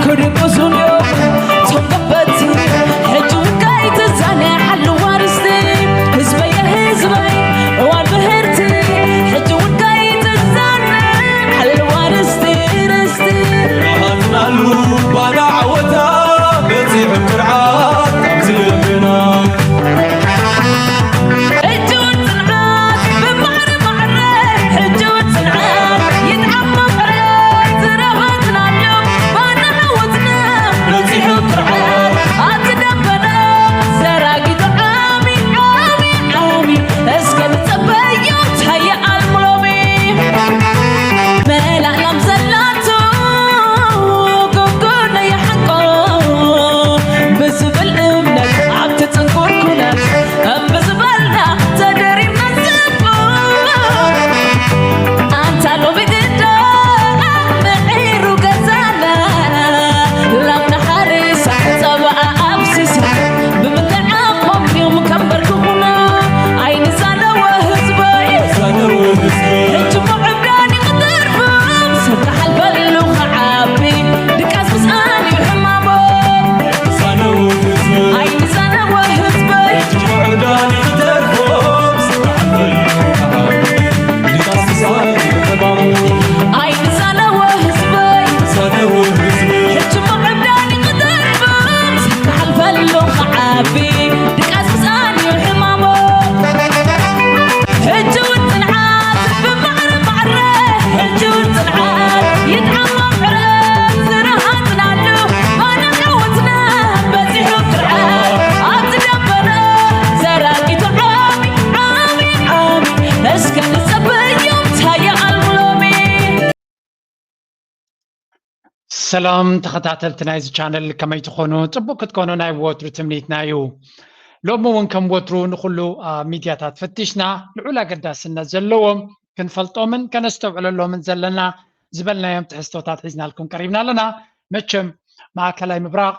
ክድቅሱን እዮም ቶም ገበቲ። ሕጂ እውን ከይትዛነ ሓልዋ ርስቲ። ህዝበየ ህዝበይ እዋን ምህርቲ። ሕጂ እውን ከይትዛነ ሓልዋ ርስቲ፣ ርስቲ። ናሃትናሉ ባና ዓወታ በፂሑ ብርዓት ኣብዚ ልብና። ሕጂ እውን ጽንዓት ብማዕረ ማዕረ። ሕጂ እውን ጽንዓት ይጥዓም መቐረት ዝረኸብናሉ ባና ዓወትና በፂሑ ብርዓት ኣብቲ ደበና ዘራጊቱ ዓሚ ዓሚ ዓሚ። እስከ ንጸበዮ ታየ ኣልሙ ሎሚ መላእላም ዘላቶ ጎጎነ ይሓንቆ ብዝብል እምነት ኣብቲ ጽንኩር ኩነት እምቢ ዝበልና ተደሪብና ንስንቆ። ኣንታ ሎሚ ግዳ ምዒሩ ገዛና ላም ንሓርሳ ጸባኣ ኣፍሲሳ ብምንታይ ዓቕሞም እዮም ከንበርክኹና? ኣይንዛነወ ህዝበይ ዛነወ ህዝበይ። ሕጂ ምዕብዳን ይቕደርፎም ሰብ ክሓልፈሉ ክዓቢ ድቃስ ምስኣን እዩ ሕማሞም። ዛነወ ህዝበይ ኣይንዛነወ ህዝበይ። ሕጂ ምዕብዳን ይቕደርፎም ሰብ ክሓልፈሉ ክዓቢ ድቃስ ምስኣን እዩ ሕማሞም። ኣይንዛነወ ህዝበይ ዛነወ ህዝበይ። ሕጂ ምዕብዳን ይቕደርፎም ሰብ ክሓልፈሉ ክዓቢ ድቃስ ምስኣን እዩ ሕማሞም። ሕጂ እውን ጽንዓት ብማዕረ ማዕረ። ሕጂ እውን ጽንዓት ይጥዓም መቐረት ዝረሃጽናሉ ባና ዓወትና በጺሑ ብርዓት ኣብቲ ደበና ዘራጊቱ ዓሚ ዓሚ ዓሚ። እስከ ንጸበዮም ታየ ኣልሙ ሎሚ። ሰላም ተኸታተልቲ ናይዚ ቻነል፣ ከመይ ትኾኑ? ጽቡቅ ክትኮኑ ናይ ወትሩ ትምኒትና እዩ። ሎሚ እውን ከም ወትሩ ንኹሉ፣ አ፣ ሚድያታት ፈቲሽና ልዑል ኣገዳስነት ዘለዎም ክንፈልጦምን ከነስተውዕለሎምን ዘለና ዝበልናዮም ትሕዝቶታት ሒዝናልኩም ቀሪብና ኣለና። መቸም ማእከላይ ምብራቕ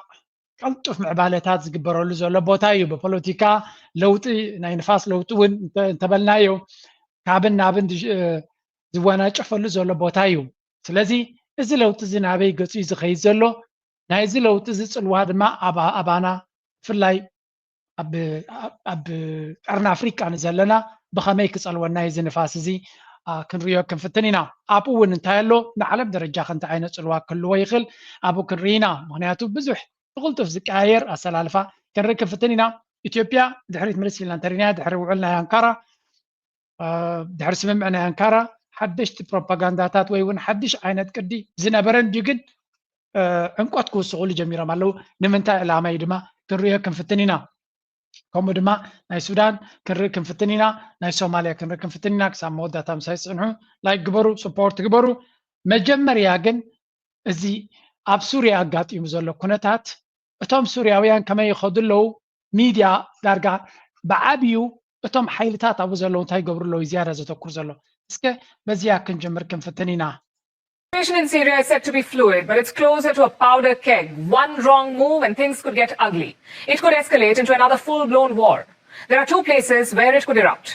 ቀልጡፍ ምዕባለታት ዝግበረሉ ዘሎ ቦታ እዩ። ብፖለቲካ ለውጢ፣ ናይ ንፋስ ለውጢ እውን እንተ-፣ እንተበልናዮ ካብን ናብን ዝሽ-፣ እ፣ ዝወናጨፈሉ ዘሎ ቦታ እዩ። ስለዚ እዚ ለውጢ እዚ ናበይ ገጹ እዩ ዝኸይድ ዘሎ? ናይዚ ለውጢ እዚ ጽልዋ ድማ ኣብ፣ ኣባና ብፍላይ ኣብ፣ ኣብ፣ ኣብ ቀርኒ ኣፍሪቃ ንዘለና ብኸመይ ክጸልወና እዩ እዚ ንፋስ እዚ፣ አ፣ ክንርእዮ ክንፍትን ኢና። ኣብኡ እውን እንታይ ኣሎ፣ ንዓለም ደረጃ ከ እንታይ ዓይነት ጽልዋ ክህልዎ ይኽእል ኣብኡ ክንርኢ ኢና። ምኽንያቱ ብዙሕ ብቕልጡፍ ዝቀያየር ኣሰላልፋ ክንርኢ ክንፍትን ኢና። ኢትዮጵያ ድሕሪት ምልስ ኢልና እንተሪናያ ድሕሪ ውዕል ናይ ኣንካራ፣ አ፣ ድሕሪ ስምምዕ ናይ ኣንካራ ሓደሽቲ ፕሮፓጋንዳታት ወይ እውን ሓድሽ ዓይነት ቅዲ ዝነበረን ድዩ ግን፣ አ፣ ዕምቆት ክውስኹሉ ጀሚሮም ኣለዉ። ንምንታይ ዕላማ እዩ ድማ ክንርእዮ ክንፍትን ኢና። ከምኡ ድማ ናይ ሱዳን ክንርኢ ክንፍትን ኢና፣ ናይ ሶማልያ ክንርኢ ክንፍትን ኢና። ክሳብ መወዳእታ ምሳይ ጽንሑ፣ ላይክ ግበሩ፣ ስፖርት ግበሩ። መጀመርያ ግን እዚ ኣብ ሱርያ ኣጋጢሙ ዘሎ ኩነታት፣ እቶም ሱርያውያን ከመይ ይኸዱ ኣለዉ፣ ሚድያ ዳርጋ ብዓብዩ እቶም ሓይልታት ኣብኡ ዘለዉ እንታይ ይገብሩ ኣለዉ ዝያዳ ዘተኩር ዘሎ። እስከ በዚያ ክንጅምር ክንፍትን ኢና። Situation in Syria is said to be fluid, but it's closer to a powder keg. One wrong move and things could get ugly. It could escalate into another full-blown war. There are two places where it could erupt.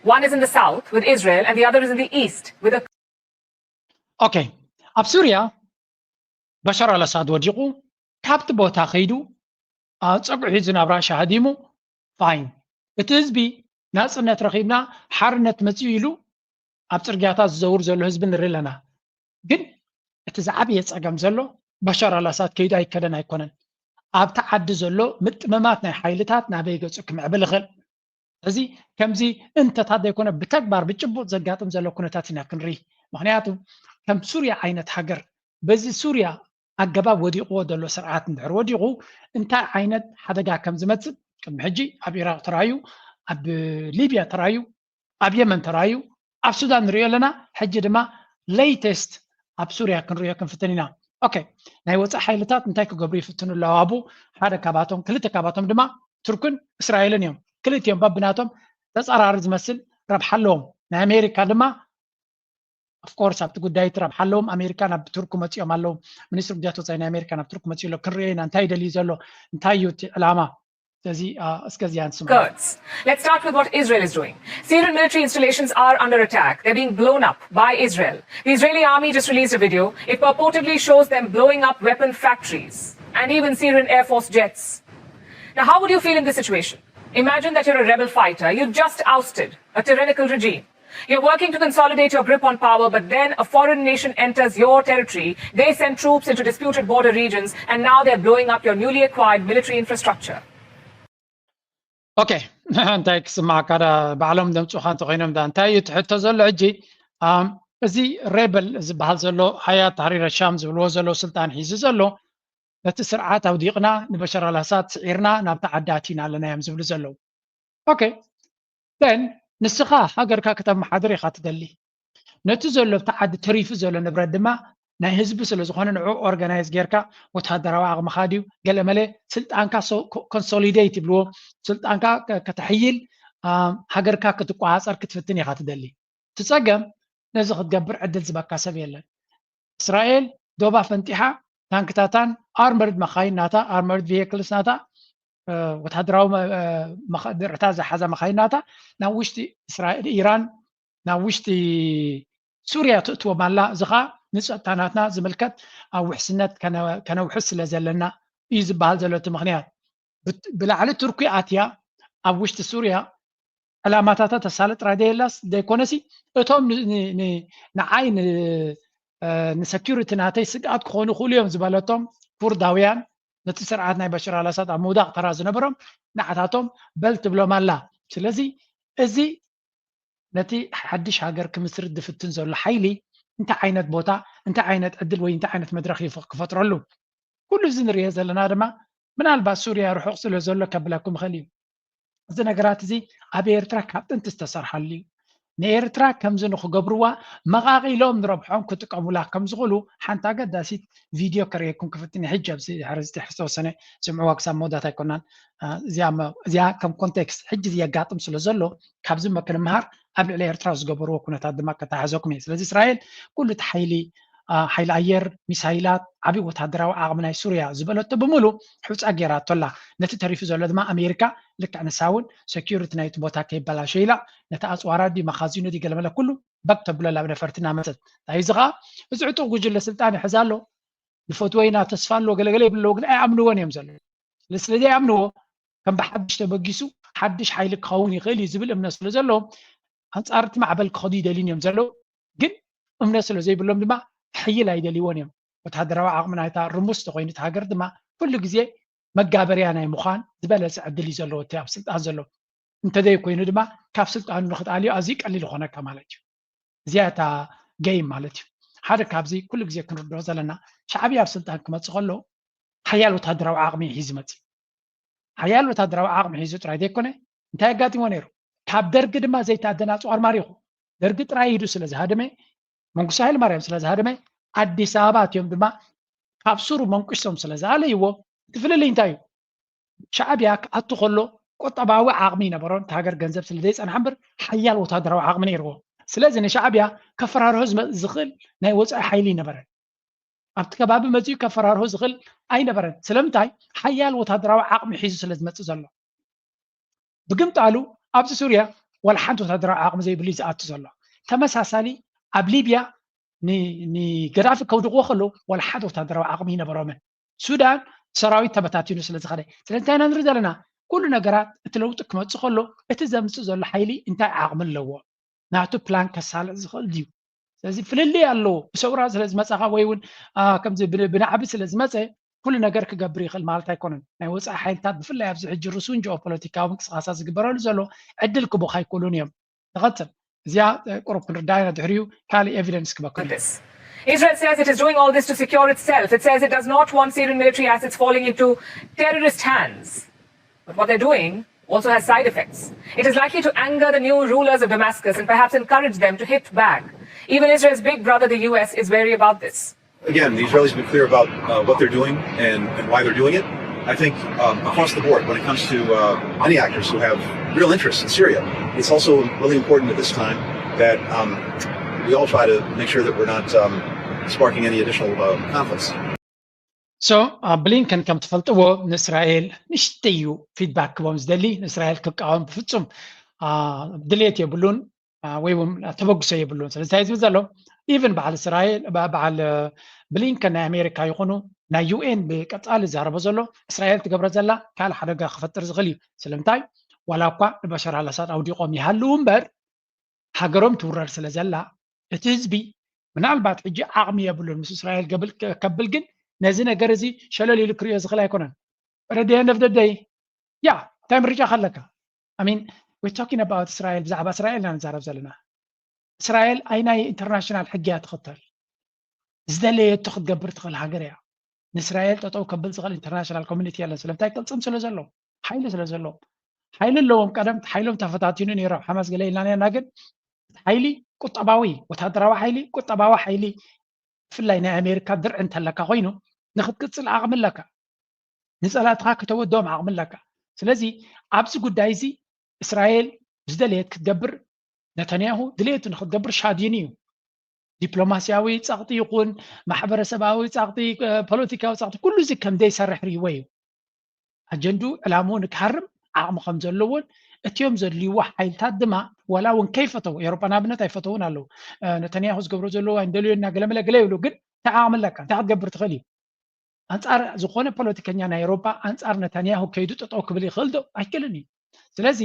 One is in the south with Israel, and the other is in the east with a ኦኬ፣ ኣብ ሱርያ በሻር ኣልኣሳድ ወዲቑ፣ ካብቲ ቦታ ከይዱ፣ አ፣ ጸጉዒ ሒዙ ናብ ራሻ ሃዲሙ፣ ፋይን። እቲ ህዝቢ ናጽነት ረኺብና፣ ሓርነት መጺኡ ኢሉ ኣብ ጽርግያታት ዝዘውር ዘሎ ህዝቢ ንርኢ ኣለና። ግን እቲ ዝዓበየ ጸገም ዘሎ በሻር ኣልኣሳድ ከይዱ ኣይከደን ኣይኮነን። ኣብቲ ዓዲ ዘሎ ምጥምማት ናይ ሓይልታት ናበይ ገጹ ክምዕብል ይኽእል? እዚ ከምዚ እንተታት ዘይኮነ ብተግባር ብጭቡጥ ዘጋጥም ዘሎ ኩነታት ኢና ክንርኢ። ምኽንያቱ ከም ሱርያ ዓይነት ሃገር በዚ ሱርያ ኣገባብ ወዲቕዎ ዘሎ ስርዓት እንድሕር ወዲቑ እንታይ ዓይነት ሓደጋ ከም ዝመጽእ ቅድሚ ሕጂ ኣብ ኢራቕ ተራእዩ፣ ኣብ ሊብያ ተራእዩ፣ ኣብ የመን ተራእዩ፣ ኣብ ሱዳን ንሪኦ ኣለና። ሕጂ ድማ ሌተስት ኣብ ሱርያ ክንሪኦ ክንፍትን ኢና። ኦኬ፣ ናይ ወጻኢ ሓይልታት እንታይ ክገብሩ ይፍትኑ ኣለዉ? ኣብኡ ሓደ ካባቶም፣ ክልተ ካባቶም ድማ ቱርክን እስራኤልን እዮም። ክልቲኦም በብናቶም ተጻራሪ ዝመስል ረብሓ ኣለዎም። ናይ ኣሜሪካ ድማ ኦፍኮርስ ኣብቲ ጉዳይ እቲ ረብሓ ኣለዎም። ኣሜሪካ ናብ ቱርክ መጺኦም ኣለዉ። ሚኒስትሪ ጉዳያት ወጻኢ ናይ ኣሜሪካ ናብ ቱርክ መጺኡ ኣሎ። ክንሪኦ ኢና እንታይ ደልዩ ዘሎ፣ እንታይ እዩ እቲ ዕላማ። ስለዚ እስከዚኣ ንስማ። Kurds. Let's start with what Israel is doing. Syrian military installations are under attack. They're being blown up by Israel. The Israeli army just released a video. It purportedly shows them blowing up weapon factories and even Syrian Air Force jets. Now, how would you feel in this situation? Imagine that you're a rebel fighter. You just ousted a tyrannical regime. You're working to consolidate your grip on power, but then a foreign nation enters your territory. They send troops into disputed border regions, and now they're blowing up your newly acquired military infrastructure. ኦኬ፣ እንታይ ክስማዕካ ዳ? ባዕሎም ደምፁኻ እንተኮይኖም ዳ? እንታይ እዩ እቲ ሕቶ ዘሎ ሕጂ? ኣም፣ እዚ ሬበል ዝበሃል ዘሎ፣ ሀያት ታህሪር ሻም ዝብልዎ ዘሎ፣ ስልጣን ሒዙ ዘሎ፣ ነቲ ስርዓት ኣውዲቕና፣ ንበሻር ኣልኣሳድ ስዒርና ናብቲ ዓዲ ኣቲና ኣለና እዮም ዝብሉ ዘለዉ። ኦኬ፣ then ንስኻ ሃገርካ ከተመሓድር ኢኻ ትደሊ። ነቲ ዘሎ ኣብቲ ዓዲ ተሪፉ ዘሎ ንብረት ድማ ናይ ህዝቢ ስለ ዝኾነ፣ ንዕኡ ኦርጋናይዝ ጌርካ፣ ወተሃደራዊ ዓቕምኻ ድዩ ገለ መለ፣ ስልጣንካ ኮንሶሊዴት ይብልዎ፣ ስልጣንካ ከተሕይል፣ ሃገርካ ክትቆፃፀር ክትፍትን ኢኻ ትደሊ። እቲ ፀገም ነዚ ክትገብር ዕድል ዝበካ ሰብ የለን። እስራኤል ዶባ ፈንጢሓ፣ ታንክታታን ኣርመርድ መኻይን ናታ፣ ኣርመርድ ቪክልስ ናታ፣ ወተሃደራዊ ድርዕታት ዝሓዛ መኻይን ናታ ናብ ውሽጢ እስራኤል፣ ኢራን፣ ናብ ውሽጢ ሱርያ ትእትዎም ኣላ። እዚ ኸዓ ንፀጥታ ናትና ዝምልከት ኣብ ውሕስነት ከነውሕስ ስለ ዘለና እዩ ዝበሃል ዘሎ እቲ ምኽንያት። ብላዕሊ ቱርኪ ኣትያ ኣብ ውሽጢ ሱርያ ዕላማታታ ተሳልጥ ጥራይ ደየላስ ደይኮነሲ፣ እቶም ንዓይ ንሰኪሪቲ ናተይ ስግኣት ክኾኑ ይኽእሉ እዮም ዝበለቶም ኩርዳውያን፣ ነቲ ስርዓት ናይ በሽር ኣልኣሳድ ኣብ ምውዳቕ ተራ ዝነበሮም ንዓታቶም በል ትብሎም ኣላ። ስለዚ እዚ ነቲ ሓድሽ ሃገር ክምስርት ዝፍትን ዘሎ ሓይሊ እንታይ ዓይነት ቦታ፣ እንታይ ዓይነት ዕድል ወይ እንታይ ዓይነት መድረኽ እዩ ክፈጥረሉ? ኩሉ እዚ ንሪኦ ዘለና ድማ ምናልባት ሱርያ ርሑቕ ስለ ዘሎ ከብለኩም ይኽእል እዩ። እዚ ነገራት እዚ ኣብ ኤርትራ ካብ ጥንቲ ዝተሰርሓሉ እዩ። ንኤርትራ ከምዚ ንክገብርዋ መቓቒሎም ንረብሖም ክጥቀሙላ ከም ዝኽእሉ ሓንቲ ኣገዳሲት ቪድዮ ከርእየኩም ክፍትን ሕጂ ኣብዚ ድሕሪ ዝተወሰነ ስምዕዋ ክሳብ መወዳእታ ኣይኮናን። እዚኣ ከም ኮንቴክስት ሕጂ የጋጥም ስለ ዘሎ ካብዚ ክንምሃር ኣብ ልዕሊ ኤርትራ ዝገበርዎ ኩነታት ድማ ከተሓዘኩም እየ። ስለዚ እስራኤል ኩሉ እቲ ሓይሊ ሓይሊ ኣየር፣ ሚሳይላት፣ ዓብዪ ወታደራዊ ዓቕሚ ናይ ሱርያ ዝበለቶ ብምሉ ሑፃ ገይራቶ ኣላ። ነቲ ተሪፉ ዘሎ ድማ ኣሜሪካ ልክዕ ንሳ እውን ሰኪሪቲ ናይቲ ቦታ ከይበላሸ ኢላ ነቲ ኣፅዋራ ድዩ መኻዚኖ ድዩ ገለመለ ኩሉ በግ ተብሎ ናብ ነፈርቲ እናመፀት። እንታይ እዚ ከዓ እዚ ዕጡቕ ጉጅለ ስልጣን ይሕዝ ኣሎ። ንፈትዎ ኢና፣ ተስፋ ኣለዎ፣ ገለገለ ይብሉ ኣለዉ፣ ግን ኣይኣምንዎን እዮም ዘለዉ። ስለ ዘይኣምንዎ ከም ብሓድሽ ተበጊሱ ሓድሽ ሓይሊ ክኸውን ይኽእል እዩ ዝብል እምነት ስለ ዘለዎም ኣንጻር እቲ ማዕበል ክኸዱ ይደልዩን እዮም ዘለዉ። ግን እምነት ስለ ዘይብሎም ድማ ክሕይል ኣይደልይዎን እዮም። ወተሃደራዊ ዓቕሚ ናይታ ርሙስ ተኾይኑ እቲ ሃገር ድማ ኩሉ ግዜ መጋበርያ ናይ ምዃን ዝበለጸ ዕድል እዩ ዘለዎ እቲ ኣብ ስልጣን ዘሎ። እንተዘይኮይኑ ድማ ካብ ስልጣኑ ንኽትኣልዮ ኣዝዩ ቀሊል ይኾነካ ማለት እዩ። እዚኣ እታ ገይም ማለት እዩ። ሓደ ካብዚ ኩሉ ግዜ ክንርድኦ ዘለና ሻዕብያ ኣብ ስልጣን ክመጽእ ከሎ ሓያል ወታደራዊ ዓቕሚ እዩ ሒዙ መጽእ። ሓያል ወታደራዊ ዓቕሚ ሒዙ ጥራይ ዘይኮነ እንታይ ኣጋጢሞ ነይሩ? ካብ ደርጊ ድማ ዘይተኣደነ ኣጽዋር ማሪኹ። ደርጊ ጥራይ ኢዱ ስለ ዝሃደመ፣ መንግስቱ ሃይለማርያም ስለ ዝሃደመ ኣዲስ ኣበባ ኣትዮም ድማ ካብ ሱሩ መንቁሶም ስለ ዝኣለይዎ እቲ ፍልልይ እንታይ እዩ? ሻዕብያ ክኣቱ ከሎ ቁጠባዊ ዓቕሚ ይነበሮን እቲ ሃገር ገንዘብ ስለ ዘይጸንሓ እምበር ሓያል ወታደራዊ ዓቕሚ ነይርዎ። ስለዚ ንሻዕብያ ከፈራርሆ ዝኽእል ናይ ወፃኢ ሓይሊ ይነበረን። ኣብቲ ከባቢ መፂኡ ከፈራርሆ ዝኽእል ኣይነበረን። ስለምንታይ? ሓያል ወታደራዊ ዓቕሚ ሒዙ ስለ ዝመፅእ ዘሎ። ብግምጣሉ ኣብዚ ሱርያ ዋላ ሓንቲ ወታደራዊ ዓቕሚ ዘይብሉ እዩ ዝኣቱ ዘሎ። ተመሳሳሊ ኣብ ሊብያ ንገዳፊ ከውድቕዎ ከለዉ ዋላ ሓደ ወታደራዊ ዓቕሚ ይነበሮምን። ሱዳን ሰራዊት ተበታቲኑ ስለ ዝኸደ። ስለዚ እንታይ ኢና ንርኢ ዘለና? ኩሉ ነገራት እቲ ለውጢ ክመፅእ ከሎ እቲ ዘምፅእ ዘሎ ሓይሊ እንታይ ዓቕሚ ኣለዎ? ናቱ ፕላን ከሳልጥ ዝኽእል ድዩ? ስለዚ ፍልልይ ኣለዎ። ብሰውራ ስለ ዝመፃኻ ወይ እውን ከምዚ ብናዕቢ ስለ ዝመፀ ኩሉ ነገር ክገብር ይኽእል ማለት ኣይኮነን። ናይ ወፃኢ ሓይልታት ብፍላይ ኣብዚ ሕጂ ርሱን ጂኦፖለቲካዊ ምንቅስቃሳት ዝግበረሉ ዘሎ ዕድል ክቦኻ ኣይክእሉን እዮም። ንቐፅል። እዚኣ ቁሩብ ክንርዳእ ኢና፣ ድሕሪኡ ካልእ ኤቪደንስ ክበኩም። Israel says it is doing all this to secure itself. It says it does not want Syrian military assets falling into terrorist hands. But what they're doing also has side effects. It is likely to anger the new rulers of Damascus and perhaps encourage them to hit back. Even Israel's big brother, the U S, is wary about this. Again, the Israelis have been clear about uh, what they're doing and, and why they're doing it. I think um, across the board, when it comes to uh, any actors who have real interests in Syria, it's also really important at this time that um, we all try to make sure that we're not um, sparking any additional uh, conflicts. So ብሊንከን ከም ትፈልጥዎ ንእስራኤል ንእሽተይ እዩ ፊድባክ ክቦም ዝደሊ። ንእስራኤል ክቃወም ብፍጹም ድሌት የብሉን ወይ እውን ተበግሶ የብሉን። ስለዚ እንታይ ዝብል ዘሎ ኢቨን በዓል እስራኤል በዓል ብሊንከን ናይ ኣሜሪካ ይኹኑ ናይ ዩኤን ብቀጻሊ ዝዛረቦ ዘሎ እስራኤል ትገብረ ዘላ ካልእ ሓደጋ ክፈጥር ዝኽእል እዩ። ስለምንታይ ዋላ እኳ ንበሸር ኣላሳድ ኣውዲቖም ይሃልው እምበር ሃገሮም ትውረር ስለ ዘላ እቲ ህዝቢ ምናልባት ሕጂ ዓቕሚ የብሉን ምስ እስራኤል ገብል ከብል ግን ነዚ ነገር እዚ ሸለል ኢሉ ክሪኦ ዝኽእል ኣይኮነን። ረድየ ነፍደደይ ያ እንታይ ምርጫ ከለካ I mean we talking about እስራኤል ብዛዕባ እስራኤል ኢና ንዛረብ ዘለና። እስራኤል ኣይናይ ኢንተርናሽናል ሕጊ እያ ትኽተል። ዝደለየቶ ክትገብር ትኽእል ሃገር እያ። ንእስራኤል ጠጠው ከብል ዝኽእል ኢንተርናሽናል ኮሚኒቲ የለን። ስለምንታይ ቅልፅም ስለ ዘለዎም ሓይሊ ስለ ዘለዎም ሓይሊ ኣለዎም። ቀደም ሓይሎም ተፈታቲኑ ነይሮም ሓማስ ገለ ኢልና ነርና ግን ሓይሊ ቁጠባዊ ወታደራዊ ሓይሊ ቁጠባዊ ሓይሊ ብፍላይ ናይ ኣሜሪካ ድርዒ እንተለካ ኮይኑ ንክትቅፅል ዓቕሚ ኣለካ። ንፀላእትኻ ከተወድኦም ዓቕሚ ኣለካ። ስለዚ ኣብዚ ጉዳይ እዚ እስራኤል ዝደለየት ክትገብር ነተንያሁ ድሌቱ ንክትገብር ሻዲኑ እዩ። ዲፕሎማስያዊ ፀቕጢ ይኹን ማሕበረሰባዊ ፀቕጢ ፖለቲካዊ ፀቕጢ ኩሉ እዚ ከም ዘይሰርሕ ርይዎ እዩ። ኣጀንድኡ ዕላምኡ ንክሃርም ዓቕሚ ከም ዘለዎን እትዮም ዘድልይዎ ሓይልታት ድማ ዋላ እውን ከይፈተው ኤሮጳ ንኣብነት ኣይፈተውን ኣለዉ። ነተንያሁ ዝገብሮ ዘለዎ ኣይንደልዮ እና ገለመለ ገለ ይብሉ ግን እንታይ ዓቕሚ ኣለካ እንታይ ክትገብር ትኽእል እዩ። ኣንፃር ዝኾነ ፖለቲከኛ ናይ ኤሮጳ ኣንፃር ነታንያሁ ከይዱ ጠጠው ክብል ይኽእል ዶ ኣይክእልን እዩ። ስለዚ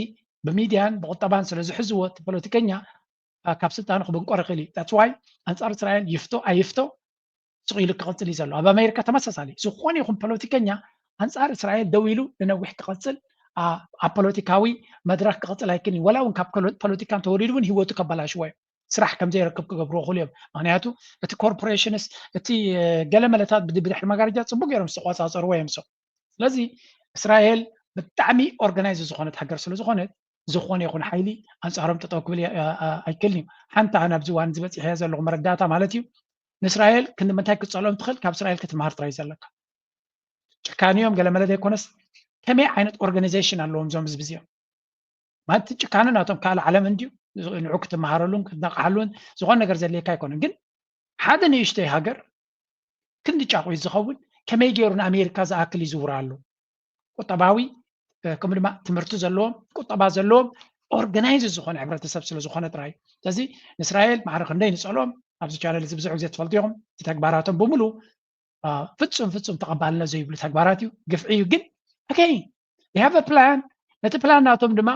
ብሚድያን ብቁጠባን ስለ ዝሕዝዎ እቲ ፖለቲከኛ ካብ ስልጣኑ ክብንቆር ይኽእል እዩ። That's why ኣንፃር እስራኤል ይፍቶ ኣይፍቶ ስቕ ኢሉ ክቐፅል እዩ ዘሎ። ኣብ ኣሜሪካ ተመሳሳሊ ዝኾነ ይኹን ፖለቲከኛ ኣንፃር እስራኤል ደው ኢሉ ንነዊሕ ክቐፅል ኣብ ፖለቲካዊ መድረክ ክቐፅል ኣይክእልን እዩ። ወላ እውን ካብ ፖለቲካ እንተወሪዱ እውን ህይወቱ ከበላሽዎ እዮም። ስራሕ ከም ዘይረክብ ክገብርዎ ክእሉ እዮም። ምክንያቱ እቲ ኮርፖሬሽንስ እቲ ገለ መለታት ብድሕሪ መጋረጃ ፅቡቅ ገይሮም ዝተቆፃፀርዎ እዮም። ሰው ስለዚ እስራኤል ብጣዕሚ ኦርጋናይዝ ዝኾነት ሃገር ስለ ዝኾነት ዝኾነ ይኹን ሓይሊ ኣንፃሮም ጠጠው ክብል ኣይክእልን እዩ። ሓንቲ ኣነ ኣብዚ እዋን ዝበፂሐ ዘለኹ መረዳእታ ማለት እዩ ንእስራኤል ክንዲ ምንታይ ክትፀልኦም ትኽእል ካብ እስራኤል ክትመሃር ጥራይ ዘለካ። ጭካኒኦም ገለ መለ ዘይኮነስ ከመይ ዓይነት ኦርጋናይዜሽን ኣለዎም እዞም ህዝቢ እዚኦም ማለት ጭካነ ናቶም ካልእ ዓለም እንድዩ። ንዑ ክትመሃረሉን ክትነቕሓሉን ዝኾነ ነገር ዘድልየካ ኣይኮነን። ግን ሓደ ንእሽተይ ሃገር ክንዲ ጫቑ ዝኸውን ከመይ ገይሩ ንኣሜሪካ ዝኣክል ይዝውር ኣሎ? ቁጠባዊ ከምኡ ድማ ትምህርቲ ዘለዎም ቁጠባ ዘለዎም ኦርጋናይዝ ዝኾነ ሕብረተሰብ ስለ ዝኾነ ጥራይ። ስለዚ ንእስራኤል ማዕረ ክንደይ ንፀልኦም ኣብዚ ቻነል እዚ ብዙሕ ግዜ ትፈልጡ ኢኹም። እቲ ተግባራቶም ብምሉ ፍጹም ፍጹም ተቐባልነት ዘይብሉ ተግባራት እዩ፣ ግፍዒ እዩ። ግን okay they have a plan። ነቲ ፕላን ናቶም ድማ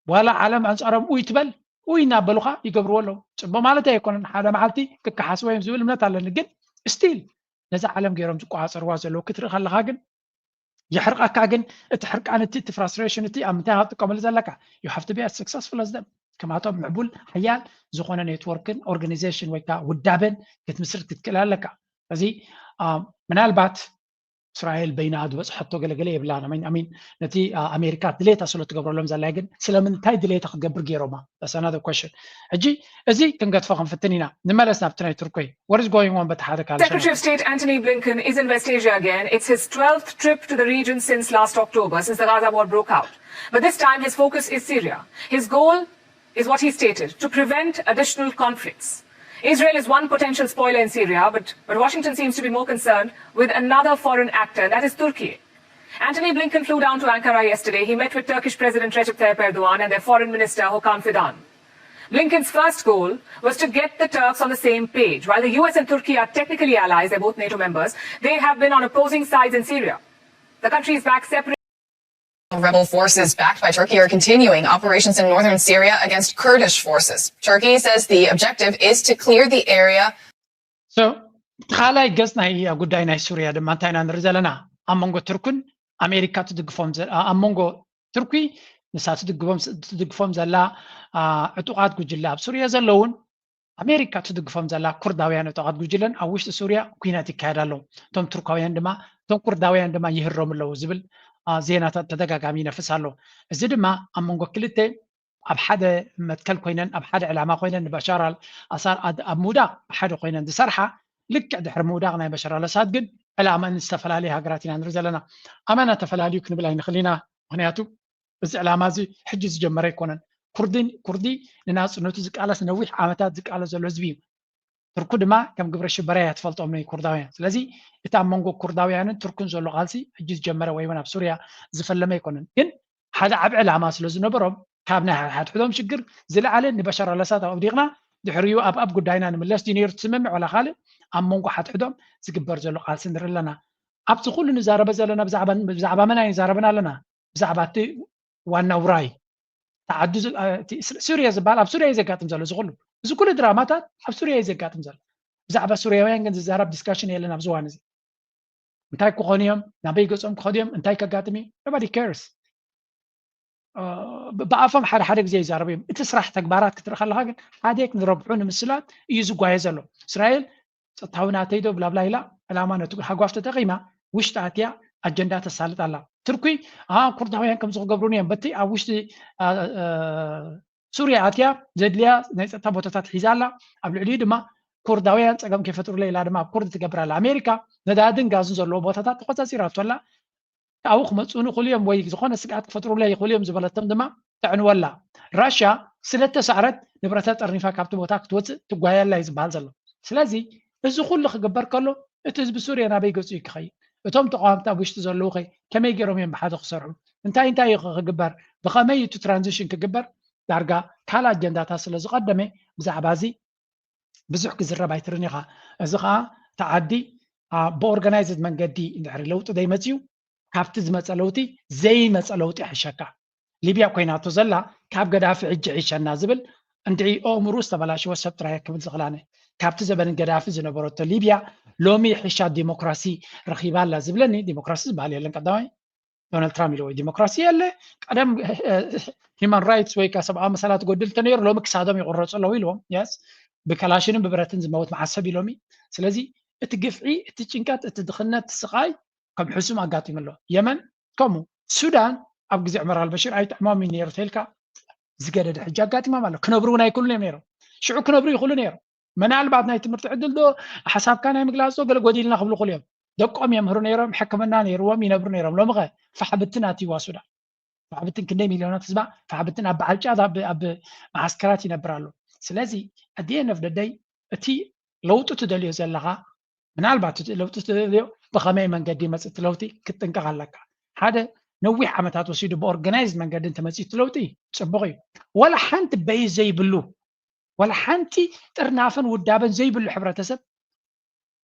ዋላ ዓለም ኣንጻሮም ኡይ ትበል ኡይ እናበሉኻ ይገብርዎ ኣለዉ። ጽቡቕ ማለት ኣይኮነን፣ ሓደ መዓልቲ ክከሓስዎ እዮም ዝብል እምነት ኣለኒ። ግን ስቲል ነዛ ዓለም ገይሮም ዝቆጻጸርዋ ዘለዉ ክትርኢ ከለኻ ግን የሕርቐካ። ግን እቲ ሕርቃን እቲ እቲ ፍራስትሬሽን እቲ ኣብ ምንታይ ክትጥቀመሉ ዘለካ you have to be as successful as them። ከማቶም ምዕቡል ሓያል ዝኾነ ኔትወርክን ኦርጋኒዜሽን ወይ ከዓ ውዳበን ክትምስርት ክትክእል ኣለካ። እዚ ምናልባት እስራኤል በይና ዝበፅሐቶ ገለገለ የብላን። I mean ነቲ ኣሜሪካ ድሌታ ስለ ትገብረሎም ዘላ ግን ስለምንታይ ድሌታ ክትገብር ገይሮማ? That's another question። ሕጂ እዚ ክንገድፎ ክንፍትን ኢና። ንመለስ ናብቲ ናይ ቱርኮይ what is going on በቲ ሓደ ካልእ Secretary of State Antony Blinken is in West Asia again. It's his twelfth trip to the region since last October, since the Gaza war broke out. But this time his focus is Syria. His goal is what he stated, to prevent additional conflicts. Israel is one potential spoiler in Syria, but, but Washington seems to be more concerned with another foreign actor, and that is Turkey. Antony Blinken flew down to Ankara yesterday. He met with Turkish President Recep Tayyip Erdogan and their foreign minister Hakan Fidan. Blinken's first goal was to get the Turks on the same page. While the U S and Turkey are technically allies, they're both NATO members, they have been on opposing sides in Syria. The countries back separate. Rebel forces backed by Turkey are continuing operations in northern Syria against Kurdish forces. Turkey says the objective is to clear the area. So ካልኣይ ገጽ ናይ ጉዳይ ናይ ሱርያ ድማ እንታይ ኢና ንርኢ ዘለና? ኣብ መንጎ ቱርክን ኣሜሪካ ትድግፎም ኣብ መንጎ ቱርኪ ንሳ ትድግፎም ዘላ ዕጡቓት ጉጅለ ኣብ ሱርያ ዘለውን ኣሜሪካ ትድግፎም ዘላ ኩርዳውያን ዕጡቓት ጉጅለን ኣብ ውሽጢ ሱርያ ኩናት ይካየድ ኣሎ። እቶም ቱርካውያን ድማ እቶም ኩርዳውያን ድማ ይህረሙ ኣለዉ ዝብል ዜናታት ተደጋጋሚ ይነፍስ ኣሎ። እዚ ድማ ኣብ መንጎ ክልተ ኣብ ሓደ መትከል ኮይነን ኣብ ሓደ ዕላማ ኮይነን ንባሻር ኣሳድ ኣብ ምውዳቕ ሓደ ኮይነን ዝሰርሓ ልክዕ ድሕሪ ምውዳቕ ናይ በሻር ኣልኣሳድ ግን ዕላመን ዝተፈላለየ ሃገራት ኢና ንርኢ ዘለና። ኣመና ተፈላለዩ ክንብል ኣይንኽእል ኢና። ምክንያቱ እዚ ዕላማ እዚ ሕጂ ዝጀመረ ኣይኮነን። ኩርዲ ኩርዲ ንናፅነቱ ዝቃለስ ነዊሕ ዓመታት ዝቃለስ ዘሎ ህዝቢ እዩ። ትርኩ ድማ ከም ግብረ ሽበራ እያ ትፈልጦም ንኩርዳውያን። ስለዚ እቲ ኣብ መንጎ ኩርዳውያንን ትርኩን ዘሎ ቃልሲ ሕጂ ዝጀመረ ወይ እውን ኣብ ሱርያ ዝፈለመ ኣይኮነን። ግን ሓደ ዓቢ ዕላማ ስለ ዝነበሮም ካብ ናይ ሓድሕዶም ሽግር ዝለዓለ ንበሻር ኣልኣሳድ ኣውዲቕና ድሕሪኡ ኣብ ኣብ ጉዳይና ንምለስ ድዩ ነይሩ ትስምምዕ ዋላ ካልእ ኣብ መንጎ ሓድሕዶም ዝግበር ዘሎ ቃልሲ ንርኢ ኣለና። ኣብዚ ኩሉ ንዛረበ ዘለና ብዛዕባ ብዛዕባ መን ኣይንዛረብን ኣለና? ብዛዕባ እቲ ዋና ውራይ ተዓዱ ዝ- እ፣ እቲ ስ- ሱርያ ዝበሃል ኣብ ሱርያ እዩ ዘጋጥም ዘሎ እዚ ኩሉ እዚ ኩሉ ድራማታት ኣብ ሱርያ እዩ ዘጋጥም ዘሎ። ብዛዕባ ሱርያውያን ግን ዝዛረብ ዲስካሽን የለን ኣብዚ እዋን እዚ። እንታይ ክኾኑ እዮም? ናበይ ገጾም ክኸዱ እዮም? እንታይ ከጋጥም እዩ? Nobody cares። እ፣ ብ- ብኣፎም ሓደ ሓደ ግዜ ይዛረቡ እዮም። እቲ ስራሕ ተግባራት ክትርኢ ከለካ ግን ሓደ ንረብሑ ንምስላጥ እዩ ዝጓየ ዘሎ። እስራኤል ጸጥታዊ ናተይ ዶ ብላብላ ኢላ ዕላማ ነቲ ሃጓፍ ተጠቂማ ውሽጢ ኣትያ ኣጀንዳ ተሳልጥ ኣላ። ትርኩይ ኣ ኩርዳውያን ከምዚ ክገብሩን እዮም በቲ ኣብ ውሽጢ ኣ፣ እ፣ ሱርያ ኣትያ ዘድልያ ናይ ጸጥታ ቦታታት ሒዛ ኣላ። ኣብ ልዕሊኡ ድማ ኩርዳውያን ጸገም ከይፈጥሩለይ ኢላ ድማ ኣብ ኩርድ ትገብር ኣላ። ኣሜሪካ ነዳድን ጋዝን ዘለዎ ቦታታት ተቆጻጺራቶ ኣላ። ካብኡ ክመፁ ንኽእሉ እዮም ወይ ዝኾነ ስግኣት ክፈጥሩለይ ይኽእሉ እዮም ዝበለቶም ድማ ተዕንወላ። ራሽያ ስለ እተሳዕረት ንብረታ ጠርኒፋ ካብቲ ቦታ ክትወፅእ ትጓየ ኣላ እዩ ዝበሃል ዘሎ። ስለዚ እዚ ኩሉ ክግበር ከሎ እቲ ህዝቢ ሱርያ ናበይ ገፁ እዩ ክኸይድ? እቶም ተቃወምቲ ኣብ ውሽጢ ዘለዉ ኸ ከመይ ገይሮም እዮም ብሓደ ክሰርሑ? እንታይ እንታይ እዩ ክግበር? ብኸመይ እቲ ትራንዚሽን ክግበር? ዳርጋ ካልእ ኣጀንዳታት ስለ ዝቐደመ ብዛዕባ እዚ ብዙሕ ክዝረብ ኣይትርን ኢኻ። እዚ ከዓ እቲ ዓዲ ብ ኦርጋናይዝድ መንገዲ እንድሕሪ ለውጢ ዘይመፅዩ ካብቲ ዝመፀ ለውጢ ዘይመፀ ለውጢ ይሕሸካ። ሊብያ ኮይናቶ ዘላ ካብ ገዳፊ ሕጂ ይሕሸና ዝብል እንድዒ ኣእምሩ ዝተበላሸወ ሰብ ጥራይ ክብል ዝኽላነ። ካብቲ ዘበን ገዳፊ ዝነበረቶ ሊብያ ሎሚ ይሕሻ ዲሞክራሲ ረኺባ ኣላ ዝብለኒ ዲሞክራሲ ዝበሃል የለን ቀዳማይ ዶናልድ ትራምፕ ኢልዎ ዲሞክራሲ የለ ቀደም ሂማን ራይትስ ወይ ከዓ ሰብኣዊ መሰላት ጎድል ተነይሩ ሎሚ ክሳዶም ይቁረፁ ኣለዉ ኢልዎም የስ ብከላሽንን ብብረትን ዝመውት መዓሰብ ኢሎሚ ስለዚ እቲ ግፍዒ እቲ ጭንቀት እቲ ድኽነት ስቃይ ከም ሕሱም ኣጋጢሙ ኣሎ የመን ከምኡ ሱዳን ኣብ ግዜ ዑመር ኣልበሽር ኣይጥዕሞም እዩ ነይሩ ተልካ ዝገደደ ሕጂ ኣጋጢሞም ኣሎ ክነብሩ እውን ኣይክእሉን እዮም ነይሮም ሽዑ ክነብሩ ይኽእሉ ነይሮም ምናልባት ናይ ትምህርቲ ዕድል ዶ ሓሳብካ ናይ ምግላፅ ዶ ገለ ጎዲልና ክብሉ ክእሉ እዮም ደቆም የምህሩ ነይሮም ሕክምና ነይርዎም ይነብሩ ነይሮም ሎሚ ኸ ፋሕብትን ኣትይዋ ሱዳን ፋሕብትን ክንደይ ሚልዮናት ህዝባ ፋሕብትን ኣብ በዓል ጫት ኣብ ኣብ መዓስከራት ይነብር ኣሎ ስለዚ ኣዲኤን ኦፍ ደደይ እቲ ለውጢ ትደልዮ ዘለኻ ምናልባት እቲ ለውጢ ትደልዮ ብኸመይ መንገዲ መፅእ እቲ ለውጢ ክትጥንቀቕ ኣለካ ሓደ ነዊሕ ዓመታት ወሲዱ ብኦርጋናይዝድ መንገዲ እንተመፅኡ እቲ ለውጢ ፅቡቕ እዩ ወላ ሓንቲ በይ ዘይብሉ ወላ ሓንቲ ጥርናፈን ውዳበን ዘይብሉ ሕብረተሰብ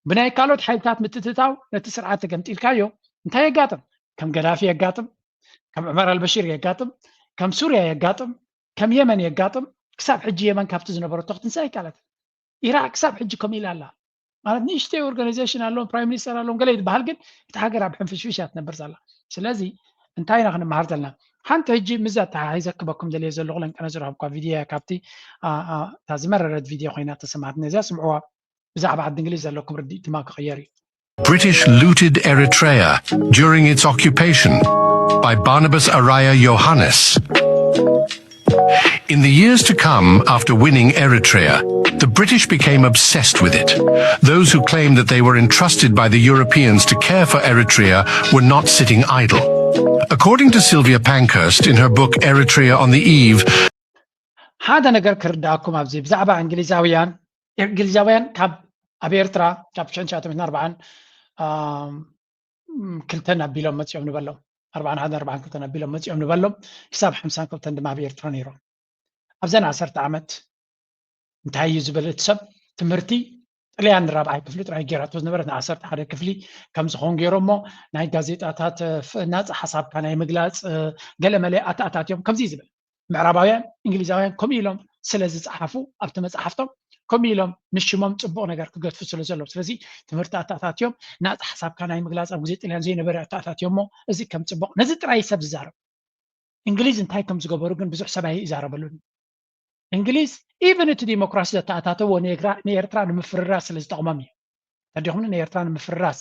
ብናይ ካልኦት ሓይልታት ምትትታው ነቲ ስርዓት ተገምጢልካዮ እንታይ የጋጥም ከም ገዳፊ የጋጥም ከም ዑመር ኣልበሽር የጋጥም ከም ሱርያ የጋጥም ከም የመን የጋጥም ክሳብ ሕጂ የመን ካብቲ ዝነበረቶ ክትንሳ ይካለት ኢራቅ ክሳብ ሕጂ ከም ኢላ ኣላ ማለት ንእሽተይ ኦርጋናይዜሽን ኣለዎም ፕራይም ሚኒስተር ኣለዎም ገለ ይትበሃል ግን እቲ ሃገር ኣብ ሕንፍሽፍሽ እያ ትነብር ዘላ ስለዚ እንታይ ኢና ክንመሃር ዘለና ሓንቲ ሕጂ ምዛ ተሓሒዘ ክበኩም ደልየ ዘለኹ ለንቀነ ዝረኸብኳ ቪድዮ እያ ካብቲ እታ ዝመረረት ቪድዮ ኮይና ተሰማዕትኒ እዚኣ ስምዕዋ ብዛዕባ ዓዲ እንግሊዝ ዘለኩም ርድኢት ድማ ክቕየር እዩ British looted Eritrea during its occupation by Barnabas Araya Johannes. In the years to come, after winning Eritrea, the British became obsessed with it. Those who claimed that they were entrusted by the Europeans to care for Eritrea were not sitting idle. According to Sylvia Pankhurst in her book Eritrea on the Eve, ሓደ ነገር ክርዳእኩም ኣብዚ ብዛዕባ እንግሊዛውያን እንግሊዛውያን ካብ ኣብ ኤርትራ ካብ ሽሕን ትሽዓተ ሚእትን ኣርባዓን ክልተን ኣቢሎም መፂኦም ንበሎም ኣርባዓን ሓደን ኣርባዓን ክልተን ኣቢሎም መፂኦም ንበሎም ክሳብ ሓምሳን ክልተን ድማ ኣብ ኤርትራ ነይሮም ኣብዘን ዓሰርተ ዓመት እንታይ እዩ ዝብል እቲ ሰብ ትምህርቲ ጥልያን ንራብዓይ ክፍሊ ጥራይ ገይራቶ ዝነበረት ንዓሰርተ ሓደ ክፍሊ ከም ዝኸውን ገይሮሞ ናይ ጋዜጣታት ናፃ ሓሳብካ ናይ ምግላፅ ገለመለ ኣተኣታትዮም ከምዚ ዝብል ምዕራባውያን እንግሊዛውያን ከምኡ ኢሎም ስለ ዝፀሓፉ ኣብቲ መፅሓፍቶም ከምኡ ኢሎም ንሽሞም ፅቡቕ ነገር ክገድፉ ስለ ዘለዎም ስለዚ ትምህርቲ ኣተኣታትዮም ናፃ ሓሳብካ ናይ ምግላፅ ኣብ ግዜ ጥልያን ዘይነበረ ኣተኣታትዮሞ እዚ ከም ፅቡቕ ነዚ ጥራይ ሰብ ዝዛረብ እንግሊዝ እንታይ ከም ዝገበሩ ግን ብዙሕ ሰብ ኣይዛረበሉን እንግሊዝ ኢቨን እቲ ዲሞክራሲ ዘተኣታተዎ ንኤርትራ ንምፍርራስ ስለ ዝጠቕሞም እዩ ተዲኹምኒ ንኤርትራ ንምፍርራስ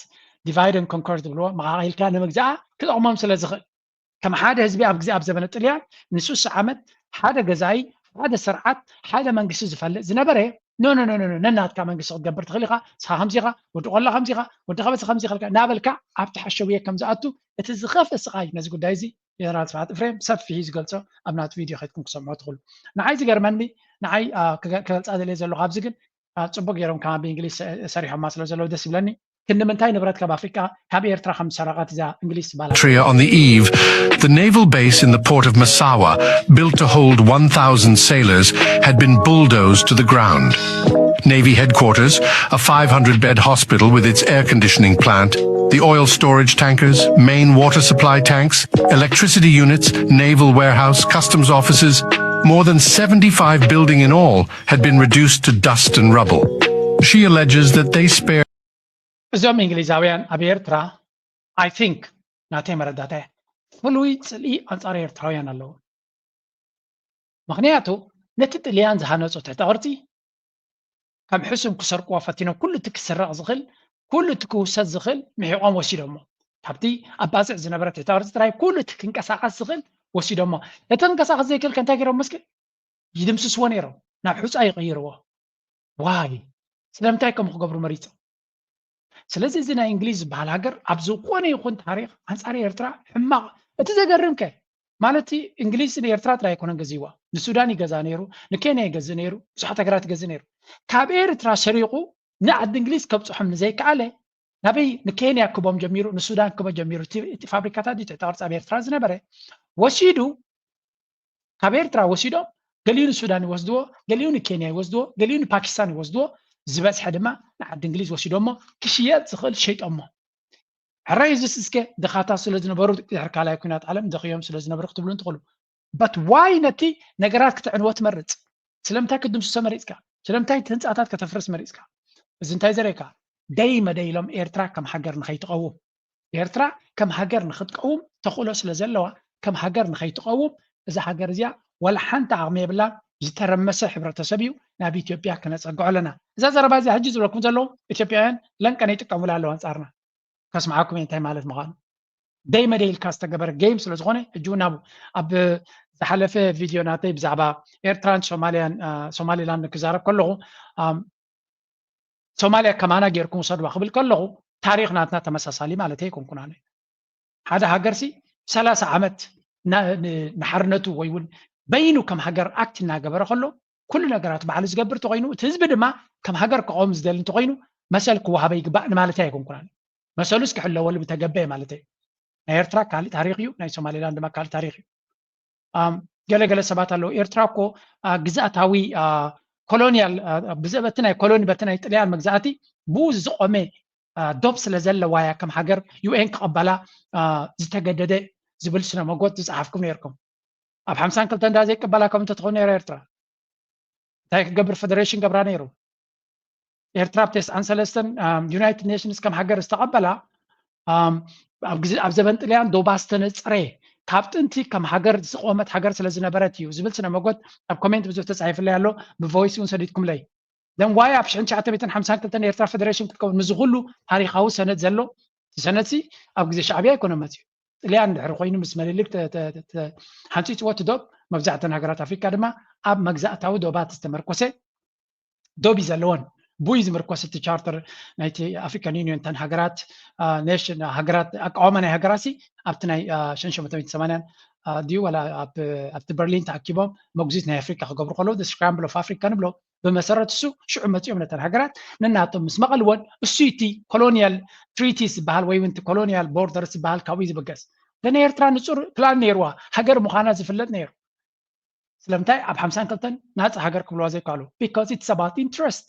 divide and conquer ዝብልዎ መቓቒልካ ንምግዛኣ ክጠቕሞም ስለ ዝኽእል ከም ሓደ ህዝቢ ኣብ ግዜ ኣብ ዘበነ ጥልያን ንሱሳ ዓመት ሓደ ገዛኢ ሓደ ስርዓት ሓደ መንግስቲ ዝፈልጥ ዝነበረ ኖ ኖ ኖ ነናትካ መንግስቲ ክትገብር ትኽእል ኢኻ ስኻ ከምዚኻ ወዲ ቆላ ከምዚኻ ወዲ ከበዚ ከምዚ ኸልካ ናበልካ ኣብቲ ሓሸውየ ከም ዝኣቱ እቲ ዝኸፍእ ስቓይ ነዚ ጉዳይ እዚ ጀነራል ስብሓት እፍሬም ሰፊሕ ዝገልፆ ኣብ ናቱ ቪድዮ ከድኩም ክሰምዖ ትኽእሉ ንዓይ ዝገርመኒ ንዓይ ክገልፃ ዘለ ዘለኹ ኣብዚ ግን ጽቡቅ ገይሮም ከማ ብእንግሊዝ ሰሪሖማ ስለ ዘለዉ ደስ ይብለኒ። ክንዲ ምንታይ ንብረት ካብ ኣፍሪቃ ካብ ኤርትራ ከም ዝሰረቐት እዛ እንግሊዝ ትበሃል። Eritrea on the eve, the naval base in the port of Massawa, built to hold one thousand sailors, had been bulldozed to the ground. Navy headquarters, a five hundred bed hospital with its air conditioning plant, the oil storage tankers, main water supply tanks, electricity units, naval warehouse, customs offices, more than seventy-five building in all had been reduced to dust and rubble. She alleges that they spared እዞም እንግሊዛውያን ኣብ ኤርትራ I think ናተይ መረዳእታ ፍሉይ ጽልኢ ኣንጻር ኤርትራውያን ኣለዎም። ምኽንያቱ ነቲ ጥልያን ዝሃነጾ ትሕተ ቅርጺ ከም ሕሱም ክሰርቅዎ ፈቲኖም ኩሉ እቲ ክስረቕ ዝኽእል ኩሉ እቲ ክውሰድ ዝኽእል ምሒቖም ወሲዶሞ። ካብቲ ኣብ ባጽዕ ዝነበረ ትሕተ ቅርጺ ጥራይ ኩሉ እቲ ክንቀሳቐስ ዝኽእል ወሲዶሞ። እቲ ክንቀሳቐስ ዘይክእል ከ እንታይ ገይሮም መስኪ ይድምስስዎ ነይሮም፣ ናብ ሑጻ ይቕይርዎ። ዋይ ስለምንታይ ከምኡ ክገብሩ መሪጾም? ስለዚ እዚ ናይ እንግሊዝ ዝበሃል ሃገር ኣብ ዝኾነ ይኹን ታሪኽ ኣንጻር ኤርትራ ሕማቕ እቲ ዘገርም ከ ማለት እንግሊዝ ንኤርትራ ጥራይ ኣይኮነን ገዚዋ ንሱዳን ይገዛ ነይሩ ንኬንያ ይገዝእ ነይሩ ብዙሓት ሃገራት ይገዝእ ነይሩ ካብ ኤርትራ ሰሪቑ ንዓዲ እንግሊዝ ከብፅሖም ንዘይከኣለ ናበይ ንኬንያ ክቦም ጀሚሩ ንሱዳን ክቦ ጀሚሩ እቲ ፋብሪካታት እዩ ትሕተ ቅርፂ ኣብ ኤርትራ ዝነበረ ወሲዱ ካብ ኤርትራ ወሲዶም ገሊኡ ንሱዳን ይወስድዎ ገሊኡ ንኬንያ ይወስድዎ ገሊኡ ንፓኪስታን ይወስድዎ ዝበዝሐ ድማ ንዓዲ እንግሊዝ ወሲዶሞ ክሽየጥ ዝኽእል ሸይጦሞ ሕራይ እዚስ እስከ ድኻታት ስለ ዝነበሩ ድሕሪ ካልኣይ ኩናት ዓለም ደኽዮም ስለ ዝነበሩ ክትብሉ እንትኽእሉ but why ነቲ ነገራት ክትዕንዎ ትመርጽ ስለምንታይ ክትድምስሶ መሪጽካ ስለምንታይ እቲ ህንፃታት ከተፍርስ መሪጽካ እዚ እንታይ ዘርእካ ደይ መደይ ኢሎም ኤርትራ ከም ሃገር ንኸይትቐውም ኤርትራ ከም ሃገር ንኽትቀውም ተኽእሎ ስለ ዘለዋ ከም ሃገር ንኸይትቐውም እዛ ሃገር እዚኣ ዋላ ሓንቲ ዓቕሚ የብላ ዝተረመሰ ሕብረተሰብ እዩ ናብ ኢትዮጵያ ክነፀግዖ ኣለና እዛ ዘረባ እዚኣ ሕጂ ዝብለኩም ዘለዉ ኢትዮጵያውያን ለንቀን ይጥቀሙላ ኣለዉ ኣንፃርና ከስምዓኩም እየ እንታይ ማለት ምዃኑ ደይ መደይ ኢልካ ዝተገበረ game ስለ ዝኾነ ሕጂ እውን ኣብ ኣብ ዝሓለፈ ቪድዮ ናተይ ብዛዕባ ኤርትራን ሶማልያን ሶማሊላንድ ክዛረብ ከለኹ ሶማልያ ከማና ጌርኩም ውሰድዋ ክብል ከለኹ ታሪኽ ናትና ተመሳሳሊ ማለት ኣይኮንኩን ኣነ ሓደ ሃገርሲ ሰላሳ ዓመት ንሓርነቱ ወይ እውን በይኑ ከም ሃገር ኣክት እናገበረ ከሎ ኩሉ ነገራት ባዕሉ ዝገብር ተኮይኑ እቲ ህዝቢ ድማ ከም ሃገር ክቆም ዝደሊ እንተኮይኑ መሰል ክወሃበ ይግባእ ንማለት ኣይኮንኩን ኣነ መሰሉስ ክሕለወሉ ብተገበየ ማለት እዩ ናይ ኤርትራ ካልእ ታሪክ እዩ ናይ ሶማሌላንድ ድማ ካልእ ታሪክ እዩ ገለገለ ሰባት ኣለዉ ኤርትራ እኮ ግዝኣታዊ ኮሎኒያል ብዘበቲ ናይ ኮሎኒ በቲ ናይ ጥልያን መግዛእቲ ብኡ ዝቆመ ዶብ ስለ ዘለዋ እያ ከም ሃገር ዩኤን ክቐበላ ዝተገደደ ዝብል ስነ መጎት ዝፀሓፍኩም ነርኩም ኣብ ሓምሳን ክልተ እንዳ ዘይቀበላ ከም እንተትኾን ነራ ኤርትራ እንታይ ክገብር ፌደሬሽን ገብራ ነይሩ ኤርትራ ኣብ ተስዓን ሰለስተን ዩናይትድ ኔሽንስ ከም ሃገር ዝተቐበላ ኣብ ዘበን ጥልያን ዶባ ዝተነፀረ ካብ ጥንቲ ከም ሃገር ዝቆመት ሃገር ስለ ዝነበረት እዩ ዝብል ስነ መጎት ኣብ ኮሜንት ብዙሕ ተፃሒፍለይ ኣሎ ብቮይስ እውን ሰዲድኩምለይ then why ኣብ ሽሕን ትሽዓተ ሚእትን ሓምሳን ክልተን ኤርትራ ፌደሬሽን ክትከውን ምስዚ ኩሉ ታሪኻዊ ሰነድ ዘሎ ሰነድሲ ኣብ ግዜ ሻዕብያ ኣይኮነ መፅዩ ጥልያን ድሕሪ ኮይኑ ምስ መሊሊክ ሓንፂፅዎ እቲ ዶብ መብዛሕተን ሃገራት ኣፍሪካ ድማ ኣብ መግዛእታዊ ዶባት ዝተመርኮሰ ዶብ እዩ ዘለዎን ብኡ ዝምርኮስ እቲ ቻርተር ናይቲ ኣፍሪካን ዩኒየን ተን ሃገራት ኔሽን ሃገራት ኣቃዋማ ናይ ሃገራት ሲ ኣብቲ ናይ ሸንሸመተ ሰማንያን ድዩ ወላ ኣብቲ በርሊን ተኣኪቦም መጉዚት ናይ ኣፍሪካ ክገብሩ ከለዉ ስክራምብል ኦፍ ኣፍሪካ ንብሎ ብመሰረት እሱ ሽዑ መፂኦም ነተን ሃገራት ነናቶም ምስ መቐልወን እሱ እቲ ኮሎኒያል ትሪቲስ ዝበሃል ወይ እውን ኮሎኒያል ቦርደርስ ዝበሃል ካብኡ ዝብገስ ግን ኤርትራ ንፁር ፕላን ነይርዋ ሃገር ምዃና ዝፍለጥ ነይሩ ስለምንታይ ኣብ ሓምሳን ክልተን ናፃ ሃገር ክብልዋ ዘይከኣሉ because it's about interest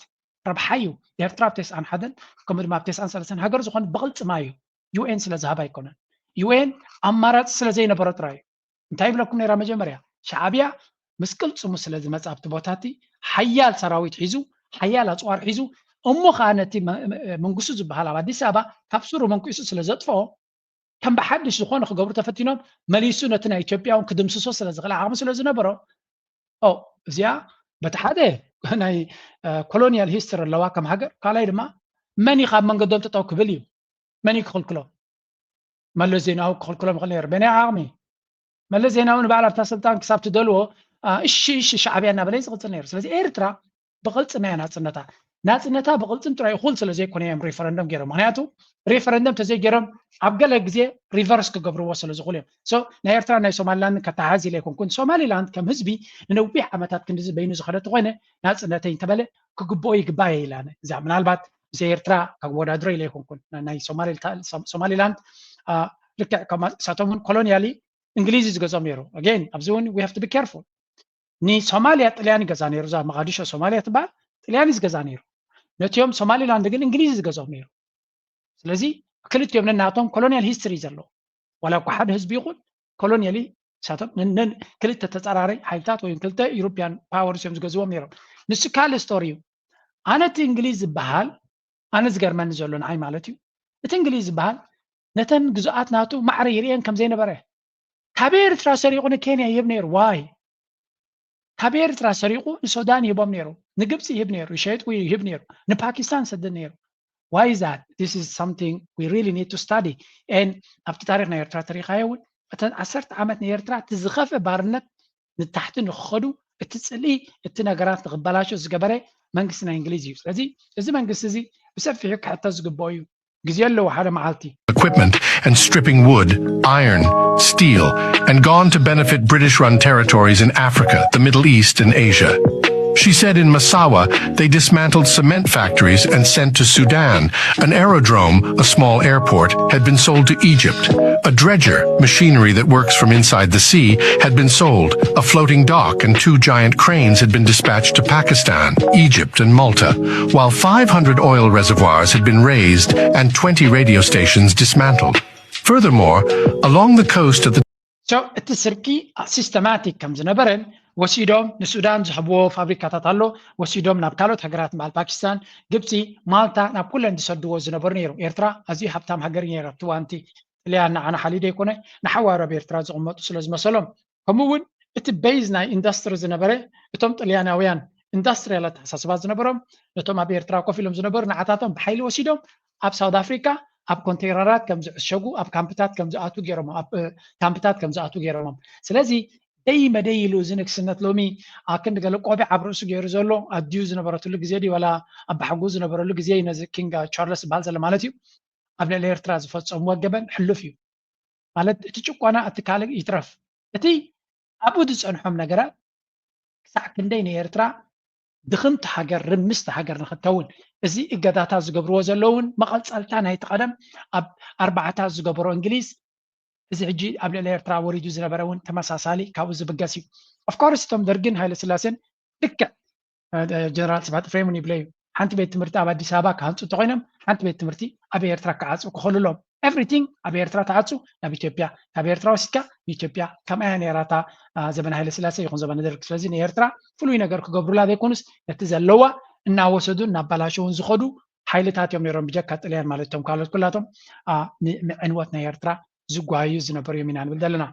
ረብሓ እዩ ኤርትራ ኣብ ተስዓን ሓደን ከምኡ ድማ ኣብ ተስዓን ሰለስተን ሃገር ዝኾነ ብቕልፅማ እዩ ዩኤን ስለ ዝሃባ ኣይኮነን ዩኤን ኣማራፂ ስለ ዘይነበሮ ጥራይ እዩ እንታይ ይብለኩም ነይራ መጀመርያ ሻዕብያ ምስ ቅልፅሙ ስለ ዝመፅ ኣብቲ ቦታቲ ሓያል ሰራዊት ሒዙ ሓያል ኣፅዋር ሒዙ እሞ ከዓ ነቲ መንግስቱ ዝበሃል ኣብ ኣዲስ ኣበባ ካብ ስሩ መንቂሱ ስለ ዘጥፍኦ ከም ብሓድሽ ዝኾነ ክገብሩ ተፈቲኖም መሊሱ ነቲ ናይ ኢትዮጵያ እውን ክድምስሶ ስለ ዝኽእል ዓቕሚ ስለ ዝነበሮ እዚኣ በቲ ሓደ ናይ ኮሎኒያል ሂስትሪ ኣለዋ ከም ሃገር ካልኣይ ድማ መን ካብ መንገዶም ጠጠው ክብል እዩ መን ክኽልክሎ መለስ ዜናዊ ክኽልክሎም ይኽእል ነይሩ በናይ ዓቕሚ መለስ ዜናዊ ንበዓል ኣብታ ስልጣን ክሳብ ትደልዎ እሺ እሺ ሻዕብያ እናበለ ዝቕፅል ነይሩ ስለዚ ኤርትራ ብቕልፅማ እያ ናፅነታ ናፅነታ ብቕልፅም ጥራይ እኹል ስለ ዘይኮነ እዮም ሪፈረንደም ገይሮም። ምክንያቱ ሪፈረንደም ተዘይገይሮም ኣብ ገለ ግዜ ሪቨርስ ክገብርዎ ስለ ዝኽእሉ እዮም። So ናይ ኤርትራ ናይ ሶማሊላንድ ከተሓዝ ኢለ ኣይኮንኩን። ሶማሊላንድ ከም ህዝቢ ንነዊሕ ዓመታት ክንድዚ በይኑ ዝኸደ ተኾይነ ናፅነተይ እንተበለ ክግብኦ ይግባእ እየ ኢላ እዛ ምናልባት ምስ ኤርትራ ከወዳድሮ ኢለ ኣይኮንኩን። ናይ ሶማሊላንድ ልክዕ እሳቶም እውን ኮሎኒያሊ እንግሊዝ እዩ ዝገዝኦም ነይሩ። ኣገን ኣብዚ እውን we have to be careful። ንሶማሊያ ጥልያን ይገዛ ነይሩ። እዛ መቃዲሾ ሶማሊያ ትበሃል ጥልያን እዩ ዝገዛ ነይሩ። ነቲኦም ሶማሊላንድ ግን እንግሊዝ እዩ ዝገዝኦም ነይሩ። ስለዚ ክልቲኦም ነናቶም ኮሎኒያል ሂስትሪ ዘለዎ ዋላ እኳ ሓደ ህዝቢ ይኹን ኮሎኒያሊ ሳቶም ክልተ ተፀራሪ ሓይልታት ወይ ክልተ ኢሮፒያን ፓወርስ እዮም ዝገዝዎም ነይሮም። ንሱ ካልእ ስቶሪ እዩ። ኣነ እቲ እንግሊዝ ዝበሃል ኣነ ዝገርመኒ ዘሎ ንዓይ ማለት እዩ። እቲ እንግሊዝ ዝበሃል ነተን ግዙኣት ናቱ ማዕረ ይርእየን ከም ዘይነበረ ካብ ኤርትራ ሰሪቑ ንኬንያ ይህብ ነይሩ። ዋይ ካብ ኤርትራ ሰሪቑ ንሱዳን ይህቦም ነይሩ፣ ንግብፂ ይህብ ነይሩ፣ ይሸይጥ ይህብ ነይሩ፣ ንፓኪስታን ሰድን ነይሩ። Why is that? This is something we really need to study. And ኣብቲ ታሪክ ናይ ኤርትራ ተሪኻዮ እውን እተን ዓሰርተ ዓመት ናይ ኤርትራ እቲ ዝኸፍአ ባርነት ንታሕቲ ንክኸዱ እቲ ፅልኢ እቲ ነገራት ንክበላሾ ዝገበረ መንግስቲ ናይ እንግሊዝ እዩ። ስለዚ እዚ መንግስቲ እዚ ብሰፊሑ ክሕተት ዝግብኦ እዩ። ግዜ ኣለዎ ሓደ መዓልቲ። Equipment and stripping wood, iron, steel, and gone to benefit British-run territories in Africa, the Middle East, and Asia. She said in Massawa they dismantled cement factories and sent to Sudan. An aerodrome, a small airport, had been sold to Egypt. A dredger, machinery that works from inside the sea, had been sold. A floating dock and two giant cranes had been dispatched to Pakistan, Egypt, and Malta, while five hundred oil reservoirs had been razed and twenty radio stations dismantled. Furthermore, along the coast of the So እቲ ስርቂ ሲስተማቲክ ከም ዝነበረን ወሲዶም ንሱዳን ዝህብዎ ፋብሪካታት ኣሎ ወሲዶም ናብ ካልኦት ሃገራት በዓል ፓኪስታን፣ ግብፂ፣ ማልታ ናብ ኩለን ዝሰድዎ ዝነበሩ ነይሩ። ኤርትራ ኣዝዩ ሃብታም ሃገር ነይራ። ኣብቲ እዋንቲ ጥልያን ንዓና ሓሊዶ ይኮነ ንሓዋሩ ኣብ ኤርትራ ዝቕመጡ ስለ ዝመሰሎም ከምኡ እውን እቲ ቤዝ ናይ ኢንዱስትሪ ዝነበረ እቶም ጥልያናውያን ኢንዱስትሪያል ኣተሓሳስባ ዝነበሮም ነቶም ኣብ ኤርትራ ኮፍ ኢሎም ዝነበሩ ንዓታቶም ብሓይሊ ወሲዶም ኣብ ሳውት ኣፍሪካ ኣብ ኮንቴይነራት ከም ዝዕሸጉ ኣብ ካምፕታት ከም ዝኣቱ ገይሮም ኣብ ካምፕታት ከም ዝኣቱ ገይሮም። ስለዚ ደይ መደይ ኢሉ እዚ ንግስነት ሎሚ ኣክንዲ ገለ ቆቢዕ ኣብ ርእሱ ገይሩ ዘሎ ኣድዩ ዝነበረትሉ ግዜ ድዩ ወላ ኣባሓጉ ዝነበረሉ ግዜ እዩ ነዚ ኪንግ ቻርለስ ዝበሃል ዘሎ ማለት እዩ ኣብ ልዕሊ ኤርትራ ዝፈፀምዎ ገበን ሕሉፍ እዩ። ማለት እቲ ጭቆና እቲ ካልእ ይትረፍ እቲ ኣብኡ ዝፀንሖም ነገራት ክሳዕ ክንደይ ንኤርትራ ድኽምቲ ሃገር ርምስቲ ሃገር ንክትከውን እዚ እገዳታት ዝገብርዎ ዘለውን መቐፀልታ ናይቲ ቀደም ኣብ ኣርባዕታት ዝገበሮ እንግሊዝ እዚ ሕጂ ኣብ ልዕሊ ኤርትራ ወሪዱ ዝነበረ እውን ተመሳሳሊ ካብኡ ዝብገስ እዩ። ኦፍኮርስ እቶም ደርግን ሃይለ ስላሴን ልክዕ ጀነራል ስብሓት ኤፍሬም እውን ይብለዩ ሓንቲ ቤት ትምህርቲ ኣብ ኣዲስ ኣበባ ክሃንፁ እንተኮይኖም ሓንቲ ቤት ትምህርቲ ኣብ ኤርትራ ክዓፁ ክኽእሉ ኣለዎም። ኤቭሪቲንግ ኣብ ኤርትራ ተዓፁ ናብ ኢትዮጵያ ካብ ኤርትራ ወሲድካ ንኢትዮጵያ ከምኣ እያ ነይራ እታ ዘበነ ሃይለ ስላሴ ይኹን ዘበነ ደርግ። ስለዚ ንኤርትራ ፍሉይ ነገር ክገብሩላ ዘይኮኑስ ነቲ ዘለዋ እናወሰዱ እናባላሸውን ዝኸዱ ሓይልታት እዮም ነይሮም ብጀካ ጥልያን ማለት እቶም ካልኦት ኩላቶም ንዕንወት ናይ ኤርትራ ዝጓዩ ዝነበሩ እዮም ኢና ንብል ዘለና።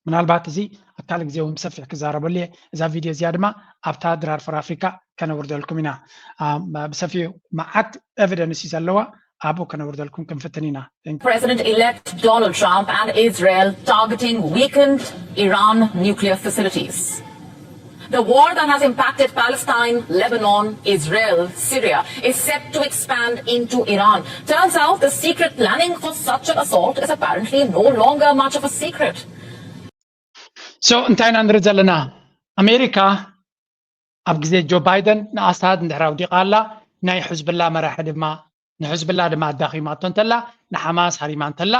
ምናልባት እዚ ኣብ ካልእ ግዜ እውን ብሰፊሕ ክዛረበሉ እየ። እዛ ቪድዮ እዚኣ ድማ ኣብታ ድራር ፈር ኣፍሪካ ከነውርደልኩም ኢና። ብሰፊሑ መዓት ኤቪደንስ እዩ ዘለዋ ኣብኡ ከነውርደልኩም ክንፍትን ኢና። President-elect Donald Trump and Israel targeting weakened Iran nuclear facilities. The war that has impacted Palestine, Lebanon, Israel, Syria is set to expand into Iran. Turns out the secret planning for such an assault is apparently no longer much of a secret. So እንታይ ኢና ንርኢ ዘለና? ኣሜሪካ ኣብ ግዜ ጆ ባይደን ንኣሳድ እንድሕር ኣውዲቓ ኣላ ናይ ሕዝብላ መራሒ ድማ ንሕዝብላ ድማ ኣዳኺማቶ እንተላ ንሓማስ ሃሪማ እንተላ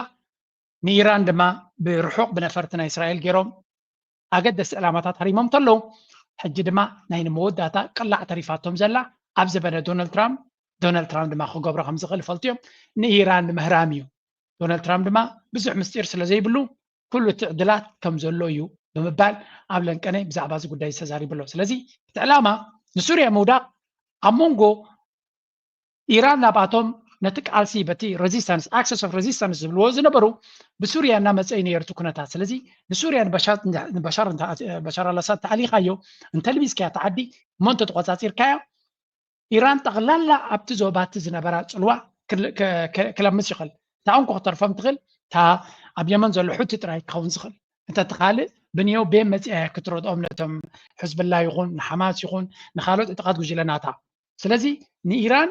ንኢራን ድማ ብርሑቕ ብነፈርቲ ናይ እስራኤል ገይሮም ኣገደስቲ ዕላማታት ሃሪሞም እንተለዉ ሕጂ ድማ ናይ ንመወዳእታ ቅላዕ ተሪፋቶም ዘላ ኣብ ዘበነ ዶናልድ ትራምፕ ዶናልድ ትራምፕ ድማ ክገብሮ ከም ዝኽእል ይፈልጡ እዮም። ንኢራን ንምህራም እዩ። ዶናልድ ትራምፕ ድማ ብዙሕ ምስጢር ስለ ዘይብሉ ኩሉ እቲ ዕድላት ከም ዘሎ እዩ ብምባል ኣብ ለንቀነ ብዛዕባ እዚ ጉዳይ ተዛሪቡ ኣሎ። ስለዚ እቲ ዕላማ ንሱርያ ምውዳቕ ኣብ መንጎ ኢራን ናብኣቶም ነቲ ቃልሲ በቲ resistance access of resistance ዝብልዎ ዝነበሩ ብሱርያ እናመፀ እዩ ነይሩ እቲ ኩነታት። ስለዚ ንሱርያ ንበሻር ኣላሳድ ተኣሊኻዮ እንተልቢስካያ እቲ ዓዲ እሞ እንተተቆፃፂርካዮ ኢራን ጠቕላላ ኣብቲ ዞባ እቲ ዝነበራ ፅልዋ ክለምስ ይኽእል። እታ እንኮ ክተርፎም ትኽእል እታ ኣብ የመን ዘሎ ሑቲ ጥራይ ክኸውን ዝኽእል። እንተ እቲ ካልእ ብንየው ቤን መፂኣ እያ ክትረድኦም ነቶም ሕዝብላ ይኹን ንሓማስ ይኹን ንካልኦት ዕጥቃት ጉጅለ ናታ። ስለዚ ንኢራን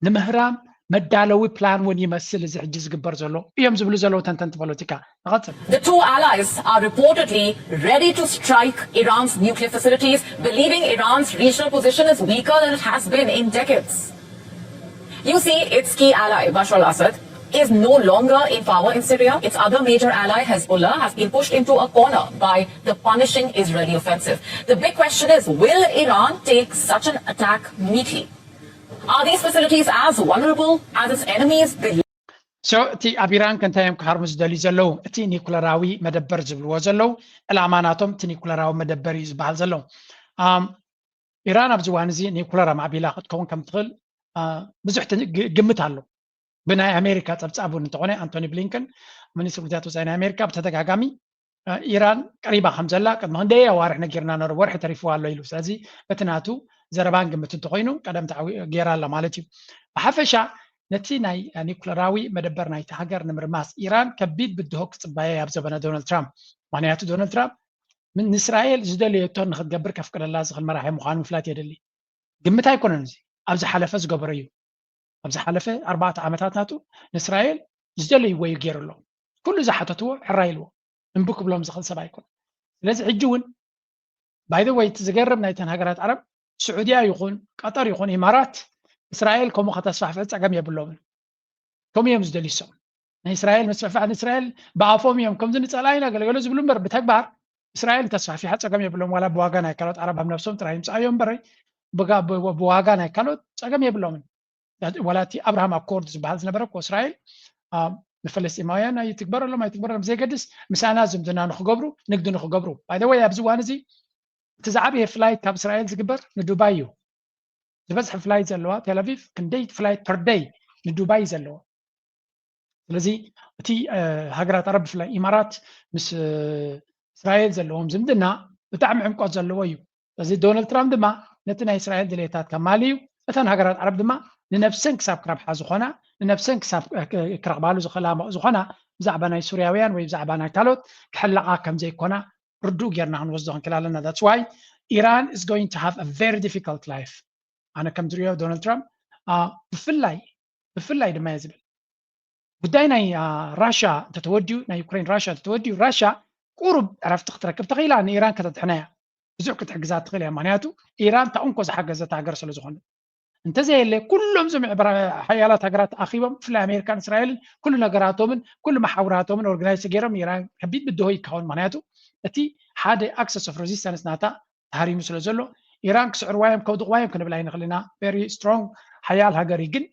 ንምህራም መዳለዊ ፕላን እውን ይመስል እዚ ሕጂ ዝግበር ዘሎ እዮም ዝብሉ ዘለዉ ተንተንቲ ፖለቲካ። ንቐጽል። The two allies are reportedly ready to strike Iran's nuclear facilities, believing Iran's regional position is weaker than it has been in decades. You see, its key ally, Bashar al-Assad, is no longer in power in Syria. Its other major ally, Hezbollah, has been pushed into a corner by the punishing Israeli offensive. The big question is, will Iran take such an attack meekly? Are these facilities as vulnerable as its enemies believe? So እቲ ኣብ ኢራን ከ እንታይ እዮም ክሃርሙ ዝደልዩ ዘለዉ? እቲ ኒኩለራዊ መደበር ዝብልዎ ዘለዉ ዕላማ ናቶም እቲ ኒኩለራዊ መደበር እዩ ዝበሃል ዘለዉ። ኢራን ኣብዚ እዋን እዚ ኒኩለር ኣማዕቢላ ክትከውን ከም ትኽእል ብዙሕ ግምት ኣሎ። ብናይ ኣሜሪካ ጸብጻብ እውን እንተኾነ ኣንቶኒ ብሊንከን ሚኒስትሪ ጉዳያት ወጻኢ ናይ ኣሜሪካ ብተደጋጋሚ ኢራን ቀሪባ ከም ዘላ ቅድሚ ክንደይ ኣዋርሕ ነጊርና ነሩ፣ ወርሒ ተሪፍዋ ኣሎ ኢሉ። ስለዚ በቲ ናቱ ዘረባን ግምት እንተኾይኑ ቀደም ገይራ ኣላ ማለት እዩ። ብሓፈሻ ነቲ ናይ ኒኩለራዊ መደበር ናይቲ ሃገር ንምርማስ ኢራን ከቢድ ብድሆ ክጽበያ ኣብ ዘበነ ዶናልድ ትራምፕ። ምክንያቱ ዶናልድ ትራምፕ ንእስራኤል ዝደለየቶ ንክትገብር ከፍቅደላ ዝኽእል መራሒ ምዃኑ ምፍላጥ የድሊ። ግምት ኣይኮነን፣ እዚ ኣብ ዝሓለፈ ዝገበሮ እዩ። ኣብ ዝሓለፈ ኣርባዕተ ዓመታት ናቱ ንእስራኤል ዝደለይዎ እዩ ገይሩ ኣሎ። ኩሉ ዝሓተትዎ ሕራይ ኢልዎ እምቢ ክብሎም ዝኽእል ሰብ ኣይኮነን። ስለዚ ሕጂ እውን by the way እቲ ዝገርም ናይተን ሃገራት ዓረብ ስዑድያ ይኹን ቀጠር ይኹን ኢማራት እስራኤል ከምኡ ከተስፋሕፍሕ ጸገም የብሎምን። ከምኡ እዮም ዝደልዩ እሶም። ናይ እስራኤል ምስፍሕፋሕ ንእስራኤል ብኣፎም እዮም ከምዚ ንጸላኢና ገለገለ ዝብሉ እምበር ብተግባር እስራኤል ተስፋሕፊሓ ጸገም የብሎም። ዋላ ብዋጋ ናይ ካልኦት ዓረብ ኣብ ነብሶም ጥራይ ይምጽኣዮ እምበረይ ብዋጋ ናይ ካልኦት ጸገም የብሎምን። ዋላ እቲ ኣብርሃም ኣኮርድ ዝበሃል ዝነበረ እኮ እስራኤል ንፈለስጢማውያን ኣይትግበረሎም ኣይትግበረሎም ብዘይገድስ ምሳና ዝምድና ንክገብሩ ንግዲ ንክገብሩ። By the way ኣብዚ እዋን እዚ እቲ ዝዓበየ ፍላይት ካብ እስራኤል ዝግበር ንዱባይ እዩ። ዝበዝሐ ፍላይት ዘለዋ ቴል ኣቪቭ ክንደይ ፍላይት per day ንዱባይ እዩ ዘለዎ። ስለዚ እቲ ሃገራት ዓረብ ብፍላይ ኢማራት ምስ እስራኤል ዘለዎም ዝምድና ብጣዕሚ ዕምቆት ዘለዎ እዩ። ስለዚ ዶናልድ ትራምፕ ድማ ነቲ ናይ እስራኤል ድሌታት ከማልዩ እተን ሃገራት ዓረብ ድማ ንነብሰን ክሳብ ክረብሓ ዝኾና ንነብሰን ክሳብ ክረኽባሉ ዝኽእላ ዝኾና ብዛዕባ ናይ ሱርያውያን ወይ ብዛዕባ ናይ ካልኦት ክሕለቓ ከም ዘይኮና ርዱእ ጌርና ክንወስዶ ክንክእል ኣለና። That's why Iran is going to have a very difficult life። ኣነ ከም ዝሪኦ ዶናልድ ትራምፕ ብፍላይ ብፍላይ ድማ እየ ዝብል ጉዳይ ናይ ራሻ እንተተወዲኡ ናይ ዩክሬን ራሻ እንተተወዲኡ ራሻ ቁሩብ ዕረፍቲ ክትረክብ ተኽኢላ ንኢራን ከተድሕና እያ። ብዙሕ ክትሕግዛ ትኽእል እያ። ምክንያቱ ኢራን እታ እንኮ ዝሓገዘት ሃገር ስለ ዝኾነ እንተዘየለ ኩሎም እዞም ሓያላት ሃገራት ተኣኪቦም ብፍላይ ኣሜሪካን እስራኤልን ኩሉ ነገራቶምን ኩሉ መሓውራቶምን ኦርጋናይዝ ገይሮም ኢራን ከቢድ ብድሆ ይካውን። ምክንያቱ እቲ ሓደ ኣክሰስ ኦፍ ሬዚስተንስ ናታ ተሃሪሙ ስለ ዘሎ ኢራን ክስዕርዋ እዮም ከውድቕዋ እዮም ክንብል ኣይንኽእል ኢና። ቨሪ ስትሮንግ ሓያል ሃገር እዩ ግን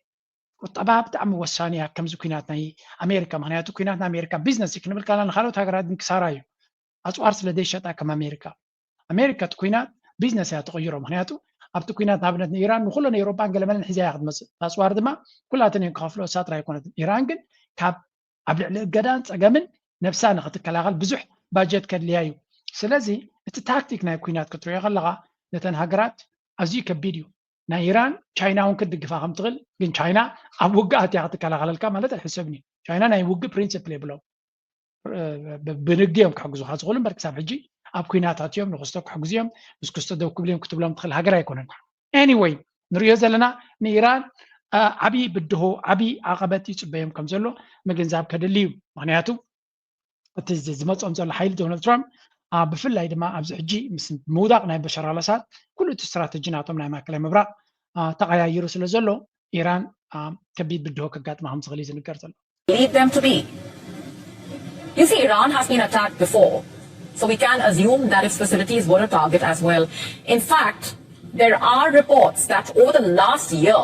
ቁጠባ ብጣዕሚ ወሳኒ እያ ከምዚ ኩናት ናይ ኣሜሪካ። ምክንያቱ ኩናት ናይ ኣሜሪካ ቢዝነስ እዩ ክንብል ከለና ንካልኦት ሃገራት ግን ክሳራ እዩ። ኣፅዋር ስለ ዘይሸጣ ከም ኣሜሪካ ኣሜሪካ እቲ ኩናት ቢዝነስ እያ ትቕይሮ። ምክንያቱ ኣብቲ ኩናት ንኣብነት ንኢራን ንኩለን ኤውሮጳን ገለመለን ሒዛ እያ ክትመፅእ። ኣፅዋር ድማ ኩላተን እየን ክኸፍሎ እሳ ጥራይ ኣይኮነትን። ኢራን ግን ካብ ኣብ ልዕሊ እገዳን ፀገምን ነብሳ ንክትከላኸል ብዙሕ ባጀት ከድልያ እዩ። ስለዚ እቲ ታክቲክ ናይ ኩናት ክትሪኦ ከለካ ነተን ሃገራት ኣዝዩ ከቢድ እዩ። ናይ ኢራን ቻይና እውን ክትድግፋ ከም ትኽእል ግን ቻይና ኣብ ውግእ ኣትያ ክትከላኸለልካ ማለት ኣይሕሰብን እዩ። ቻይና ናይ ውግእ ፕሪንስፕል የብሎም። ብንግዲ እዮም ክሕግዙካ ዝኽእሉ እምበር ክሳብ ሕጂ ኣብ ኩናት ኣትዮም ንክስቶ ክሕግዙ እዮም ምስ ክስቶ ደው ክብሉ እዮም ክትብሎም ትኽእል ሃገር ኣይኮነን። Anyway ንሪኦ ዘለና ንኢራን ዓብዪ ብድሆ ዓብዪ ዓቐበት ይፅበዮም ከም ዘሎ ምግንዛብ ከድሊ እዩ። ምክንያቱ እቲ ዝመፅኦም ዘሎ ሓይሊ ዶናልድ ትራምፕ ብፍላይ ድማ ኣብዚ ሕጂ ምስ ምውዳቕ ናይ በሻር ኣልኣሳድ ኩሉ እቲ ስትራተጂ ናቶም ናይ ማእከላይ ምብራቕ ተቐያይሩ ስለ ዘሎ ኢራን ከቢድ ብድሆ ከጋጥማ ከም ዝኽእል እዩ ዝንገር ዘሎ። Lead them to be. You see, Iran has been attacked before, so we can assume that its facilities were a target as well. In fact, there are reports that over the last year,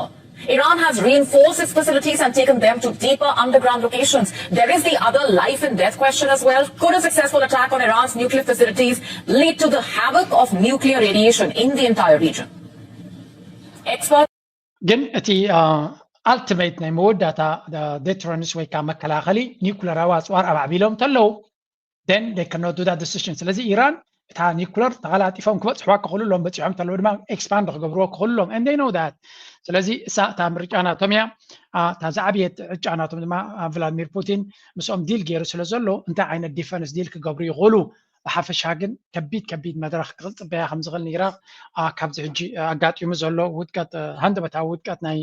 Iran has reinforced its facilities and taken them to deeper underground locations. There is the other life and death question as well. Could a successful attack on Iran's nuclear facilities lead to the havoc of nuclear radiation in the entire region? Experts ግን እቲ ኣልቲሜት ናይ መወዳእታ ዴትረንስ ወይ ከዓ መከላኸሊ ኒኩለራዊ ኣፅዋር ኣማዕቢሎም እንተለዉ then they cannot do that decision። ስለዚ ኢራን እታ ኒኩለር ተቀላጢፎም ክበፅሕዋ ክኽእሉ ኣለዎም። በፂሖም እንተለዉ ድማ ኤክስፓንድ ክገብርዎ ክኽእሉ ኣለዎም and they know that። ስለዚ እሳ እታ ምርጫ ናቶም እያ። እታ ዝዓብየት ዕጫ ናቶም ድማ ቭላድሚር ፑቲን ምስኦም ዲል ገይሩ ስለ ዘሎ እንታይ ዓይነት ዲፈንስ ዲል ክገብሩ ይኽእሉ ብሓፈሻ ግን ከቢድ ከቢድ መድረኽ ክፅበያ ከም ዝኽእል ንኢራቕ፣ አ፣ ካብዚ ሕጂ ኣጋጢሙ ዘሎ ውድቀት፣ አ፣ ሃንደበታዊ ውድቀት ናይ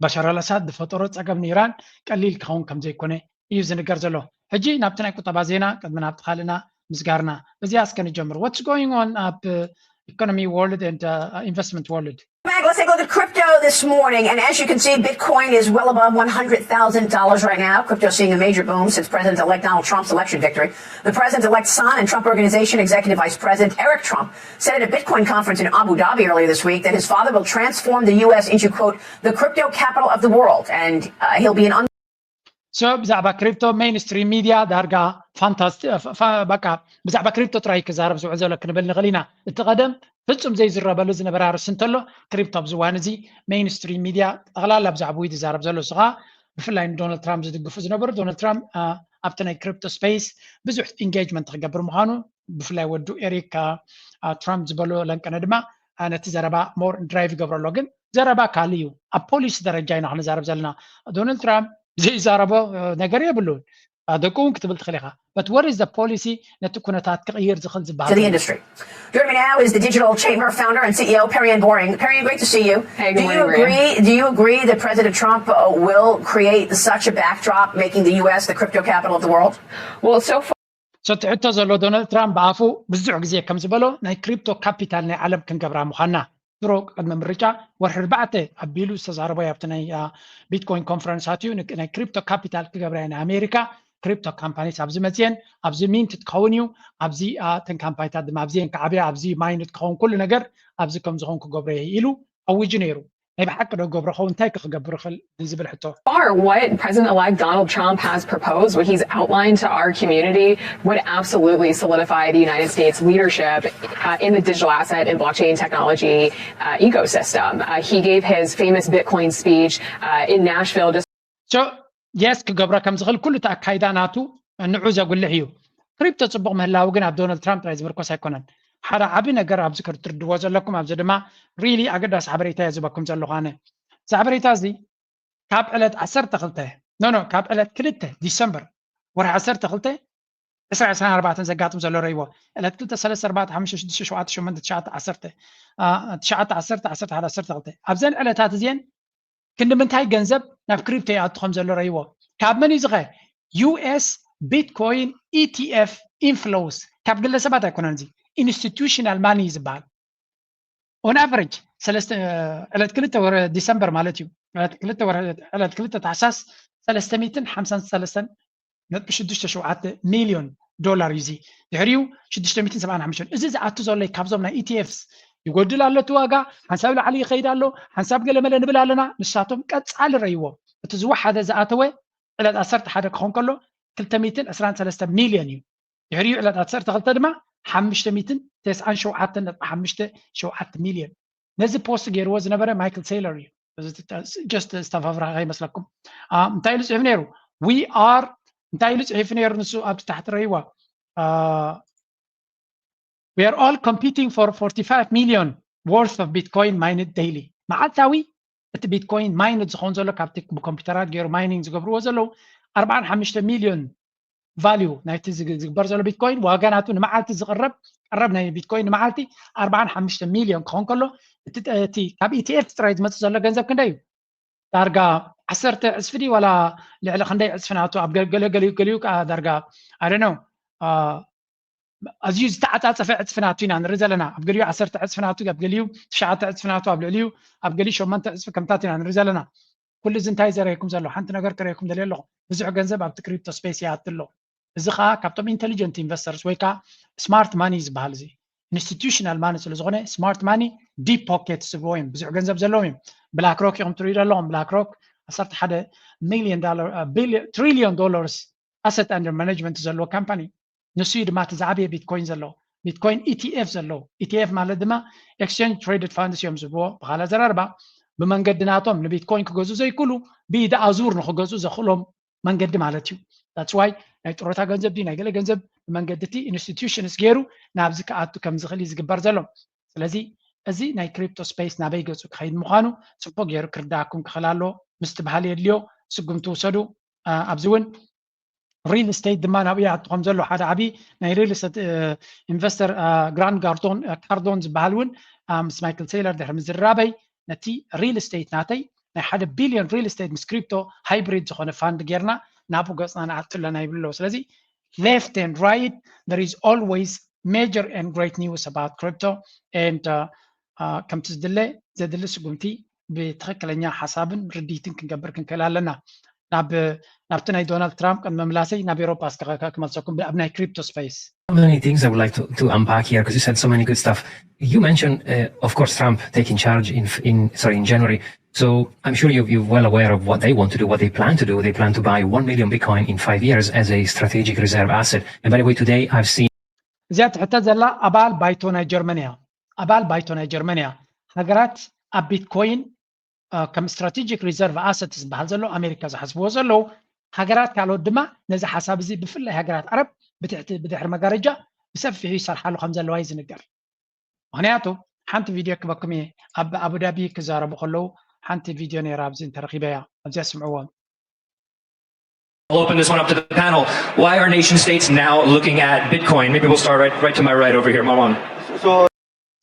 በሻር ኣልኣሳድ ዝፈጠሮ ፀገም ንኢራን ቀሊል ክኸውን ከም ዘይኮነ እዩ ዝንገር ዘሎ። ሕጂ ናብቲ ናይ ቁጠባ ዜና ቅድሚ ናብቲ ካልእና ምስጋርና በዚኣ እስከ ንጀምር። What's going on ኣብ economy world and uh, investment world? Mac, let's take a look at crypto this morning. And as you can see, Bitcoin is well above one hundred thousand dollars right now. Crypto seeing a major boom since President-elect Donald Trump's election victory. The President-elect's son and Trump Organization Executive Vice President Eric Trump said at a Bitcoin conference in Abu Dhabi earlier this week that his father will transform the U S into, quote, the crypto capital of the world. And uh, he'll be an So ብዛዕባ ክሪፕቶ ሜይንስትሪም ሚድያ ዳርጋ ፋንታስቲ በቃ ብዛዕባ ክሪፕቶ ጥራይ ክዛረብ ዝውዕል ዘሎ ክንብል ንኽእል ኢና። እቲ ቀደም ፍጹም ዘይዝረበሉ ዝነበረ ኣርእስቲ እንተሎ ክሪፕቶ ኣብዚ እዋን እዚ ሜይንስትሪም ሚድያ ጠቕላላ ብዛዕባኡ እዩ ዝዛረብ ዘሎ። ንሱ ከዓ ብፍላይ ንዶናልድ ትራምፕ ዝድግፉ ዝነበሩ ዶናልድ ትራምፕ ኣብቲ ናይ ክሪፕቶ ስፔስ ብዙሕ ኢንጌጅመንት ክገብር ምዃኑ ብፍላይ ወዱ ኤሪክ ትራምፕ ዝበሎ ለንቀነ ድማ ነቲ ዘረባ ሞር ድራይቭ ይገብሮ ኣሎ። ግን ዘረባ ካልእ እዩ። ኣብ ፖሊሲ ደረጃ ኢና ክንዛረብ ዘለና። ዶናልድ ትራምፕ ዘይዛረቦ ነገር የብሉን። ደቁ እውን ክትብል ትኽእል ኢኻ። But what is the policy ነቲ ኩነታት ክቕይር ዝኽእል ዝበሃል to the industry. Joining me now is the Digital Chamber founder and C E O, Perian Boring. Perian, great to see you. Hey, good do you morning, Maria. agree? Do you agree that President Trump uh, will create such a backdrop, making the U S the crypto capital of the world? Well, so far. So እቲ ሕቶ ዘሎ ዶናልድ ትራምፕ ብኣፉ ብዙሕ ግዜ ከም ዝበሎ ናይ ክሪፕቶ ካፒታል ናይ ዓለም ክንገብራ ምዃንና ድሮ ቅድሚ ምርጫ ወርሒ ኣርባዕተ ኣቢሉ ዝተዛረቦ ኣብቲ ናይ ቢትኮይን ኮንፈረንሳት እዩ። ናይ ክሪፕቶ ካፒታል ክገብራ ናይ ኣሜሪካ ክሪፕቶ ካምፓኒስ ኣብዚ መፅየን ኣብዚ ሚንት ትኸውን እዩ። ኣብዚ እተን ካምፓኒታት ድማ ኣብዚአን ክዓብያ ኣብዚ ማይንት ክኸውን ኩሉ ነገር ኣብዚ ከም ዝኾን ክገብሮ እየ ኢሉ ኣዊጁ ነይሩ። ናይ ብሓቂ ዶ ክገብሮ ኸውን እንታይ ክገብር ይኽእል ንዝብል ሕቶ far what President-elect Donald Trump has proposed, what he's outlined to our community, would absolutely solidify the United States leadership uh, in the digital asset and blockchain technology uh, ecosystem. Uh, he gave his famous Bitcoin speech uh, in Nashville just So yes ክገብሮ ከም ዝኽእል ኩሉ እቲ ኣካይዳ ናቱ ንዑ ዘጉልሕ እዩ። ክሪፕቶ ፅቡቕ ምህላው ግን ኣብ ዶናልድ ትራምፕ ጥራይ ዝምርኮስ ኣይኮነን። ሓደ ዓቢ ነገር ኣብዚ ክትርድዎ ዘለኩም ኣብዚ ድማ ሪሊ ኣገዳሲ ሓበሬታ እየ ዝበኩም ዘለኹ ኣነ። እዚ ሓበሬታ እዚ ካብ ዕለት ዓሰርተ ክልተ ኖ ኖ ካብ ዕለት ክልተ ዲሰምበር ወርሒ ዓሰርተ ክልተ ዕስራ ዕስራን ኣርባዕተን ዘጋጥም ዘሎ ረይዎ ዕለት ክልተ ሰለስተ ኣርባዕተ ሓሙሽተ ሽዱሽተ ሸውዓተ ሸሞንተ ትሽዓተ ዓሰርተ ትሽዓተ ዓሰርተ ዓሰርተ ሓደ ዓሰርተ ክልተ ኣብዘን ዕለታት እዚአን ክንዲ ምንታይ ገንዘብ ናብ ክሪፕቶ ይኣቱ ከም ዘሎ ረይዎ። ካብ መን እዩ ዝኸ? ዩ ኤስ ቢትኮይን ኢቲኤፍ ኢንፍሎውስ ካብ ግለሰባት ኣይኮነን። እዚ ኢንስቲቱሽናል ማኒ ዝበሃል ኦን ኣቨሬጅ ሰለስተ ዕለት ክልተ ወረ ዲሰምበር ማለት እዩ ዕለት ክልተ ወረ ዕለት ክልተ ታሕሳስ ሰለስተ ሚእትን ሓምሳን ሰለስተን ነጥቢ ሽዱሽተ ሸውዓተ ሚልዮን ዶላር እዩ። እዚ ድሕሪኡ ሽዱሽተ ሚእትን ሰብዓን ሓሙሽተን እዚ ዝኣቱ ዘሎ ካብዞም ናይ ኢቲኤፍስ ይጎድል ኣሎ እቲ ዋጋ ሓንሳብ ላዕሊ ይኸይድ ኣሎ ሓንሳብ ገለመለ ንብል ኣለና። ንሳቶም ቀጻሊ ረይዎ እቲ ዝወሓደ ዝኣተወ ዕለት ዓሰርተ ሓደ ክኾን ከሎ ክልተ ሚእትን ዕስራን ሰለስተ ሚልዮን እዩ። ድሕሪኡ ዕለት ዓሰርተ ክልተ ድማ ሓሙሽተ ሚእትን ተስዓን ሸውዓተን ነጥቢ ሓሙሽተ ሸውዓተ ሚልዮን ነዚ ፖስት ገይርዎ ዝነበረ ማይክል ሴይለር እዩ። ጀስት ዝተፋፍራ ከይመስለኩም እንታይ ኢሉ ፅሒፍ ነይሩ? We are እንታይ ኢሉ ፅሒፍ ነይሩ ንሱ ኣብቲ ታሕቲ ረይዋ we are all competing for forty-five million worth of Bitcoin mined daily። መዓልታዊ እቲ ቢትኮይን ማይንድ ዝኸውን ዘሎ ካብቲ ብኮምፒውተራት ገይሩ ማይኒንግ ዝገብርዎ ዘለዉ ኣርባዓን ሓሙሽተ ሚልዮን ቫሊዩ ናይቲ ዝግበር ዘሎ ቢትኮይን ዋጋ ናቱ ንመዓልቲ ዝቕረብ ቀረብ ናይ ቢትኮይን ንመዓልቲ ኣርባዓን ሓሙሽተ ሚልዮን ክኸውን ከሎ እቲ ካብ ኢቲኤፍ ጥራይ ዝመፅእ ዘሎ ገንዘብ ክንደይ እዩ? ዳርጋ ዓሰርተ ዕፅፊ ድዩ ዋላ ልዕሊ ክንደይ ዕፅፊ ናቱ ኣብ ገለገሊኡ ገሊኡ ከዓ ዳርጋ ኣደነው ኣዝዩ ዝተዓፃፀፈ ዕፅፊ ናቱ ኢና ንርኢ ዘለና። ኣብ ገሊኡ ዓሰርተ ዕፅፊ ናቱ ኣብ ገሊኡ ትሽዓተ ዕፅፊ ናቱ ኣብ ልዕሊኡ ኣብ ገሊኡ ሸሞንተ ዕፅፊ ከምታት ኢና ንርኢ ዘለና። ኩሉ እዚ እንታይ ዘርእየኩም ዘሎ ሓንቲ ነገር ክርእየኩም ደልየ ኣለኹ። ብዙሕ ገንዘብ ኣብቲ ክሪፕቶ ስፔስ ይኣቲ ኣሎ። እዚ ከዓ ካብቶም ኢንቴሊጀንት ኢንቨስተርስ ወይ ከዓ ስማርት ማኒ ዝበሃል እዚ ኢንስቲቱሽናል ማኒ ስለ ዝኾነ ስማርት ማኒ ዲፕ ፖኬት ዝብልዎ እዮም። ብዙሕ ገንዘብ ዘለዎም እዮም። ብላክ ሮክ ኢኹም ትሪኡ ዘለኹም ብላክ ሮክ ዓሰርተ ሓደ ሚልዮን ዶላር ትሪልዮን ዶላርስ ኣሰት ኣንደር ማኔጅመንት ዘለዎ ካምፓኒ ንሱ እዩ ድማ እቲ ዝዓበየ ቢትኮይን ዘለዎ ቢትኮይን ኢቲኤፍ ዘለዎ ኢቲኤፍ ማለት ድማ ኤክስቸንጅ ትሬድድ ፋንድስ እዮም ዝብልዎ ብካል ኣዘራርባ ብመንገዲ ናቶም ንቢትኮይን ክገዝኡ ዘይክእሉ ብኢድ ኣዙር ንክገዝኡ ዘኽእሎም መንገዲ ማለት እዩ። That's why ናይ ጥሮታ ገንዘብ ድዩ ናይ ገለ ገንዘብ ብመንገዲ እቲ ኢንስቲቱሽንስ ገይሩ ናብዚ ክኣቱ ከም ዝኽእል እዩ ዝግበር ዘሎ። ስለዚ እዚ ናይ ክሪፕቶ ስፔስ ናበይ ገፁ ክኸይድ ምዃኑ ፅቡቅ ገይሩ ክርዳኣኩም ክኽእል ኣለዎ። ምስትብሃል የድልዮ። ስጉምቲ ውሰዱ። ኣብዚ እውን real estate ድማ ናብኡ ይኣቱ ከም ዘሎ ሓደ ዓብዪ ናይ real estate investor Grant Cardone ዝበሃል እውን ምስ Michael Saylor ድሕሪ ምዝራበይ ነቲ real estate ናተይ ናይ ሓደ billion real estate ምስ crypto hybrid ዝኾነ fund ጌርና ናብኡ ገፅና ንኣቱ ኣለና ይብል ኣለዉ። ስለዚ left and right there is always major and great news about crypto and ከምቲ ዝድለ ዘድሊ ስጉምቲ ብትኽክለኛ ሓሳብን ርድኢትን ክንገብር ክንክእል ኣለና። ናብቲ ናይ ዶናልድ ትራምፕ ቅድሚ ምላሰይ ናብ ኤሮፓ እስከ ክመልሰኩም ኣብ ናይ crypto space So many things I would like to, to unpack here because you said so many good stuff. You mentioned, uh, of course, Trump taking charge in, in sorry in January. So I'm sure you're, you're well aware of what they want to do, what they plan to do. They plan to buy one million Bitcoin in five years as a strategic reserve asset. And by the way, today I've seen እዚኣ ትሕተት ዘላ ኣባል ባይቶ ናይ ጀርመን እያ። ኣባል ባይቶ ናይ ጀርመን እያ። ሃገራት ኣብ ቢትኮይን ከም strategic reserve asset ዝበሃል ዘሎ ኣሜሪካ ዝሓስብዎ ዘለዉ ሃገራት ካልኦት ድማ ነዚ ሓሳብ እዚ ብፍላይ ሃገራት ዓረብ ብትሕቲ ብድሕሪ መጋረጃ ብሰፊሑ ይሰርሓሉ ከም ዘለዋ እዩ ዝንገር። ምክንያቱ ሓንቲ ቪድዮ ክበኩም እየ ኣብ ኣቡዳቢ ክዛረቡ ከለዉ ሓንቲ ቪድዮ ነይራ ኣብዚ እንተረኪበያ ኣብዚኣ ስምዕዎም። I'll open this one up to the panel. Why are nation states now looking at Bitcoin? Maybe we'll start right, right to my right over here, Marwan. So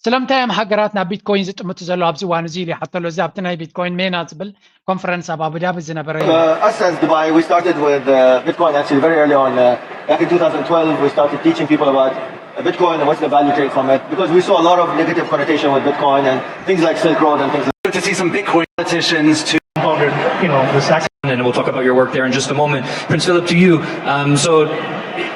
ስለምንታይ እዮም ሃገራት ናብ ቢትኮይን ዝጥምቱ ዘለዉ ኣብዚ እዋን እዚ ኢሉ ይሓተሎ እዚ ኣብቲ ናይ ቢትኮይን ሜና ዝብል ኮንፈረንስ ኣብ ኣቡዳቢ ዝነበረ እዩ። uh, us as Dubai, we started with uh, Bitcoin actually very early on. Uh, back in two thousand twelve, we started teaching people about Bitcoin and what's the value take from it because we saw a lot of negative connotation with Bitcoin and things like Silk Road and things like to see some Bitcoin politicians to you know, this And we'll talk about your work there in just a moment. Prince Philip, to you. Um, so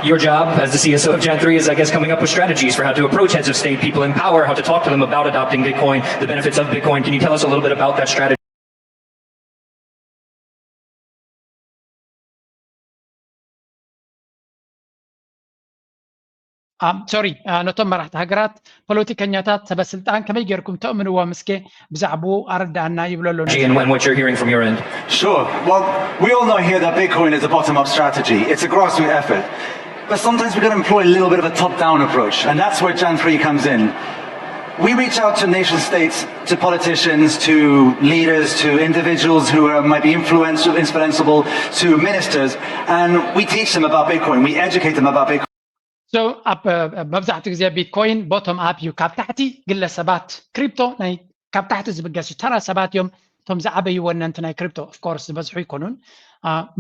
your job as the C S O of Jan three is, I guess, coming up with strategies for how to approach heads of state, people in power, how to talk to them about adopting Bitcoin, the benefits of Bitcoin. Can you tell us a little bit about that strategy? ሶሪ ነቶም መራሕቲ ሃገራት ፖለቲከኛታት ሰበስልጣን ከመይ ጌርኩም ተእምንዎም እስከ ብዛዕባኡ ኣረዳእና ይብሎ ኣሎ። And what you're hearing from your end. Sure. Well, we all know here that Bitcoin is a bottom-up strategy. It's a grassroots effort. But sometimes we've got to employ a little bit of a top-down approach, and that's where Jan three comes in. We reach out to nation states, to politicians, to leaders, to individuals who are, might be influential, influenceable, to ministers, and we teach them about Bitcoin. We educate them about Bitcoin. So ኣብ መብዛሕትኡ ግዜ ቢትኮይን ቦቶም ኣፕ እዩ፣ ካብ ታሕቲ ግለሰባት ክሪፕቶ ናይ ካብ ታሕቲ ዝብገሱ ተራ ሰባት እዮም። እቶም ዝዓበዩ ወነንቲ ናይ ክሪፕቶ ኦፍኮርስ ዝበዝሑ ኣይኮኑን።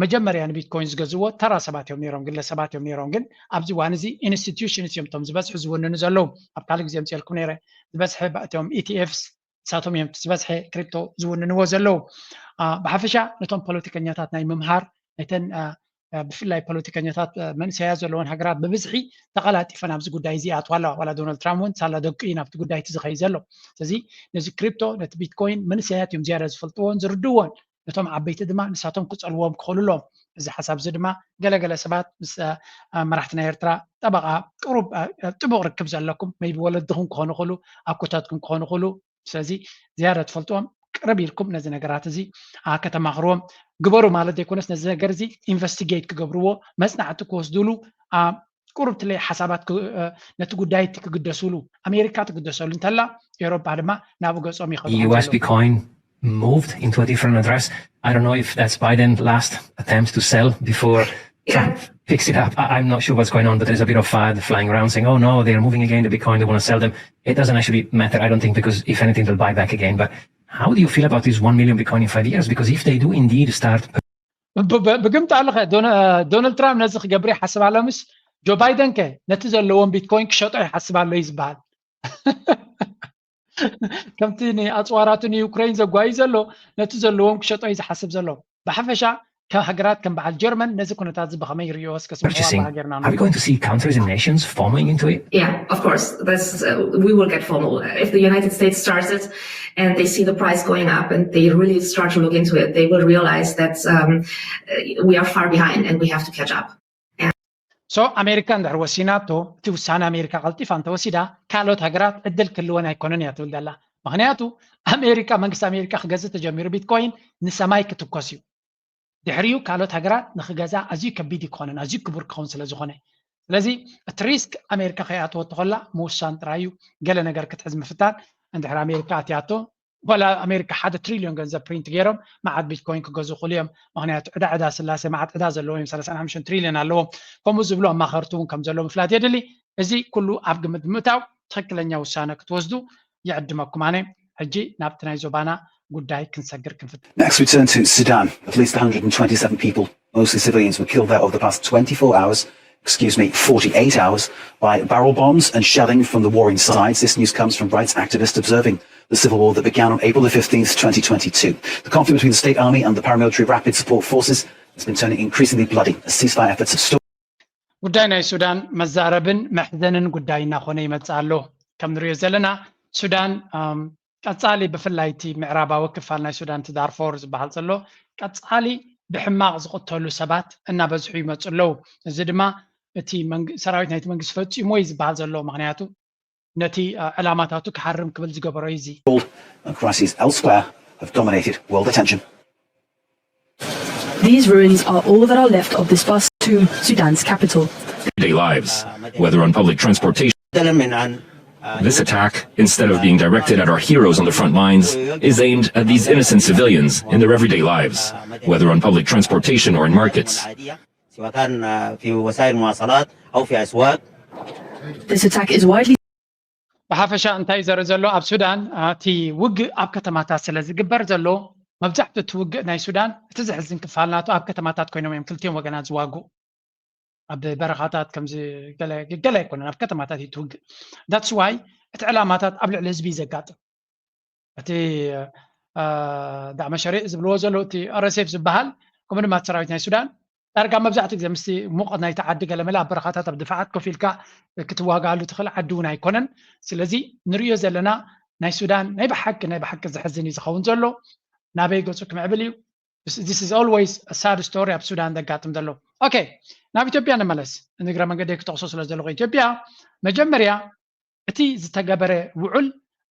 መጀመርያ ንቢትኮይን ዝገዝእዎ ተራ ሰባት እዮም ነይሮም፣ ግለሰባት እዮም ነይሮም። ግን ኣብዚ እዋን እዚ ኢንስቲትዩሽንስ እዮም እቶም ዝበዝሑ ዝውንኑ ዘለዉ። ኣብ ካልእ ግዜ ምፅኤልኩም ነይረ ዝበዝሐ እቶም ኢቲኤፍስ ንሳቶም እዮም ዝበዝሐ ክሪፕቶ ዝውንንዎ ዘለዉ። ብሓፈሻ ነቶም ፖለቲከኛታት ናይ ምምሃር ነተን ብፍላይ ፖለቲከኛታት መንእሰያት ዘለዎን ሃገራት ብብዝሒ ተቐላጢፈን ኣብዚ ጉዳይ እዚ ይኣትዋ ኣለዋ። ዋላ ዶናልድ ትራምፕ እውን ሳላ ደቂ እዩ ናብቲ ጉዳይ እቲ ዝኸይድ ዘሎ። ስለዚ ነዚ ክሪፕቶ ነቲ ቢትኮይን መንእሰያት እዮም ዝያዳ ዝፈልጥዎን ዝርድዎን ነቶም ዓበይቲ ድማ ንሳቶም ክፀልዎም ክኽእሉ ኣለዎም። እዚ ሓሳብ እዚ ድማ ገለገለ ሰባት ምስ መራሕቲ ናይ ኤርትራ ጠበቓ ቁሩብ ጥቡቕ ርክብ ዘለኩም maybe ወለድኹም ክኾኑ ይኽእሉ ኣኮታትኩም ክኾኑ ይኽእሉ ስለዚ ዝያዳ ትፈልጥዎም ቅርብ ኢልኩም ነዚ ነገራት እዚ ከተማኽርዎም ግበሩ ማለት ዘይኮነስ ነዚ ነገር እዚ ኢንቨስቲጌት ክገብርዎ መፅናዕቲ ክወስድሉ ቁሩብ ትለይ ሓሳባት ነቲ ጉዳይ እቲ ክግደስሉ ኣሜሪካ ትግደሰሉ እንተላ ኤውሮጳ ድማ ናብኡ ገፆም ይኸዱ U S Bitcoin moved into a different address. I don't know if that's Biden's last attempt to sell before Trump picks it up. I, I'm not sure what's going on, but there's a bit of fire flying around saying, oh no, they're moving again, the Bitcoin, they want to sell them. It doesn't actually matter, I don't think, because if anything, they'll buy back again. But how do you feel about this one million Bitcoin in five years? Because if they do indeed start ብግምት ኣለኸ ዶናልድ ትራምፕ ነዚ ክገብር ይሓስብ ኣሎ ምስ ጆ ባይደን ከ ነቲ ዘለዎም ቢትኮይን ክሸጦ ይሓስብ ኣሎ እዩ ዝበሃል። ከምቲ ንኣፅዋራቱ ንዩክሬን ዘጓዩ ዘሎ ነቲ ዘለዎም ክሸጦ እዩ ዝሓስብ ዘሎ። ብሓፈሻ ከም ሃገራት ከም በዓል ጀርመን ነዚ ኩነታት እዚ ብኸመይ ይርእዮ እስከ ስምዕዋ purchasing. ብሃገርና Are we going to see countries and nations forming into it? Yeah, of course. That's, uh, we will get FOMO. If the United States starts it and they see the price going up and they really start to look into it, they will realize that um, uh, we are far behind and we have to catch up. ሶ ኣሜሪካ እንድሕር ወሲናቶ እቲ ውሳነ ኣሜሪካ ቀልጢፋ እንተወሲዳ ካልኦት ሃገራት ዕድል ክህልወን ኣይኮነን እያ ትብል ዘላ። ምክንያቱ ኣሜሪካ መንግስቲ ኣሜሪካ ክገዝእ ተጀሚሩ ቢትኮይን ንሰማይ ክትኮስ እዩ። ድሕሪኡ ካልኦት ሃገራት ንክገዛ ኣዝዩ ከቢድ ይኮነን ኣዝዩ ክቡር ክኸውን ስለ ዝኾነ ስለዚ እቲ ሪስክ ኣሜሪካ ከይኣተወቶ ከላ ምውሳን ጥራይ እዩ። ገለ ነገር ክትሕዝ ምፍታን እንድሕር ኣሜሪካ ኣትያቶ ዋላ ኣሜሪካ ሓደ ትሪልዮን ገንዘብ ፕሪንት ገይሮም መዓት ቢትኮይን ክገዙ ክሉ እዮም። ምክንያቱ ዕዳ ዕዳ ስላሴ መዓት ዕዳ ዘለዎ እዮም። ሰላሳን ሓሙሽተን ትሪልዮን ኣለዎም። ከምኡ ዝብሉ ኣማኸርቲ እውን ከም ዘለዎ ምፍላጥ የድሊ። እዚ ኩሉ ኣብ ግምት ብምእታው ትክክለኛ ውሳነ ክትወስዱ ይዕድመኩም። ኣነ ሕጂ ናብቲ ናይ ዞባና ጉዳይ ክንሰግር ክንፍት Next, we turn to Sudan. At least one hundred twenty-seven people, mostly civilians, were killed there over the past twenty-four hours, excuse me, forty-eight hours, by barrel bombs and shelling from the warring sides. This news comes from rights activists observing the civil war that began on April the fifteenth, twenty twenty-two. The conflict between the state army and the paramilitary Rapid Support Forces has been turning increasingly bloody as ceasefire efforts have stalled. ጉዳይ ናይ ሱዳን መዛረብን መሕዘንን ጉዳይ እናኾነ ይመጽእ ኣሎ። ከም ንሪኦ ዘለና ሱዳን ቀጻሊ ብፍላይ እቲ ምዕራባዊ ክፋል ናይ ሱዳን እቲ ዳርፎር ዝበሃል ዘሎ ቀጻሊ ብሕማቕ ዝቕተሉ ሰባት እናበዝሑ ይመፁ ኣለዉ። እዚ ድማ እቲ ሰራዊት ናይቲ መንግስቲ ፈፂሞ እዩ ዝበሃል ዘሎ። ምክንያቱ ነቲ ዕላማታቱ ክሓርም ክብል ዝገበሮ እዩ እዚ። Crises elsewhere have dominated world attention. These ruins are all that are left of this bus to Sudan's capital. Day lives, whether on public transportation. This attack, instead of being directed at our heroes on the front lines, is aimed at these innocent civilians in their everyday lives, whether on public transportation or in markets. This attack is widely ብሓፈሻ እንታይ ዘርኢ ዘሎ ኣብ ሱዳን እቲ ውግእ ኣብ ከተማታት ስለ ዝግበር ዘሎ መብዛሕትኡ እቲ ውግእ ናይ ሱዳን እቲ ዘሕዝን ክፋል ናቱ ኣብ ከተማታት ኮይኖም እዮም ክልቲኦም ወገናት ዝዋግኡ። ኣብ በረኻታት ከምዚ ገለ ኣይኮነን፣ ኣብ ከተማታት እዩ እቲ ውግእ። That's why እቲ ዕላማታት ኣብ ልዕሊ ህዝቢ እዩ ዘጋጥም። እቲ ዳዕመ ሸሪዕ ዝብልዎ ዘለዉ እቲ RSF ዝበሃል ከምኡ ድማ እቲ ሰራዊት ናይ ሱዳን ዳርጋ መብዛሕትኡ ግዜ ምስቲ ሙቐት ናይቲ ዓዲ ገለመለ ኣብ በረኻታት ኣብ ድፋዓት ኮፍ ኢልካ ክትዋጋኣሉ ትኽእል ዓዲ እውን ኣይኮነን። ስለዚ ንርእዮ ዘለና ናይ ሱዳን ናይ ብሓቂ ናይ ብሓቂ ዘሕዝን እዩ ዝኸውን ዘሎ። ናበይ ገጹ ክምዕብል እዩ? This is always a sad story ኣብ ሱዳን ዘጋጥም ዘሎ። ኦኬ፣ ናብ ኢትዮጵያ ንመለስ። ንግረ መንገደይ ክጠቕሶ ስለ ዘለኹ ኢትዮጵያ መጀመርያ እቲ ዝተገበረ ውዑል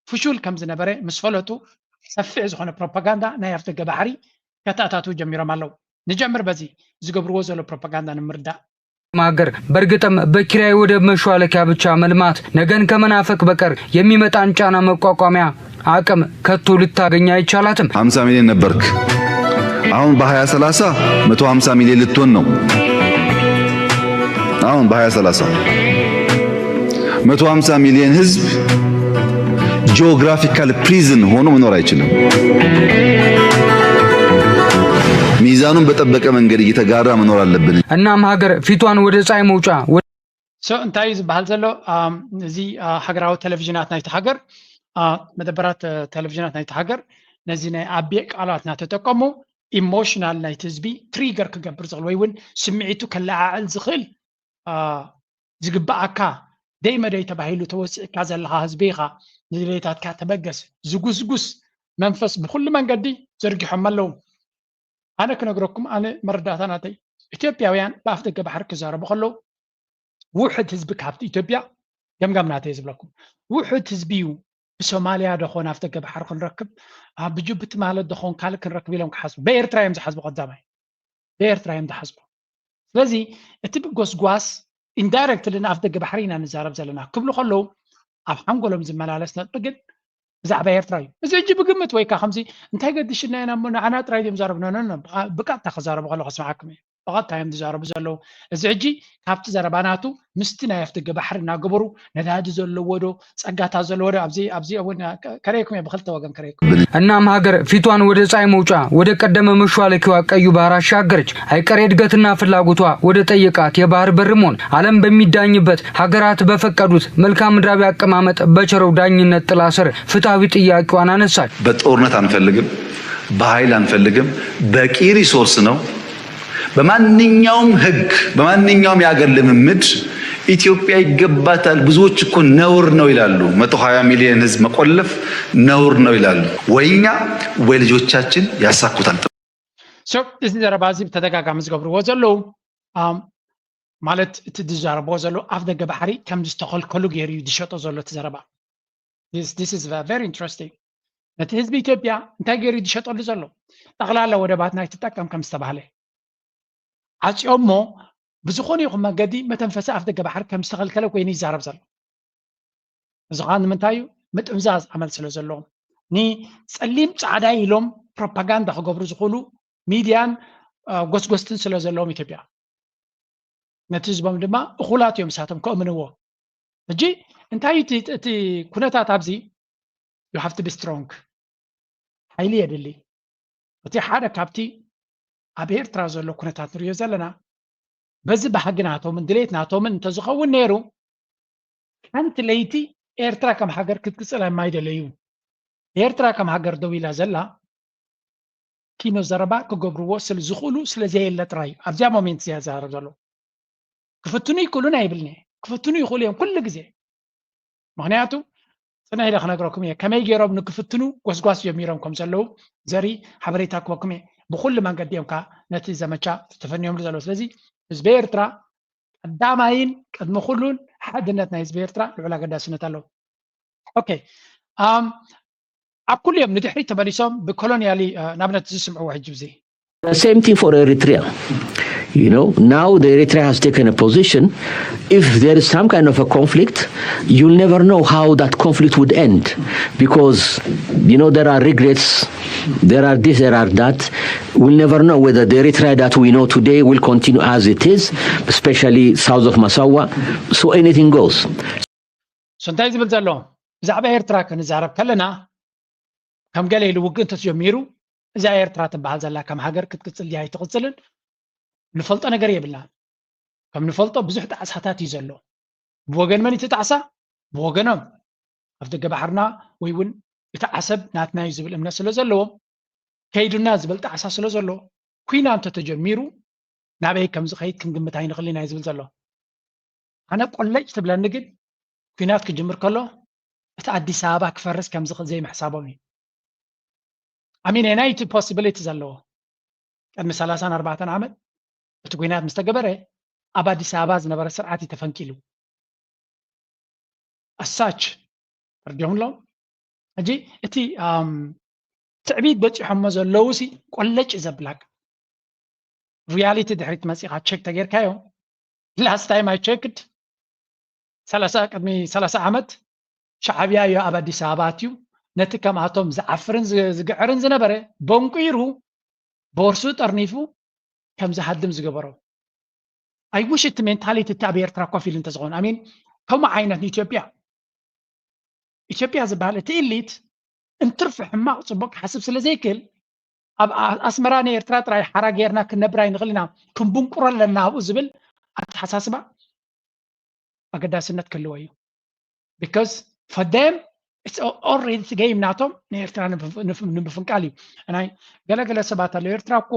ፍሹል ከም ዝነበረ ምስ ፈለጡ ሰፊሕ ዝኾነ ፕሮፓጋንዳ ናይ ኣፍደገ ባሕሪ ከተኣታትዉ ጀሚሮም ኣለዉ። ንጀምር በዚ ዝገብርዎ ዘሎ ፕሮፓጋንዳ ንምርዳእ። ማገር በእርግጥም በኪራይ ወደብ መሿለኪያ ብቻ መልማት ነገን ከመናፈቅ በቀር የሚመጣን ጫና መቋቋሚያ አቅም ከቶ ልታገኝ አይቻላትም። ሀምሳ ሚሊዮን ነበርክ። አሁን በ2030 መቶ ሀምሳ ሚሊዮን ልትሆን ነው። አሁን በ2030 መቶ ሀምሳ ሚሊዮን ህዝብ geographical prison ሆኖ መኖር አይችልም። ሚዛኑን በጠበቀ መንገድ እየተጋራ መኖር አለብን። እናም ሀገር ፊቷን ወደ ፀሐይ መውጫ So እንታይ እዩ ዝበሃል ዘሎ? እዚ ሃገራዊ ቴሌቪዥናት ናይቲ ሃገር፣ መደበራት ቴሌቪዥናት ናይቲ ሃገር ነዚ ናይ ኣቤ ቃላት እናተጠቀሙ ኢሞሽናል ናይቲ ህዝቢ ትሪገር ክገብር ዝኽእል ወይ እውን ስምዒቱ ከለዓዕል ዝኽእል ዝግባኣካ ደይ መደይ ተባሂሉ ተወፂእካ ዘለኻ ህዝቢ ኢኻ። ንድሌታትካ ተበገስ ዝጉስጉስ መንፈስ ብኩሉ መንገዲ ዘርጊሖም ኣለዉ። ኣነ ክነግረኩም ኣነ መረዳእታ ናተይ ኢትዮጵያውያን ብኣፍ ደገ ባሕሪ ክዛረቡ ከለዉ ውሕድ ህዝቢ ካብቲ ኢትዮጵያ ገምጋም ናተይ ዝብለኩም ውሕድ ህዝቢ እዩ። ብሶማልያ ደኾን ኣፍ ደገ ባሕሪ ክንረክብ ብጅቡቲ ማለት ደኾን ካልእ ክንረክብ ኢሎም ክሓስቡ በኤርትራ እዮም ዝሓስቡ። ቀዳማይ በኤርትራ እዮም ዝሓስቡ። ስለዚ እቲ ብጎስጓስ ኢንዳይረክትሊ ንኣፍ ደገ ባሕሪ ኢና ንዛረብ ዘለና ክብሉ ከለዉ ኣብ ሓንጎሎም ዝመላለስ ነጥቢ ግን ብዛዕባ ኤርትራ እዩ። እዚ ሕጂ ብግምት ወይ ከዓ ከምዚ እንታይ ገድሽና ኢና እሞ ንዓና ጥራይ ድዮም ዛረቡ ነነ ብቃጥታ ክዛረቡ ከለኹ ስምዓኩም እየ። ብቐጥታ እዮም ዝዛረቡ ዘለዉ። እዚ ሕጂ ካብቲ ዘረባ ናቱ ምስቲ ናይ ኣፍደገ ባሕሪ እናገበሩ ነዳዲ ዘለዎ ዶ ጸጋታት ዘለዎ ዶ ኣብዚ ኣብዚ እውን ከረየኩም እየ ብክልተ ወገን ከረየኩም። እናም ሀገር ፊቷን ወደ ፀሐይ መውጫ ወደ ቀደመ መሿለኪዋ ቀዩ ባህር አሻገረች። አይቀሬ እድገትና ፍላጎቷ ወደ ጠየቃት የባህር በር መሆን ዓለም በሚዳኝበት ሀገራት በፈቀዱት መልክዓ ምድራዊ አቀማመጥ በቸረው ዳኝነት ጥላ ስር ፍትሐዊ ጥያቄዋን አነሳች። በጦርነት አንፈልግም፣ በኃይል አንፈልግም። በቂ ሪሶርስ ነው። በማንኛውም ህግ በማንኛውም የሀገር ልምምድ ኢትዮጵያ ይገባታል። ብዙዎች እኮ ነውር ነው ይላሉ። መቶ ሃያ ሚሊዮን ህዝብ መቆለፍ ነውር ነው ይላሉ። ወይ እኛ ወይ ልጆቻችን ያሳኩታል። So እዚ ዘረባ እዚ ብተደጋጋሚ ዝገብርዎ ዘለዉ ማለት እቲ ዝዛረብዎ ዘለዉ ኣፍ ደገ ባሕሪ ከም ዝተኸልከሉ ገይሩ እዩ ዝሸጦ ዘሎ እቲ ዘረባ። This is very interesting። ነቲ ህዝቢ ኢትዮጵያ እንታይ ገይሩ ዝሸጠሉ ዘሎ? ጠቕላላ ወደባት ናይ ትጠቀም ከም ዝተባህለ ዓፅዮሞ ብዝኾነ ይኹን መገዲ መተንፈሲ ኣፍ ደገ ባሕሪ ከም ዝተኸልከለ ኮይኑ ይዛረብ ዘሎ። እዚ ከዓ ንምንታይ እዩ? ምጥምዛዝ ኣመል ስለ ዘለዎም። ንጸሊም ጻዕዳ ኢሎም ፕሮፓጋንዳ ክገብሩ ዝኽእሉ ሚድያን ጎስጎስትን ስለ ዘለዎም ኢትዮጵያ ነቲ ህዝቦም ድማ እኹላት እዮም እሳቶም ከእምንዎ። ሕጂ እንታይ እቲ ኩነታት ኣብዚ you have to be strong ሓይሊ የድሊ። እቲ ሓደ ካብቲ ኣብ ኤርትራ ዘሎ ኩነታት ንሪኦ ዘለና በዚ ባህጊ ናቶምን ድሌት ናቶምን እንተዝኸውን ነይሩ ሓንቲ ለይቲ ኤርትራ ከም ሃገር ክትቅፅል ኣይማይደለዩ። ኤርትራ ከም ሃገር ደው ኢላ ዘላ ኪኖ ዘረባ ክገብርዎ ስለ ዝኽእሉ ስለ ዘየለ ጥራይ ኣብዚኣ ሞሜንት እዚኣ ዝዛረብ ዘሎ። ክፍትኑ ይክእሉን ኣይብልን እየ። ክፍትኑ ይኽእሉ እዮም ኩሉ ግዜ። ምክንያቱ ፅንሕ ኢለ ክነግረኩም እየ ከመይ ገይሮም ንክፍትኑ ጎስጓስ ጀሚሮም ከም ዘለዉ ዘርኢ ሓበሬታ ክበኩም እየ። ብኩሉ መንገዲ እዮም ከዓ ነቲ ዘመቻ ተፈንዮምሉ ዘለዉ። ስለዚ ህዝቢ ኤርትራ ቀዳማይን ቅድሚ ኩሉን ሓድነት ናይ ህዝቢ ኤርትራ ልዑል ኣገዳስነት ኣለዎ። ኦኬ ኣብ ኩሉ እዮም ንድሕሪት ተመሊሶም ብኮሎኒያሊ ናብነት ዝስምዕዎ ሕጂ ብዚ The same thing for Eritrea. You know, now the Eritrea has taken a position. If there is some kind of a conflict, you'll never know how that conflict would end because, you know, there are regrets, there are this, there are that. We'll never know whether the Eritrea that we know today will continue as it is, especially south of Massawa. So anything goes. So እንታይ ዝብል ዘሎ ብዛዕባ ኤርትራ ክንዛረብ ከለና ከም ገለ ኢሉ ውግእ እንተጀሚሩ እዛ ኤርትራ ትበሃል ዘላ ከም ሃገር ክትቅፅል ድያ ኣይትቕፅልን ንፈልጦ ነገር የብልናን። ከም ንፈልጦ ብዙሕ ጣዕሳታት እዩ ዘሎ። ብወገን መን እቲ ጣዕሳ? ብወገኖም ኣብ ደገ ባሕርና ወይ እውን እቲ ዓሰብ ናትና እዩ ዝብል እምነት ስለ ዘለዎም ከይዱና ዝብል ጣዕሳ ስለ ዘሎ ኩና እንተተጀሚሩ ናበይ ከም ዝኸይድ ክንግምት ኣይንኽእል ኢና እዩ ዝብል ዘሎ። ኣነ ቆለጭ ትብለኒ ግን ኩናት ክጅምር ከሎ እቲ ኣዲስ ኣበባ ክፈርስ ከም ዝኽእል ዘይምሕሳቦም እዩ። ኣሚን ናይ እቲ ፖሲቢሊቲ ዘለዎ ቅድሚ ሰላሳን ኣርባዕተን ዓመት እቲ ኩናት ምስ ተገበረ ኣብ ኣዲስ ኣበባ ዝነበረ ስርዓት እዩ ተፈንቂሉ። ኣሳች ተርዲኦም ኣለዉ። ሕጂ እቲ ትዕቢት በፂሖሞ ዘለዉ ሲ ቆለጭ ዘብላክ ሪያሊቲ ድሕሪት መፂኻ ቸክ ተጌርካዮ last time I checked ሰላሳ ቅድሚ ሰላሳ ዓመት ሻዕብያ እዩ ኣብ ኣዲስ ኣበባ ኣትዩ ነቲ ከምኣቶም ዝዓፍርን ዝግዕርን ዝነበረ በንቂሩ ቦርሱ ጠርኒፉ ከም ዝሃድም ዝገበሮ። I wish እቲ ሜንታሊቲ እቲ ኣብ ኤርትራ ኮፍ ኢሉ እንተዝኸውን ኣሚን ከምኡ ዓይነት ንኢትዮጵያ ኢትዮጵያ ዝበሃል እቲ ኢሊት እንትርፊ ሕማቕ ፅቡቅ ክሓስብ ስለ ዘይክእል ኣብ ኣስመራ ንኤርትራ ጥራይ ሓራ ጌርና ክንነብር ኣይንኽእል ኢና ክንብንቁሮ ኣለና ኣብኡ ዝብል ኣተሓሳስባ ኣገዳስነት ክህልዎ እዩ። Because for them it's already game ናቶም ንኤርትራ ንምፍንቃል እዩ። ናይ ገለገለ ሰባት ኣሎ ኤርትራ እኮ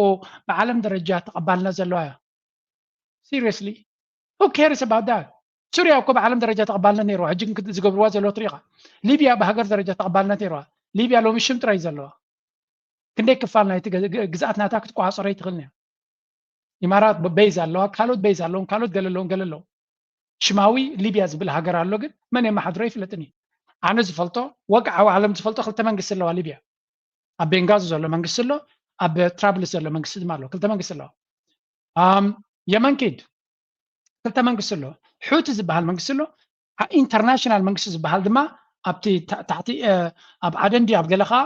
ብዓለም ደረጃ ተቐባልነት ዘለዋ እያ። Seriously who cares about that? ሱርያ እኮ ብዓለም ደረጃ ተቐባልነት ነይርዋ ሕጂ ግን ዝገብርዋ ዘለዉ ትሪኢኻ። ሊብያ ብሃገር ደረጃ ተቐባልነት ነይርዋ። ሊብያ ሎሚ ሽም ጥራይ ዘለዋ ክንደይ ክፋል ናይቲ ግዝኣት ናታ ክትቆፃፀሮ ይትኽእል እያ። ኢማራት ቤዝ ኣለዋ ካልኦት ቤዝ ኣለዎም ካልኦት ገለ ኣለዎም ገለ ኣለዎም። ሽማዊ ሊብያ ዝብል ሃገር ኣሎ ግን መን የመሓድሮ ይፍለጥን እዩ። ኣነ ዝፈልጦ ወግዓዊ ዓለም ዝፈልጦ ክልተ መንግስቲ ኣለዋ ሊብያ። ኣብ ቤንጋዚ ዘሎ መንግስቲ ኣሎ ኣብ ትራብልስ ዘሎ መንግስቲ ድማ ኣሎ ክልተ መንግስቲ ኣለዋ። የመን ኪድ ክልተ መንግስቲ ኣሎ። ሑቲ ዝበሃል መንግስቲ ኣሎ። ኢንተርናሽናል መንግስቲ ዝበሃል ድማ ኣብቲ ታሕቲ ኣብ ዓደን ድዩ ኣብ ገለ ከዓ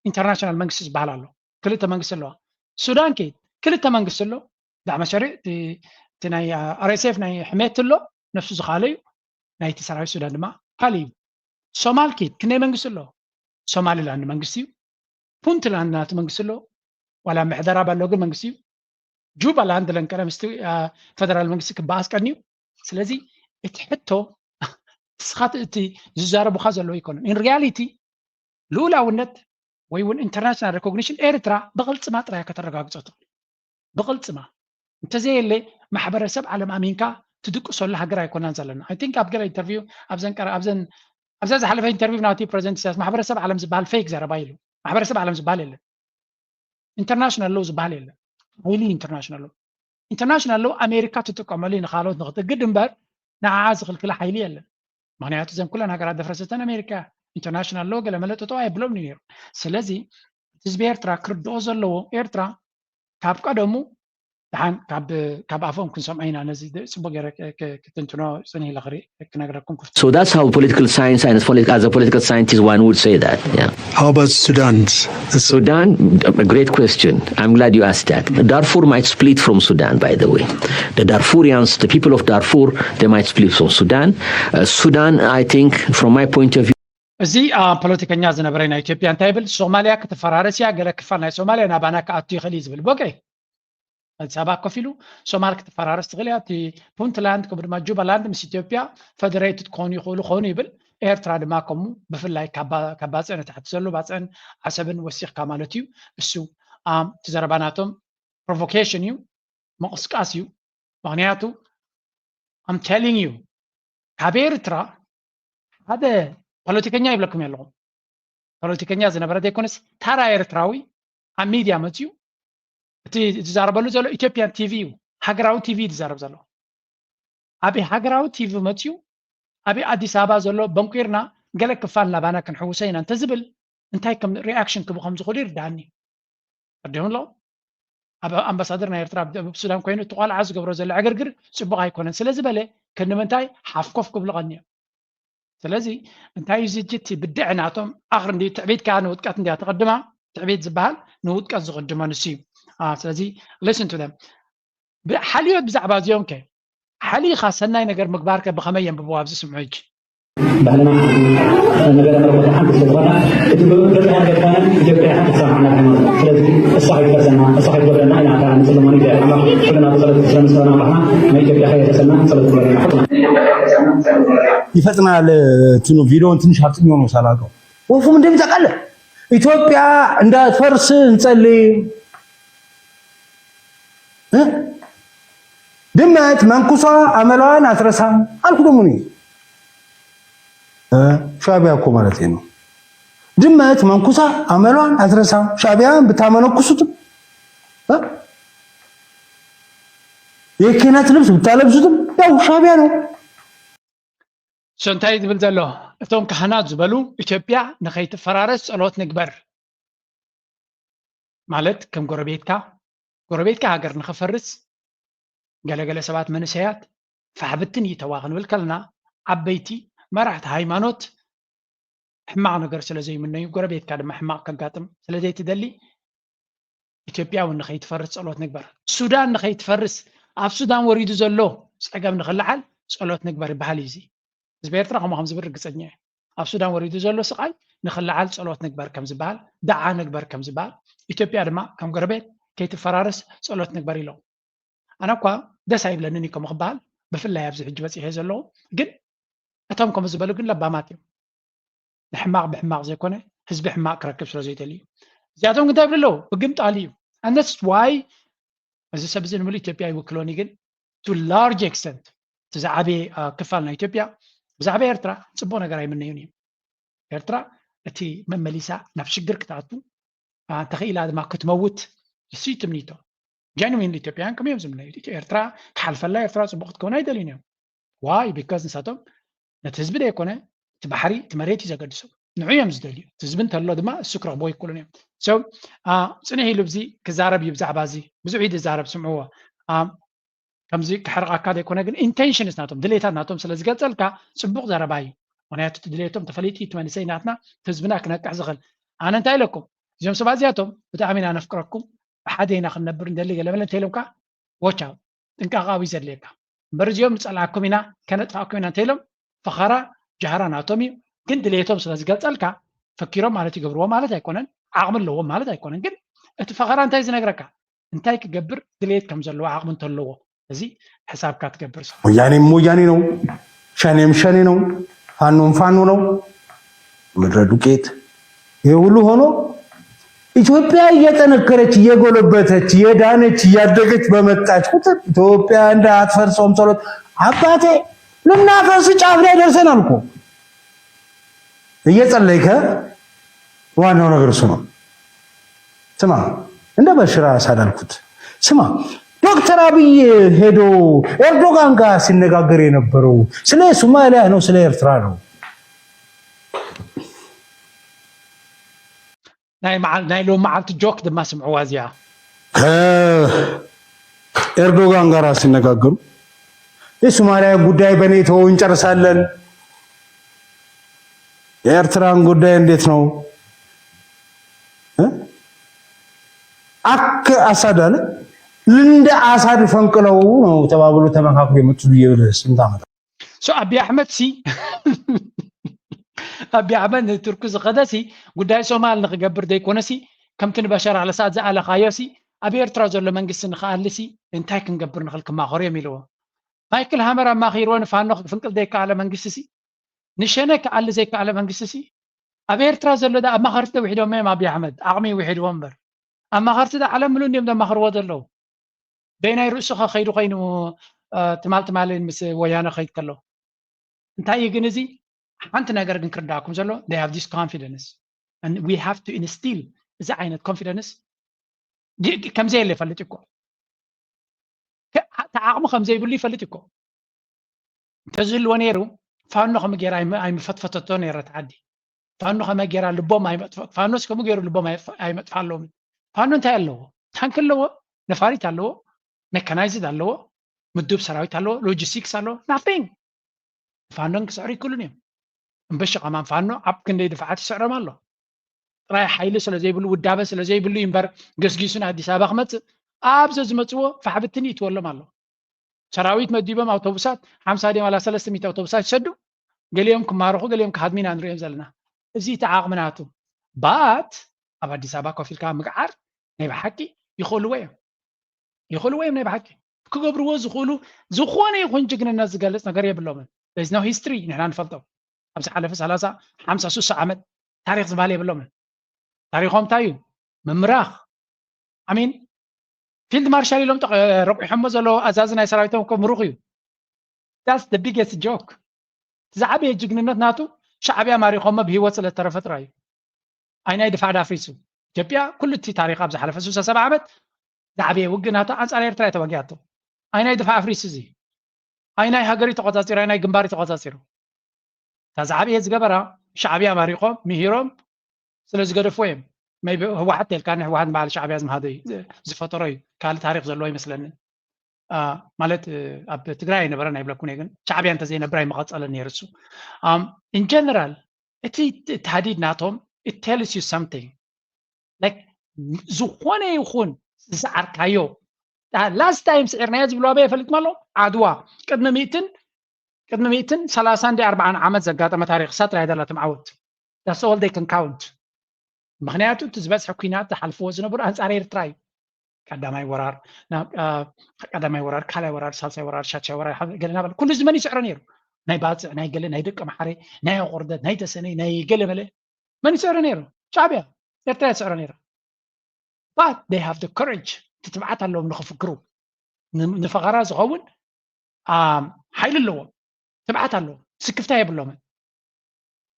ኢንተርናሽናል መንግስቲ ዝበሃል ኣሎ። ክልተ መንግስቲ ኣለዋ። ሱዳን ኪድ ክልተ መንግስቲ ኣሎ። ዳዕመ ሸሪዕ እቲ ናይ ኣርኤስኤፍ ናይ ሕሜት ኣሎ ነፍሱ ዝካለ እዩ። ናይቲ ሰራዊት ሱዳን ድማ ካል እዩ። ሶማል ኪድ ክንደይ መንግስቲ ኣሎ? ሶማሊላንድ መንግስቲ እዩ። ፑንትላንድ ናቲ መንግስቲ ኣሎ። ዋላ ምሕደራ ባሎ ግን መንግስቲ እዩ። ጁባላንድ ለንቀረ ምስቲ ፈደራል መንግስቲ ክበኣስ ቀንዩ። ስለዚ እቲ ሕቶ ንስኻት እቲ ዝዛረቡካ ዘለዉ ኣይኮነን። ኢን ሪያሊቲ ልኡላውነት ወይ እውን ኢንተርናሽናል ሬኮግኒሽን ኤርትራ ብቕልፅማ ጥራይ ከተረጋግፆ ትኽእል። ብቕልፅማ እንተዘየለ ማሕበረሰብ ዓለም ኣሚንካ ትድቅሰሉ ሃገር ኣይኮናን ዘለና። I think ኣብ ገለ ኢንተርቪው ኣብዘን ቀረ ኣብዘን ኣብዛ ዝሓለፈ ኢንተርቪው ናቲ ፕሬዚደንት ኢሳያስ ማሕበረሰብ ዓለም ዝበሃል ፌክ ዘረባ ኢሉ። ማሕበረሰብ ዓለም ዝበሃል የለን። ኢንተርናሽናል ሎው ዝበሃል የለን። ሓይሊ ኢንተርናሽናል ሎው ኢንተርናሽናል ሎው ኣሜሪካ ትጥቀመሉ ንካልኦት ንክትእግድ እምበር ንዓዓ ዝኽልክላ ሓይሊ የለን። ምክንያቱ እዘን ኩለን ሃገራት ደፍረሰተን ኣሜሪካ ኢንተርናሽናል ሎው ገለመለ ጠጠው ኣይብሎም ነይሩ። ስለዚ ህዝቢ ኤርትራ ክርድኦ ዘለዎ ኤርትራ ካብ ቀደሙ ደሓን ካብ ኣፎም ክንሰምዖ ኢና። ነዚ ጽቡቅ ገይረ ክትንትኖ ጽኒህ ኢለ ክነግረኩም ክፍት። So that's how political science and as a political scientist one would say that. Yeah. How about Sudan? Sudan, a great question. I'm glad you asked that. Darfur might split from Sudan, by the way. The Darfurians, the people of Darfur, they might split from Sudan. Uh, Sudan, I think, from my point of view, እዚ ፖለቲከኛ ዝነበረ ናይ ኢትዮጵያ እንታይ ይብል? ሶማልያ ክትፈራረስ እያ፣ ገለ ክፋል ናይ ሶማልያ ናባና ክኣቱ ይኽእል እዩ ዝብል። ቦቀ ኣዲስ ኣበባ ኮፍ ኢሉ ሶማል ክትፈራረስ ትኽእል እያ፣ እቲ ፑንትላንድ ከምኡ ድማ ጁባላንድ ምስ ኢትዮጵያ ፈደሬትድ ክኾኑ ይኽእሉ ኾኑ ይብል። ኤርትራ ድማ ከምኡ ብፍላይ ካብ ባፅዕን ታሕቲ ዘሎ ባፅዕን ዓሰብን ወሲኽካ ማለት እዩ። እሱ እቲ ዘረባ ናቶም ፕሮቮኬሽን እዩ፣ ምቕስቃስ እዩ። ምኽንያቱ I'm telling you ካብ ኤርትራ ሓደ ፖለቲከኛ ይብለኩም ኣለኹ። ፖለቲከኛ ዝነበረ ዘይኮነስ ታራ ኤርትራዊ ኣብ ሚድያ መፅዩ እቲ ዝዛረበሉ ዘሎ ኢትዮጵያን ቲቪ እዩ። ሃገራዊ ቲቪ እዩ ዝዛረብ ዘሎ። ኣብ ሃገራዊ ቲቪ መፅዩ ኣብ ኣዲስ ኣበባ ዘሎ በንቂርና ገለ ክፋል ናባና ክንሕውሶ ኢና እንተዝብል እንታይ ከም ሪኣክሽን ክቡ ከም ዝኽእሉ ይርዳኣኒ። ኣዲኦም ኣሎ ኣብ ኣምባሳደር ናይ ኤርትራ ኣብ ደቡብ ሱዳን ኮይኑ እቲ ቆልዓ ዝገብሮ ዘሎ ዕግርግር ፅቡቅ ኣይኮነን ስለ ዝበለ ክንምንታይ ሓፍ ኮፍ ክብሉ ቀንዮም። ስለዚ እንታይ እዩ ዝጅቲ ብድዕ ናቶም ኣኽር እንዲ ትዕቢት ከኣ ንውድቀት እንዲያ ተቐድማ። ትዕቢት ዝበሃል ንውድቀት ዝቕድሞ ንሱ እዩ። ስለዚ listen to them። ሓልዮት ብዛዕባ እዚኦም ከ ሓሊኻ ሰናይ ነገር ምግባር ከ ብኸመይ የንብብዎ ኣብዚ ስምዑ ሕጂ። ባህልና ነገረ መለኮት ሓንቲ ስለ ዝኾነ እቲ ብብርሃን ገድፋና ኢትዮጵያ ሓንቲ ትሰማዕና ሃይማኖት። ስለዚ እሳ ከይትፈርሰና እሳ ከይትጎድለና ኢና ከኣ ንጽልሞ ንግደ ኣምላኽ ኩልና ብጸሎት ስለ ምስጋና ኣምላኽና ንኢትዮጵያ ከየፍርሰና ጸሎት ግበረልና ኩልና። ይፈጥናል። እንትኑ ቪዲዮን ትንሽ አፍጥኞ ነው ሳላውቀው። ወፉም እንደሚታውቃለህ ኢትዮጵያ እንዳትፈርስ እንጸልይ። ድመት መንኩሳ አመሏን አትረሳም አልኩ። ደግሞ እኔ ሻዕቢያ እኮ ማለት ነው። ድመት መንኩሳ አመሏን አትረሳም። ሻዕቢያን ብታመነኩሱትም የኪነት ልብስ ብታለብሱትም ያው ሻዕቢያ ነው። ሶ እንታይ ዝብል ዘሎ? እቶም ካህናት ዝበሉ ኢትዮጵያ ንኸይትፈራረስ ጸሎት ንግበር ማለት ከም ጎረቤትካ ጎረቤትካ ሃገር ንኸፈርስ ገለገለ ሰባት መንእሰያት ፋሕብትን ይተዋ ክንብል ከለና ዓበይቲ መራሕቲ ሃይማኖት ሕማቕ ነገር ስለ ዘይምነዩ ጎረቤትካ ድማ ሕማቕ ከጋጥም ስለ ዘይትደሊ ኢትዮጵያ እውን ንኸይትፈርስ ጸሎት ንግበር። ሱዳን ንኸይትፈርስ ኣብ ሱዳን ወሪዱ ዘሎ ጸገም ንኽልዓል ጸሎት ንግበር ይበሃል እዩ። እዚ ህዝቢ ኤርትራ ከምኡ ከም ዝብል ርግጸኛ እየ። ኣብ ሱዳን ወሪዱ ዘሎ ስቓይ ንኽልዓል ጸሎት ንግበር ከም ዝበሃል፣ ደዓ ንግበር ከም ዝበሃል፣ ኢትዮጵያ ድማ ከም ጎረቤት ከይትፈራረስ ጸሎት ንግበር ኢሎም። ኣነ እኳ ደስ ኣይብለንን እዩ ከምኡ ክበሃል፣ ብፍላይ ኣብዚ ሕጂ በጺሐ ዘለኹ። ግን እቶም ከምኡ ዝበሉ ግን ለባማት እዮም። ንሕማቕ ብሕማቕ ዘይኮነ ህዝቢ ሕማቕ ክረክብ ስለ ዘይደልዩ እዚኣቶም ግን እንታይ ይብሉ ኣለዉ? ብግምጣል እዩ። And that's why እዚ ሰብ እዚ ንምሉእ ኢትዮጵያ ይውክሎን እዩ። ግን to large extent እቲ ዝዓበየ ክፋል ናይ ኢትዮጵያ ብዛዕባ ኤርትራ ፅቡቅ ነገር ኣይምነዩን እዮም። ኤርትራ እቲ መመሊሳ ናብ ሽግር ክትኣቱ እንተኽኢላ ድማ ክትመውት እሱ ትምኒቶ። ጀንዊን ኢትዮጵያውያን ከም እዮም ዝምነዩ። ኤርትራ ክሓልፈላ ኤርትራ ፅቡቅ ክትከውን ኣይደልዩን እዮም። ዋይ ቢካዝ ንሳቶም ነቲ ህዝቢ ዘይኮነ እቲ ባሕሪ እቲ መሬት እዩ ዘገድሶም። ንዑ እዮም ዝደልዩ። እቲ ህዝቢ እንተሎ ድማ እሱ ክረኽቦ ይክእሉን እዮም። So ፅንሕ ኢሉ ብዚ ክዛረብ እዩ ብዛዕባ እዚ ብዙሕ እዩ ዝዛረብ ስምዕዎ። ከምዚ ክሕርቃካ ዘይኮነ ግን ኢንቴንሽንስ ናቶም ድሌታት ናቶም ስለ ዝገልፀልካ ፅቡቅ ዘረባ እዩ። ምክንያቱ እቲ ድሌቶም ተፈሊጡ እዩ እቲ መንእሰይ ናትና ህዝብና ክነቅሕ ዝኽእል። ኣነ እንታይ ኢለኩም እዚኦም ሰባት እዚኣቶም ብጣዕሚ ኢና ነፍቅረኩም ብሓደ ኢና ክንነብር እንደሊ ገለመለ እንተ ኢሎምካ ዎቻው ጥንቃቃዊ ዘድልየካ እምበር እዚኦም ንፀልኣኩም ኢና ከነጥፋእኩም ኢና እንተ ኢሎም ፈኸራ ጃህራ ናቶም እዩ። ግን ድሌቶም ስለ ዝገልፀልካ ፈኪሮም ማለት ይገብርዎ ማለት ኣይኮነን። ዓቕሚ ኣለዎም ማለት ኣይኮነን። ግን እቲ ፈኸራ እንታይ ዝነግረካ እንታይ ክገብር ድሌት ከም ዘለዎ ዓቕሚ እንተለዎ እዚ ሕሳብካ ትገብር ሰብ ወያኔም ወያኔ ነው፣ ሸኔም ሸኔ ነው፣ ፋኖም ፋኖ ነው። ምድረ ዱቄት። ይሄ ሁሉ ሆኖ ኢትዮጵያ እየጠነከረች እየጎለበተች እየዳነች እያደገች በመጣች ቁጥር ኢትዮጵያ እንዳትፈርስ ጾም ጸሎት አባቴ ልናፈርስ ጫፍ ላይ ደርሰናል እኮ። እየጸለይከ ዋናው ነገር እሱ ነው። ስማ እንደ በሽር አሳድ አልኩት። ስማ ዶክተር አብይ ሄዶ ኤርዶጋን ጋር ሲነጋገር የነበረው ስለ ሶማሊያ ነው ስለ ኤርትራ ነው? ናይ መዓል ናይ ሎም መዓልቲ ጆክ ድማ ስምዕዋ እዚኣ። ኤርዶጋን ጋር ሲነጋገሩ የሶማሊያ ጉዳይ በኔቶ እንጨርሳለን፣ የኤርትራን ጉዳይ እንዴት ነው እ? አክ አሳድ አለ። እንደ አሳድ ፈንቅለው ነው ተባብሎ ተመካክሮ የመጡ ብዬ ብል ስንት ዓመት። So አብይ ኣሕመድ ሲ ኣብይ ኣሕመድ ንቱርኪ ዝኸደ ሲ ጉዳይ ሶማል ንክገብር ዘይኮነ ሲ ከምቲ ንበሸር ኣልኣሳድ ዝኣለኻዮ ሲ ኣብ ኤርትራ ዘሎ መንግስቲ ንክኣሊ ሲ እንታይ ክንገብር ንኽእል ክማኸሩ እዮም ኢልዎ። ማይክል ሃመር ኣማኺርዎ ንፋኖ ክፍንቅል ዘይከኣለ መንግስቲ ሲ ንሸነ ክኣሊ ዘይከኣለ መንግስቲ ሲ ኣብ ኤርትራ ዘሎ ዳ ኣማኸርቲ ውሒዶም እዮም። ኣብይ ኣሕመድ ዓቕሚ ውሒድዎ እምበር ኣማኸርቲ ዳ ዓለም ምሉ እንዲዮም ዘማኽርዎ ዘለዉ። በይናይ ርእሱ ከኸይዱ ኮይኑ ትማል ትማልን ምስ ወያነ ከይድ ከሎ እንታይ እዩ ግን እዚ ሓንቲ ነገር ግን ክርዳእኩም ዘሎ they have this confidence and we have to instill እዚ ዓይነት confidence ከምዘየለ ይፈልጥ እኮ ተዓቕሙ ከምዘይብሉ ይፈልጥ እኮ እንተዝህልዎ ነይሩ ፋኖ ከም ገይራ ኣይምፈትፈተቶ ነይረት ዓዲ ፋኖ ከመይ ገይራ ልቦም ኣይመጥፈ ፋኖስ ከምኡ ገይሩ ልቦም ኣይመጥፋ ኣለዎም ፋኖ እንታይ ኣለዎ ታንክ ኣለዎ ነፋሪት ኣለዎ መካናይዝድ ኣለዎ ምዱብ ሰራዊት ኣለዎ ሎጂስቲክስ ኣለዎ nothing ፋኖን ክስዕሩ ይክእሉን እዮም እምበሺ ከማን ፋኖ ኣብ ክንደይ ድፋዓት ይስዕሮም ኣሎ ጥራይ ሓይሊ ስለ ዘይብሉ ውዳበ ስለ ዘይብሉ እዩ እምበር ገስጊሱ ንኣዲስ ኣበባ ክመፅእ ኣብ ዘዝመፅዎ ፋሕብትን ይእትወሎም ኣሎ ሰራዊት መዲቦም ኣውቶቡሳት ሓምሳ ድዮም ዋላ ሰለስተ ሚእቲ ኣውቶቡሳት ይሰዱ ገሊኦም ክማረኹ ገሊኦም ክሃድሙ ኢና ንሪኦም ዘለና እዚ እቲ ዓቕሚ ናቱ but ኣብ ኣዲስ ኣበባ ኮፍ ኢልካ ምግዓር ናይ ብሓቂ ይኽእልዎ እዮም ይኽእልዎ እዮም ናይ ብሓቂ ክገብርዎ ዝኽእሉ ዝኾነ ይኹን ጅግንነት ዝገልፅ ነገር የብሎምን there is no history ንሕና ንፈልጦ ኣብ ዝሓለፈ ሰላሳ ሓምሳ ስሳ ዓመት ታሪክ ዝበሃል የብሎምን ታሪኮም እንታይ እዩ ምምራኽ ኣሚን ፊልድ ማርሻል ኢሎም ረቂሖሞ ዘለዉ ኣዛዚ ናይ ሰራዊቶም እኮ ምሩኽ እዩ that's the biggest joke ዝዓበየ ጅግንነት ናቱ ሻዕብያ ማሪኾሞ ብሂወት ስለ ዝተረፈ ጥራይ እዩ ኣይናይ ድፋዕ ኣፍሪሱ ኢትዮጵያ ኩሉ እቲ ታሪክ ኣብ ዝሓለፈ ስሳ ሰባ ዓመት ዝዓበየ ውግእ ናቱ ኣንፃር ኤርትራ እየ ተዋጊኣቶ ኣይናይ ድፋዕ ኣፍሪሱ እዚ ኣይናይ ሃገር ተቆፃፂሩ ኣይናይ ግንባር ተቆፃፂሩ እታ ዝዓበየ ዝገበራ ሻዕብያ ማሪኾም ምሂሮም ስለ ዝገደፍዎ እዮም maybe ህወሓት ተልካ ንህወሓት በዓል ሻዕብያ ዝምሃዶ እዩ ዝፈጠሮ እዩ ካልእ ታሪክ ዘለዎ ይመስለኒ ማለት ኣብ ትግራይ ኣይነበረን ኣይብለኩን እየ ግን ሻዕብያ እንተዘይነብር ኣይምቐፀለን ነይሩ እሱ in general እቲ ታህዲድ ናቶም it tells you something like ዝኾነ ይኹን ዝሰዓርካዮ last time ስዒርናዮ ዝብሉ ኣበይ የፈልጥኩም ኣሎ ዓድዋ ቅድሚ ሚእትን ቅድሚ ሚእትን ሰላሳን ዲ ኣርባዓን ዓመት ዘጋጠመ ታሪክ እሳ ጥራይ ዘላቶም ዓወት that's all they can count ምክንያቱ እቲ ዝበዝሐ ኩናት ዝሓልፍዎ ዝነበሩ ኣንፃር ኤርትራ እዩ ቀዳማይ ወራር ቀዳማይ ወራር ካልኣይ ወራር ሳልሳይ ወራር ሻድሻይ ወራር ገለ ናበለ ኩሉ እዚ መን ይስዕሮ ነይሩ ናይ ባፅዕ ናይ ገለ ናይ ደቂ መሓረ ናይ ኣቆርደት ናይ ተሰነይ ናይ ገለ መለ መን ይስዕሮ ነይሩ ሻዕብያ ኤርትራ ይስዕሮ ነይሩ but they have the courage እቲ ትብዓት ኣለዎም ንክፍክሩ ንፈኸራ ዝኸውን ሓይሊ ኣለዎም ትብዓት ኣለዎም ስክፍታ የብሎምን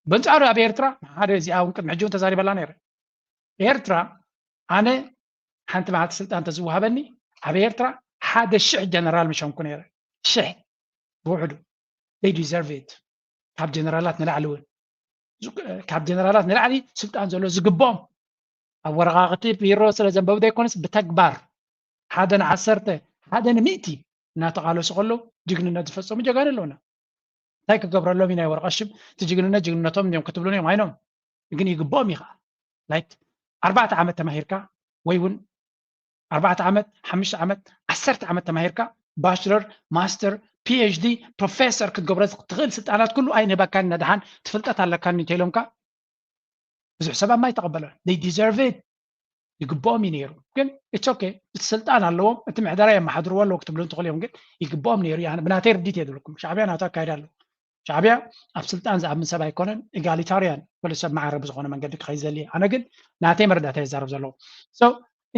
በንፃሩ ኣብ ኤርትራ ሓደ እዚኣ እውን ቅድሚ ሕጂ እውን ተዛሪበላ ነይረ ኤርትራ ኣነ ሓንቲ መዓልቲ ስልጣን ተዝወሃበኒ ኣብ ኤርትራ ሓደ ሽሕ ጀነራል ምሸምኩ ነይረ ሽሕ ብውሕዱ they deserve it ካብ ጀነራላት ንላዕሊ እውን ካብ ጀነራላት ንላዕሊ ስልጣን ዘሎ ዝግብኦም ኣብ ወረቃቅቲ ቢሮ ስለ ዘንበቡ ዘይኮነስ ብተግባር ሓደ ንዓሰርተ ሓደ ንሚእቲ እናተቃለሱ ከለዉ ጅግንነት ዝፈፀሙ ጀጋኑ ኣለውና እንታይ ክገብረሎም እዩ ናይ ወረቀት ሽም እቲ ጅግንነት ጅግንነቶም እዮም ክትብሉ እዮም ኣይኖም ግን ይግብኦም እዩ ከዓ like ኣርባዕተ ዓመት ተማሂርካ ወይ እውን ኣርባዕተ ዓመት ሓሙሽተ ዓመት ዓሰርተ ዓመት ተማሂርካ ባችለር ማስተር ፒኤችዲ ፕሮፌሰር ክትገብሮ ትኽእል ስልጣናት ኩሉ ኣይንህበካን ነድሓን ትፍልጠት ኣለካኒ እንተኢሎምካ ብዙሕ ሰብ ኣማ ይተቐበሎ they deserve it ይግብኦም እዩ ነይሩ ግን it's okay እቲ ስልጣን ኣለዎም እቲ ምሕደራ የመሓድርዎ ኣለዎ ክትብሉ እንትኽእሉ እዮም ግን ይግብኦም ነይሩ ብናተይ ርዲት እየ ዝብለኩም ሻዕብያ ናቱ ኣካይዳ ኣለዎ ሻዕብያ ኣብ ስልጣን ዝኣምን ሰብ ኣይኮነን egalitarian ኩሉ ሰብ ማዕረ ብዝኾነ መንገዲ ክኸይ ዘል ኣነ ግን ናተይ መረዳእታ የዛረብ ዘለዉ so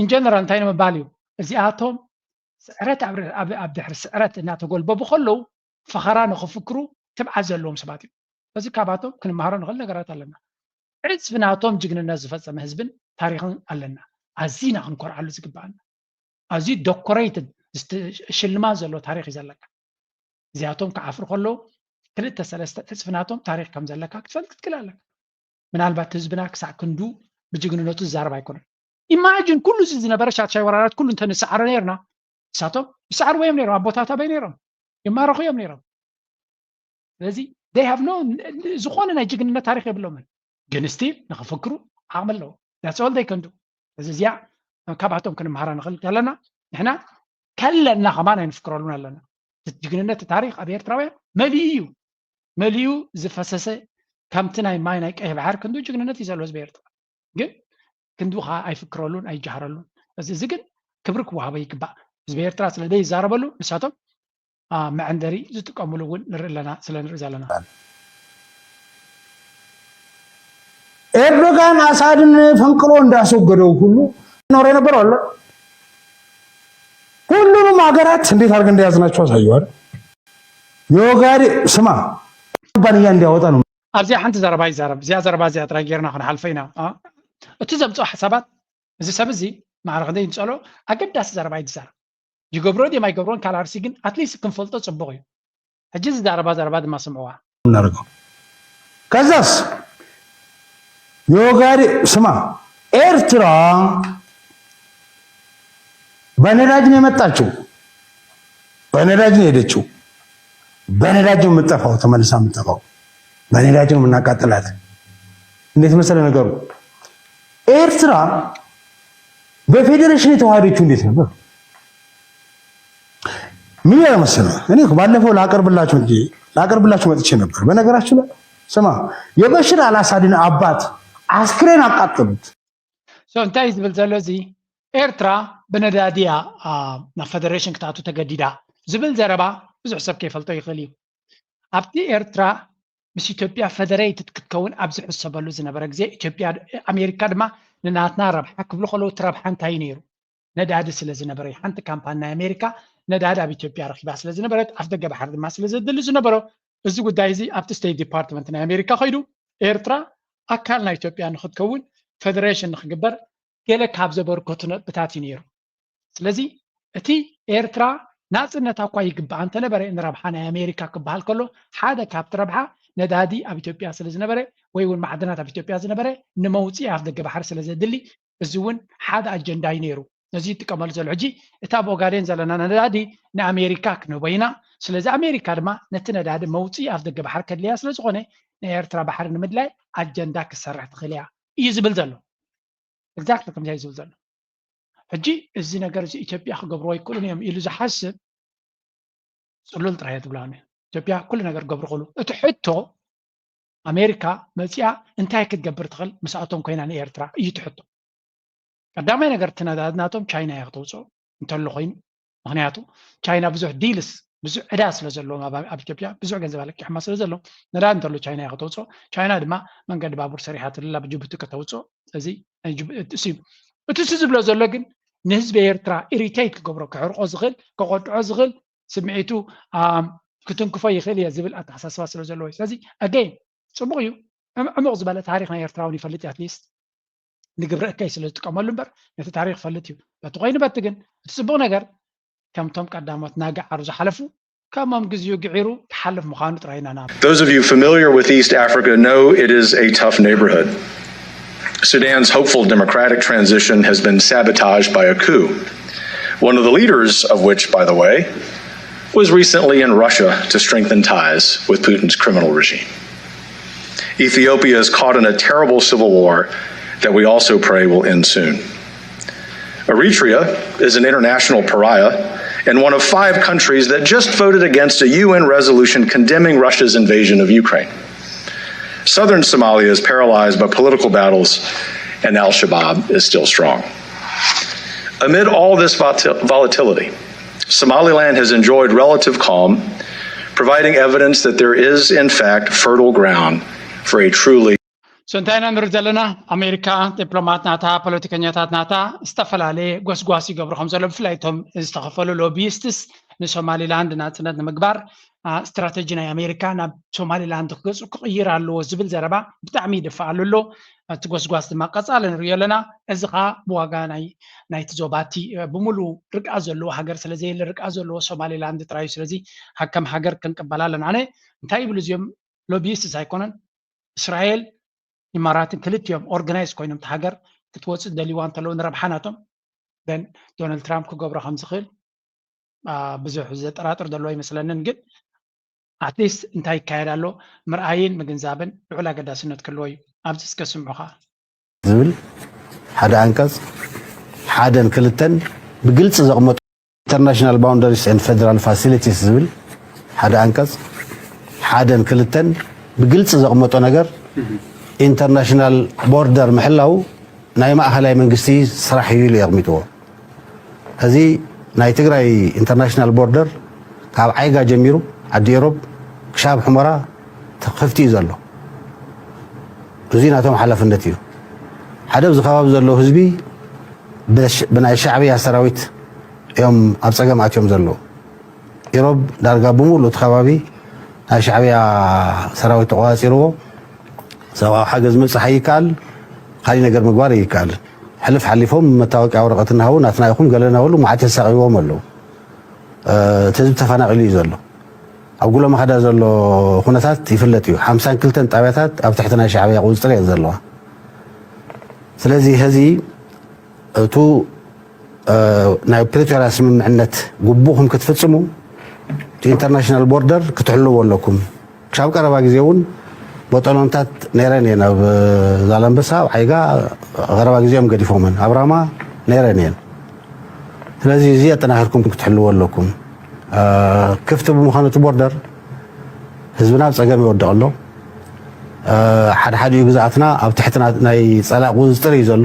in general እንታይ ንምባል እዩ እዚኣቶም ስዕረት ኣብ ድሕሪ ስዕረት እናተጎልበቡ ከለዉ ፈኸራ ንክፍክሩ ትብዓት ዘለዎም ሰባት እዮም እዚ ካባቶም ክንመሃሮ ንኽእል ነገራት ኣለና ዕፅፊ ናቶም ጅግንነት ዝፈፀመ ህዝብን ታሪክን ኣለና ኣዚና ክንኮርዓሉ ዝግበኣና ኣዝዩ decorated ሽልማት ዘሎ ታሪክ እዩ ዘለካ እዚኣቶም ክዓፍሩ ከለዉ ክልተ ሰለስተ ዕፅፊ ናቶም ታሪክ ከም ዘለካ ክትፈልጥ ክትክእል ኣለካ ምናልባት ህዝብና ክሳዕ ክንዱ ብጅግንነቱ ዝዛረብ ኣይኮነን imagine ኩሉ እዚ ዝነበረ ሻድሻይ ወራራት ኩሉ እንተንሰዓሮ ነርና ንሳቶም ይሰዕርዎ እዮም ነይሮም። ኣቦታት ኣበይ ነይሮም? ይማረኹ እዮም ነይሮም። ስለዚ they have no ዝኾነ ናይ ጅግንነት ታሪክ የብሎምን፣ ግን still ንክፍክሩ ዓቕሚ ኣለዎ። That's all they can do። እዚ እዚኣ ካብኣቶም ክንመሃራ ንኽእል ከለና ንሕና ከለና ከማን ኣይንፍክረሉን ኣለና። ጅግንነት ታሪክ ኣብ ኤርትራውያን መሊኡ እዩ። መሊኡ ዝፈሰሰ ከምቲ ናይ ማይ ናይ ቀይሕ ባሕር ክንዱ ጅግንነት እዩ ዘሎ ህዝቢ ኤርትራ። ግን ክንዱ ከዓ ኣይፍክረሉን ኣይጀሃረሉን። እዚ እዚ ግን ክብሪ ክወሃቦ ይግባእ። ህዝቢ ኤርትራ ስለ ዘይዛረበሉ ንሳቶም መዐንደሪ ዝጥቀምሉ እውን ንርኢ ኣለና ስለ ንርኢ ዘለና። ኤርዶጋን አሳድን ፈንቅሎ እንዳስወገደው ሁሉ ኖር የነበረው አለ። ሁሉንም ሀገራት እንዴት አድርገን እንደያዝናቸው አሳየዋል። የኦጋዴ ስማ ኩባንያ እንዲያወጣ ነው። ኣብዚኣ ሓንቲ ዘረባ ይዛረብ። እዚኣ ዘረባ እዚኣ ጥራይ ጌርና ክንሓልፈ ኢና። እቲ ዘምፅኦ ሓሳባት እዚ ሰብ እዚ ማዕረ ክንደይ ይንፀሎ ኣገዳሲ ዘረባ እዩ ዝዛረብ። ይገብሮ ድዮም ኣይገብሮን ካልኣርሲ ግን ኣትሊስት ክንፈልጦ ፅቡቕ እዩ። ሕጂ ዝዛረባ ዘረባ ድማ ስምዕዋ። እናደርገው ከዛስ የኦጋዴ ስማ ኤርትራ በነዳጅ ነው የመጣችው፣ በነዳጅ ነው የሄደችው፣ በነዳጅ ነው የምጠፋው፣ ተመልሳ የምጠፋው በነዳጅ ነው የምናቃጥላት። እንዴት መሰለ ነገሩ ኤርትራ በፌዴሬሽን የተዋሃደችው እንዴት ነበር? ምን ያለ መሰለ እኔ ባለፈው ላቀርብላችሁ እንጂ ላቀርብላችሁ መጥቼ ነበር። በነገራችሁ ላይ ስማ የበሽር አልአሳድን አባት አስክሬን አቃጠሉት። So እንታይ ዝብል ዘሎ እዚ ኤርትራ ብነዳዲ እያ ናብ ፌደሬሽን ክትኣቱ ተገዲዳ ዝብል ዘረባ ብዙሕ ሰብ ከይፈልጦ ይኽእል እዩ። ኣብቲ ኤርትራ ምስ ኢትዮጵያ ፌደሬትድ ክትከውን ኣብ ዝሕሰበሉ ዝነበረ ግዜ ኢትዮጵያ ኣሜሪካ ድማ ንናትና ረብሓ ክብሉ ከለዉ እቲ ረብሓ እንታይ እዩ ነይሩ? ነዳዲ ስለ ዝነበረ እዩ። ሓንቲ ካምፓኒ ናይ ኣሜሪካ ነዳዲ ኣብ ኢትዮጵያ ረኺባ ስለ ዝነበረት ኣፍ ደገ ባሕሪ ድማ ስለ ዘድሊ ዝነበሮ እዚ ጉዳይ እዚ ኣብቲ ስቴት ዲፓርትመንት ናይ ኣሜሪካ ከይዱ ኤርትራ ኣካል ናይ ኢትዮጵያ ንክትከውን ፌደሬሽን ንክግበር ገለ ካብ ዘበርከቱ ነጥብታት እዩ ነይሩ። ስለዚ እቲ ኤርትራ ናፅነታ እኳ ይግባኣ እንተነበረ ንረብሓ ናይ ኣሜሪካ ክበሃል ከሎ ሓደ ካብቲ ረብሓ ነዳዲ ኣብ ኢትዮጵያ ስለ ዝነበረ ወይ እውን ማዕድናት ኣብ ኢትዮጵያ ዝነበረ ንመውፅኢ ኣፍ ደገ ባሕሪ ስለ ዘድሊ እዚ እውን ሓደ ኣጀንዳ እዩ ነይሩ። ነዚ ይጥቀመሉ ዘሎ ሕጂ እቲ ኣብ ኦጋዴን ዘለና ነዳዲ ንኣሜሪካ ክንህቦ ኢና። ስለዚ ኣሜሪካ ድማ ነቲ ነዳዲ መውፅኢ ኣፍ ደገ ባሕሪ ከድልያ ስለ ዝኾነ ናይ ኤርትራ ባሕሪ ንምድላይ ኣጀንዳ ክትሰርሕ ትኽእል እያ እዩ ዝብል ዘሎ። ኤግዛክትሊ ከምዚ እዩ ዝብል ዘሎ። ሕጂ እዚ ነገር እዚ ኢትዮጵያ ክገብርዎ ኣይክእሉን እዮም ኢሉ ዝሓስብ ፅሉል ጥራይ እየ ትብላ ኢትዮጵያ ኩሉ ነገር ክገብሩ ክእሉ እቲ ሕቶ ኣሜሪካ መፂኣ እንታይ ክትገብር ትኽእል ምስኣቶም ኮይና ንኤርትራ እዩ እቲ ሕቶ ቀዳማይ ነገር እቲ ነዳዲ ናቶም ቻይና እያ ክተውፅኦ እንተሎ ኮይኑ ምክንያቱ ቻይና ብዙሕ ዲልስ ብዙሕ ዕዳ ስለ ዘለዎም ኣብ ኢትዮጵያ ብዙሕ ገንዘብ ኣለቂሕማ ስለ ዘለዎም ነዳዲ እንተሎ ቻይና እያ ክተውፅኦ ቻይና ድማ መንገዲ ባቡር ሰሪሓትላ ብጅቡቲ ከተውፅኦ እዚ እቲ ዝብሎ ዘሎ ግን ንህዝቢ ኤርትራ ኢሪቴት ክገብሮ ክሕርቆ ዝኽእል ከቆጥዖ ዝኽእል ስምዒቱ ክትንክፎ ይኽእል እየ ዝብል ኣተሓሳስባ ስለ ዘለዎ እዩ ስለዚ ኣገይን ፅቡቅ እዩ ዕሙቅ ዝበለ ታሪክ ናይ ኤርትራ እውን ይፈልጥ ኣትሊስት ንግብሪ እከይ ስለ ዝጥቀመሉ እምበር ነቲ ታሪክ ይፈልጥ እዩ በቲ ኮይኑ በቲ ግን እቲ ፅቡቅ ነገር ከምቶም ቀዳሞት ናገዓሩ ዝሓለፉ ከምኦም ግዜኡ ግዒሩ ክሓልፍ ምዃኑ ጥራይ ኢና ናብ Those of you familiar with East Africa know it is a tough neighborhood. Sudan's hopeful democratic transition has been sabotaged by a coup, one of the leaders of which, by the way, was recently in Russia to strengthen ties with Putin's criminal regime. Ethiopia is caught in a terrible civil war that we also pray will end soon. Eritrea is an international pariah and one of five countries that just voted against a U N resolution condemning Russia's invasion of Ukraine. Southern Somalia is paralyzed by political battles, and Al Shabaab is still strong. Amid all this volatility, Somaliland has enjoyed relative calm, providing evidence that there is, in fact, fertile ground for a truly So እንታይ ኢና ንርኢ ዘለና ኣሜሪካ ዲፕሎማት ናታ ፖለቲከኛታት ናታ ዝተፈላለየ ጎስጓስ ይገብሩ ከም ዘሎ ብፍላይ እቶም ዝተኸፈሉ ሎቢይስትስ ንሶማሊላንድ ናፅነት ንምግባር ስትራተጂ ናይ ኣሜሪካ ናብ ሶማሊላንድ ክገፁ ክቕይር ኣለዎ ዝብል ዘረባ ብጣዕሚ ይድፍኣሉ ኣሎ እቲ ጎስጓስ ድማ ቀፃሊ ንሪኦ ኣለና እዚ ከዓ ብዋጋ ናይ ናይቲ ዞባቲ ብምሉ ርግኣ ዘለዎ ሃገር ስለዘየለ ርግኣ ዘለዎ ሶማሊላንድ ጥራዩ ስለዚ ከም ሃገር ክንቅበላ ኣለና ኣነ እንታይ ይብሉ እዚኦም ሎቢይስትስ ኣይኮነን እስራኤል ኢማራትን ክልቲኦም ኦርጋናይዝ ኮይኖም እቲ ሃገር ክትወፅእ ደልይዋ እንተለዉ ንረብሓ ናቶም ን ዶናልድ ትራምፕ ክገብሮ ከም ዝኽእል ብዙሕ ዘጠራጥር ዘሎ ኣይመስለንን። ግን ኣትሊስት እንታይ ይካየድ ኣሎ ምርኣይን ምግንዛብን ልዑል ኣገዳስነት ክህልዎ እዩ። ኣብዚ እስከ ስምዑ ከዓ ዝብል ሓደ ኣንቀፅ ሓደን ክልተን ብግልፂ ዘቕመጡ international boundaries and federal facilities ዝብል ሓደ ኣንቀፅ ሓደን ክልተን ብግልፂ ዘቕመጦ ነገር ኢንተርናሽናል ቦርደር ምሕላው ናይ ማእኸላይ መንግስቲ ስራሕ እዩ ኢሉ የቕሚጥዎ። እዚ ናይ ትግራይ ኢንተርናሽናል ቦርደር ካብ ዓይጋ ጀሚሩ ዓዲ ኤሮብ ክሻብ ሑመራ ክፍቲ እዩ ዘሎ። እዚ ናቶም ሓላፍነት እዩ። ሓደ ኣብዚ ከባቢ ዘለዉ ህዝቢ ብናይ ሻዕብያ ሰራዊት እዮም ኣብ ፀገም ኣትዮም ዘለዉ። ኢሮብ ዳርጋ ብምሉእ እቲ ከባቢ ናይ ሻዕብያ ሰራዊት ተቆፃፂርዎ። ሰብኣዊ ሓገዝ ምብፃሕ ይከኣል፣ ካሊእ ነገር ምግባር ይከኣል። ሕልፍ ሓሊፎም መታወቂያ ወረቐት እናሃቡ ናትና ኢኹም ገለ እናበሉ መዓት የሳቕይዎም ኣለዉ። እቲ ህዝቢ ተፈናቒሉ እዩ ዘሎ። ኣብ ጉሎ መኸዳ ዘሎ ኩነታት ይፍለጥ እዩ። ሓምሳን ክልተን ጣብያታት ኣብ ትሕቲ ናይ ሻዕብያ ቁፅፅር እየን ዘለዋ። ስለዚ ሕዚ እቱ ናይ ፕሪቶርያ ስምምዕነት ግቡእኹም ክትፍፅሙ እቲ ኢንተርናሽናል ቦርደር ክትሕልዎ ኣለኩም። ክሳብ ቀረባ ግዜ እውን በጠሎንታት ነይረን እየን። ኣብ ዛላንበሳ፣ ኣብ ዓይጋ ቀረባ ግዜ እዮም ገዲፎመን። ኣብ ራማ ነይረን እየን። ስለዚ እዚ ኣጠናኺርኩም ክትሕልዎ ኣለኩም። ክፍቲ ብምዃኑ እቲ ቦርደር ህዝብና ኣብ ፀገም ይወድቕ ኣሎ። ሓደ ሓዲኡ ግዝኣትና ኣብ ትሕቲ ናይ ፀላእ ቁፅፅር እዩ ዘሎ።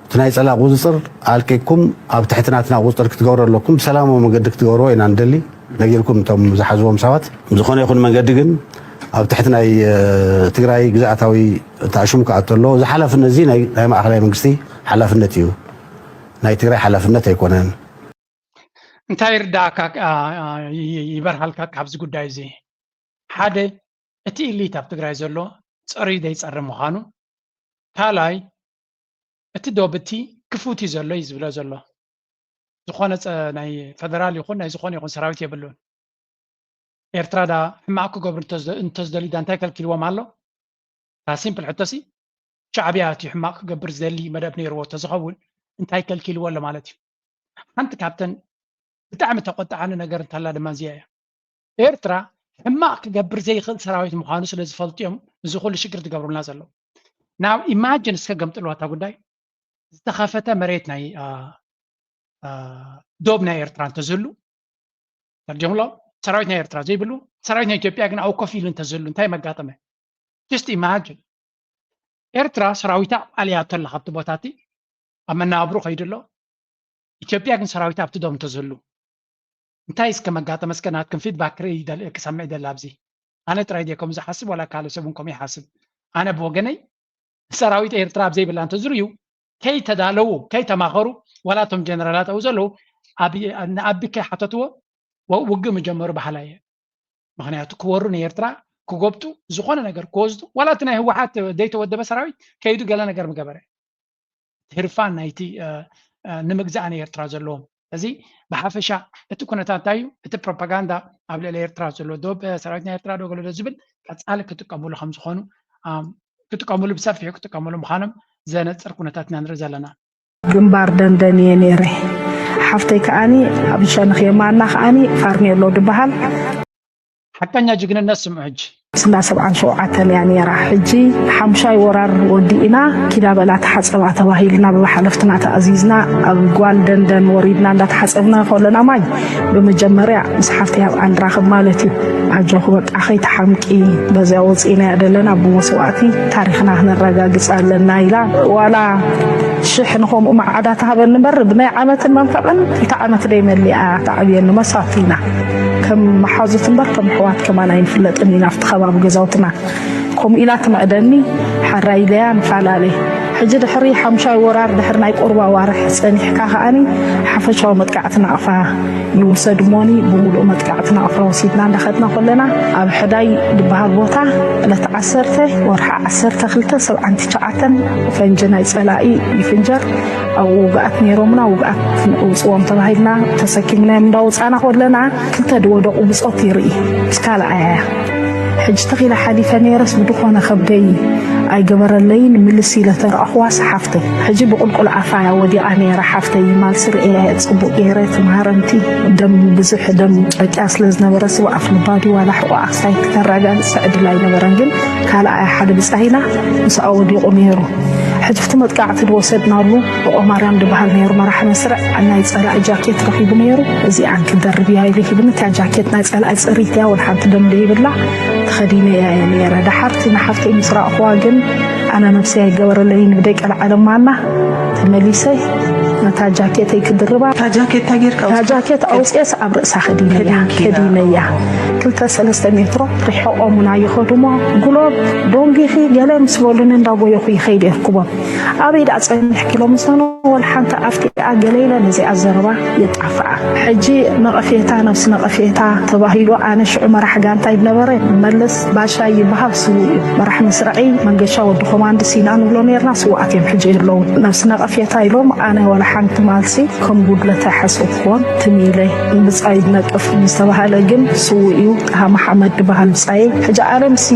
እቲ ናይ ፀላእ ቁፅፅር ኣልቂኩም ኣብ ትሕቲ ናትና ቁፅፅር ክትገብሩ ኣለኩም። ብሰላማዊ መንገዲ ክትገብርዎ ኢና ንደሊ። ነጊርኩም እቶም ዝሓዝዎም ሰባት ዝኾነ ይኹን መንገዲ ግን ኣብ ትሕቲ ናይ ትግራይ ግዝኣታዊ ተኣሽሙ ክኣቱ ኣለዎ። እዚ ሓላፍነት እዚ ናይ ማእኸላይ መንግስቲ ሓላፍነት እዩ፣ ናይ ትግራይ ሓላፍነት ኣይኮነን። እንታይ ይርዳእካ ይበርሃልካ ካብዚ ጉዳይ እዚ? ሓደ እቲ ኢሊት ኣብ ትግራይ ዘሎ ፀርዩ ዘይፀሪ ምዃኑ፣ ካልኣይ እቲ ዶብ እቲ ክፉት እዩ ዘሎ እዩ ዝብሎ ዘሎ። ዝኾነ ናይ ፈደራል ይኹን ናይ ዝኾነ ይኹን ሰራዊት የብሉን። ኤርትራ ዳ ሕማቕ ክገብሩ እንተዝደልዩ ዳ እንታይ ከልኪልዎም ኣሎ? እታ ሲምፕል ሕቶሲ ሻዕብያ እቲ ሕማቕ ክገብር ዝደሊ መደብ ነይርዎ እንተዝኸውን እንታይ ከልኪልዎ ኣሎ ማለት እዩ። ሓንቲ ካብተን ብጣዕሚ ተቆጣዓኒ ነገር እንታላ ድማ እዚኣ እያ። ኤርትራ ሕማቕ ክገብር ዘይኽእል ሰራዊት ምዃኑ ስለ ዝፈልጡ እዮም እዚ ኩሉ ሽግር ዝገብሩልና ዘለዉ። ናብ ኢማጅን እስከ ገምጥልዋ እታ ጉዳይ። ዝተኸፈተ መሬት ናይ ዶብ ናይ ኤርትራ እንተዝህሉ ተርጀምሎ ሰራዊት ናይ ኤርትራ ዘይብሉ ሰራዊት ናይ ኢትዮጵያ ግን ኣብኡ ኮፍ ኢሉ እንተዝህሉ እንታይ መጋጠመ? ጀስት ኢማጅን። ኤርትራ ሰራዊታ ኣልያቶ ኣላ ካብቲ ቦታ እቲ ኣብ መናብሩ ከይዱ ኣሎ። ኢትዮጵያ ግን ሰራዊታ ኣብቲ ዶብ እንተዝህሉ እንታይ እስከ መጋጠመ? እስከ ናትኩም ፊድባክ ክርኢ ክሰምዕ ይደሊ ኣብዚ። ኣነ ጥራይ ድየ ከምኡ ዝሓስብ ዋላ ካልእ ሰብ እውን ከምኡ ይሓስብ? ኣነ ብወገነይ ሰራዊት ኤርትራ ኣብ ዘይብላ እንተዝርእዩ ከይተዳለዉ ከይተማኸሩ ዋላ እቶም ጀነራላት ኣብኡ ዘለዉ ንኣቢ ከይሓተትዎ ውግእ ምጀመሩ በሃላይ እየ። ምኽንያቱ ክወሩ ንኤርትራ ክጎብጡ ዝኾነ ነገር ክወስዱ ዋላ እቲ ናይ ህወሓት ዘይተወደበ ሰራዊት ከይዱ ገለ ነገር ምገበረ። ህርፋን ናይቲ ንምግዛእ ንኤርትራ ዘለዎም እዚ ብሓፈሻ እቲ ኩነታት እንታይ እዩ? እቲ ፕሮፓጋንዳ ኣብ ልዕሊ ኤርትራ ዘሎ ዶብ ሰራዊት ናይ ኤርትራ ዶ ገለዶ ዝብል ቀፃሊ ክጥቀሙሉ ከም ዝኾኑ ክጥቀሙሉ ብሰፊሑ ክጥቀሙሉ ምዃኖም ዘነፅር ኩነታት ኢና ንርኢ ዘለና። ግንባር ደንደን እየ ነይረ። ሓፍተይ ከዓኒ ኣብ ሸነኽ የማና ከዓኒ ፋርኔሎ ድበሃል። ሓቀኛ ጅግንነት ስምዑ ሕጂ። ስላ ሰብዓን ሸውዓተን እያ ነይራ። ሕጂ ሓምሻይ ወራር ወዲእና ኪዳ በላ ተሓፀባ ተባሂልና ብሓለፍትና ተኣዚዝና ኣብ ጓል ደንደን ወሪድና እንዳተሓፀብና ከለና ማይ ብመጀመርያ ምስ ሓፍተይ ኣብኣ ንራኸብ ማለት እዩ። ኣጆኹ በቃ ከይትሓምቂ በዚያ ወፂእናያ ደለና ብመስዋእቲ ታሪኽና ክነረጋግፅ ኣለና ኢላ ዋላ ሽሕ ንኸምኡ መዓዳ ትሃበኒ እምበር ብናይ ዓመትን መንፈቕን ክልተ ዓመት ደይመሊኣ ትዓብየኒ መሳቱ ኢና። ከም መሓዙት እምበር ከም ኣሕዋት ከማን ኣይንፍለጥን ኢና ኣብቲ ከባቢ ገዛውትና። ከምኡ ኢላ ትምዕደኒ ሓራይ ኢለያ ንፈላለ። ሕጂ ድሕሪ ሓምሻይ ወራር ድሕሪ ናይ ቁሩብ ኣዋርሕ ጸኒሕካ ከኣኒ ሓፈሻዊ መጥቃዕቲ ናቕፋ ይውሰድ እሞኒ ብምሉእ መጥቃዕቲ ናቕፋ ወሲድና እንዳኸድና ከለና ኣብ ሕዳይ ዝበሃል ቦታ ዕለት ዓሰርተ ወርሒ ዓሰርተ ክልተ ሰብዓን ትሽዓተን ፈንጂ ናይ ጸላኢ ይፍንጀር ኣብኡ ውግኣት ነይሮምና ውግኣት ንውፅዎም ተባሂልና ተሰኪምናዮም እንዳውፃና ከለና ክልተ ዝወደቑ ብፆት ይርኢ ምስ ካልኣያ እያ። ሕጂ ተኺለ ሓሊፈ ነይረስ ብድኾነ ከብደይ ኣይገበረለይን። ምልስ ኢለ ተረኣኽዋ ሰሓፍተይ። ሕጂ ብቁልቁል ኣፋያ ወዲቓ ነይራ ሓፍተይ። ማልሲ ርእየ ጽቡቕ ገይረ ትምሃረንቲ ደም ብዙሕ ደም ጨቂያ ስለ ዝነበረ ስዋ ኣፍ ንባዲ ዋላ ሕቆ ኣክሳይ ክተረጋግጽ ዕድል ኣይነበረን። ግን ካልኣያ ሓደ ብጻይና ምስኣ ወዲቑ ነይሩ። ሕጂ እቲ መጥቃዕቲ ዝወሰድናሉ ብቆ ማርያም ዝበሃል ነይሩ መራሒ መስርዕ ናይ ጸላኢ ጃኬት ረኺቡ ነይሩ። እዚኣን ክደርብ እያ ኢሉ ሂብኒ። እታ ጃኬት ናይ ጸላኢ ጽሪት እያ፣ ወላ ሓንቲ ደም ዘይብላ። ተኸዲነ እያ ነይረ። ደሓርቲ ንሓፍተይ ምስ ረኣኽዋ ግን ኣነ ነብሰይ ኣይገበረለይን። ብደይ ቀልዓለም ማና ተመሊሰ ነታ ጃኬተይ ክድርባ። እታ ጃኬት እንታይ ጌርካ እታ ወስድካ? ጃኬት ኣውፅኤስ ኣብ ርእሳ ከዲነያ ከዲንክያ? ከዲነያ። ክልተ ሰለስተ ሜትሮ ርሕቆም እውን ኣይኸዱሞ። ግሎብ ዶንጊኺ ገለ ምስ በሉኒ እንዳጎየኹ ይኸይድ የርክቦም። ኣበይ ደኣ ጸኒሕኪ ኢሎም ምስ በሉ፣ ወላ ሓንቲ ኣፍቲኣ ገለ ኢለ ነዚኣ ዘረባ የጣፍኣ። ሕጂ ነቐፌታ፣ ነብሲ ነቐፌታ ተባሂሉ፣ ኣነ ሽዑ መራሕ ጋንታ ይነበረ፣ መለስ ባሻይ ይበሃል፣ ስዉእ እዩ። መራሕ መስርዐይ መንገሻ ወዲ ኮማንድ ሲና ንብሎ ነርና፣ ስዉኣት እዮም፣ ሕጂ የለውን። ነብሲ ነቐፌታ ኢሎም፣ ኣነ ወላ ሓንቲ ማልሲ ከም ጉድለት ኣይሓሰብኩዎን። ትም ኢለ ብጻይ ነቅፍ ምስ ተባህለ ግን ስዉእ እዩ፣ ጥሃ መሓመድ ዝበሃል ብጻየይ። ሕጂ ኣነ ምስቲ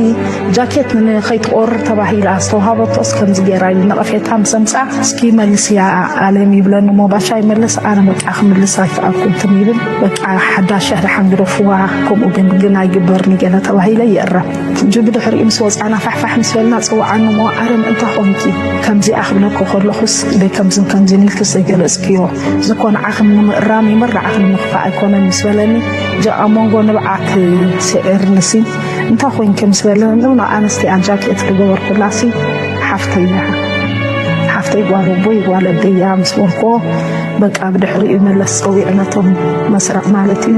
ጃኬት ንኸይትቆርር ተባሂላ ዝተዋሃበቶስ ከምዚ ገይራ ኢሉ ነቐፌታ ምስ ኣምጽኣ፣ እስኪ መልስያ ኣለም ይብለኒ እሞ ባሻይ መለስ፣ ኣነ በቃ ክምልስ ኣይከኣልኩን። ትም ይብል፣ በቃ ሓዳሽ እያ ደሓን ግደፍዋ፣ ከምኡ ግን ግን ኣይግበርን ገለ ተባሂለ ይእረም። ሕጂ ብድሕሪኡ ምስ ወጻና ፋሕፋሕ ምስ በልና ጽውዓኒ እሞ ኣለም እንታይ ኾንኪ? ከምዚኣ ክብለኪ ከለኹስ ደይ ከምዝን ከምዝን ኢልኪ ዘይገለጽክዮ። እዚ እኮ ንዓኽን ንምእራም እምበር ንዓኽን ንምኽፋእ ኣይኮነን ምስ በለኒ፣ ጀ ኣብ መንጎ ንብዓት ስዒርንሲ እንታይ ኮይንኪ ምስ በለኒ፣ ንብሎ ኣነስቲኣ ጃኬት ዝገበርኩላሲ ሓፍተይ እያ። ሓፍተይ ጓል ኣቦይ ጓል ኣደይ እያ ምስ በልኩዎ፣ በቃ ብድሕሪኡ መለስ ጸዊዑ ነቶም መስርዕ ማለት እዩ።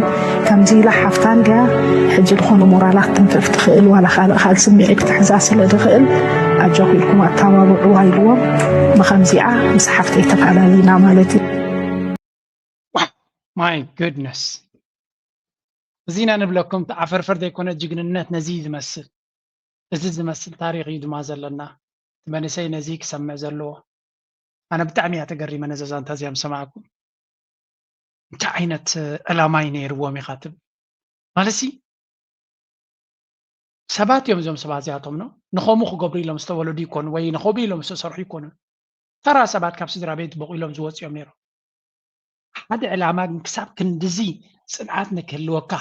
ከምዚ ኢላ ሓፍታ እንድያ ሕጂ ዝኾነ ሞራላት ትንክፍ ትኽእል፣ ዋላ ካልእ ካልእ ስምዒት ክትሕዛ ስለ ትኽእል፣ ኣጆኹ ኢልኩም ኣተባብዕዋ ኢልዎም። ብኸምዚኣ ምስ ሓፍተይ ተፈላለዩና ማለት እዩ። My goodness፣ እዚ ኢና ንብለኩም፣ ተዓፈርፈር ዘይኮነ ጅግንነት ነዚ እዩ ዝመስል። እዚ ዝመስል ታሪኽ እዩ ድማ ዘለና። እቲ መንእሰይ ነዚ ክሰምዕ ዘለዎ። ኣነ ብጣዕሚ እያ ተገሪመ ነዛ ዛንታ እዚኣ ምስ ሰማዕኩ። እንታይ ዓይነት ዕላማ እዩ ነይርዎም ኢኻ ትብል? ማለትሲ ሰባት እዮም እዞም ሰባት እዚኣቶም ነው ንኸምኡ ክገብሩ ኢሎም ዝተወለዱ ይኮኑ ወይ ንኸምኡ ኢሎም ዝተሰርሑ ይኮኑ። ተራ ሰባት ካብ ስድራ ቤት በቑሎም ዝወፁ እዮም ነይሮም። ሓደ ዕላማ ግን ክሳብ ክንድዚ ፅንዓት ንክህልወካ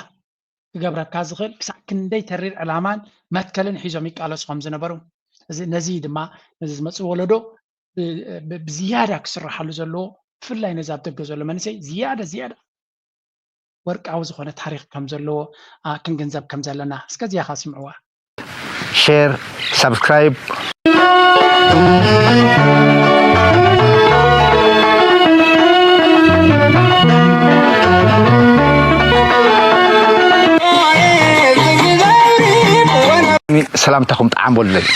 ክገብረካ ዝኽእል ክሳብ ክንደይ ተሪር ዕላማን መትከልን ሒዞም ይቃለሱ ከም ዝነበሩ ነዚ ድማ ነዚ ዝመፅእ ወለዶ ብዝያዳ ክስራሓሉ ዘለዎ ብፍላይ ነዚ ኣብ ደገ ዘሎ መንእሰይ ዝያዳ ዝያዳ ወርቃዊ ዝኾነ ታሪኽ ከም ዘለዎ ክንግንዘብ ከም ዘለና እስከ እዚኣኻ ስምዕዋ። ሼር፣ ሳብስክራይብ ሰላምታኹም ጠዓም በሉለይ።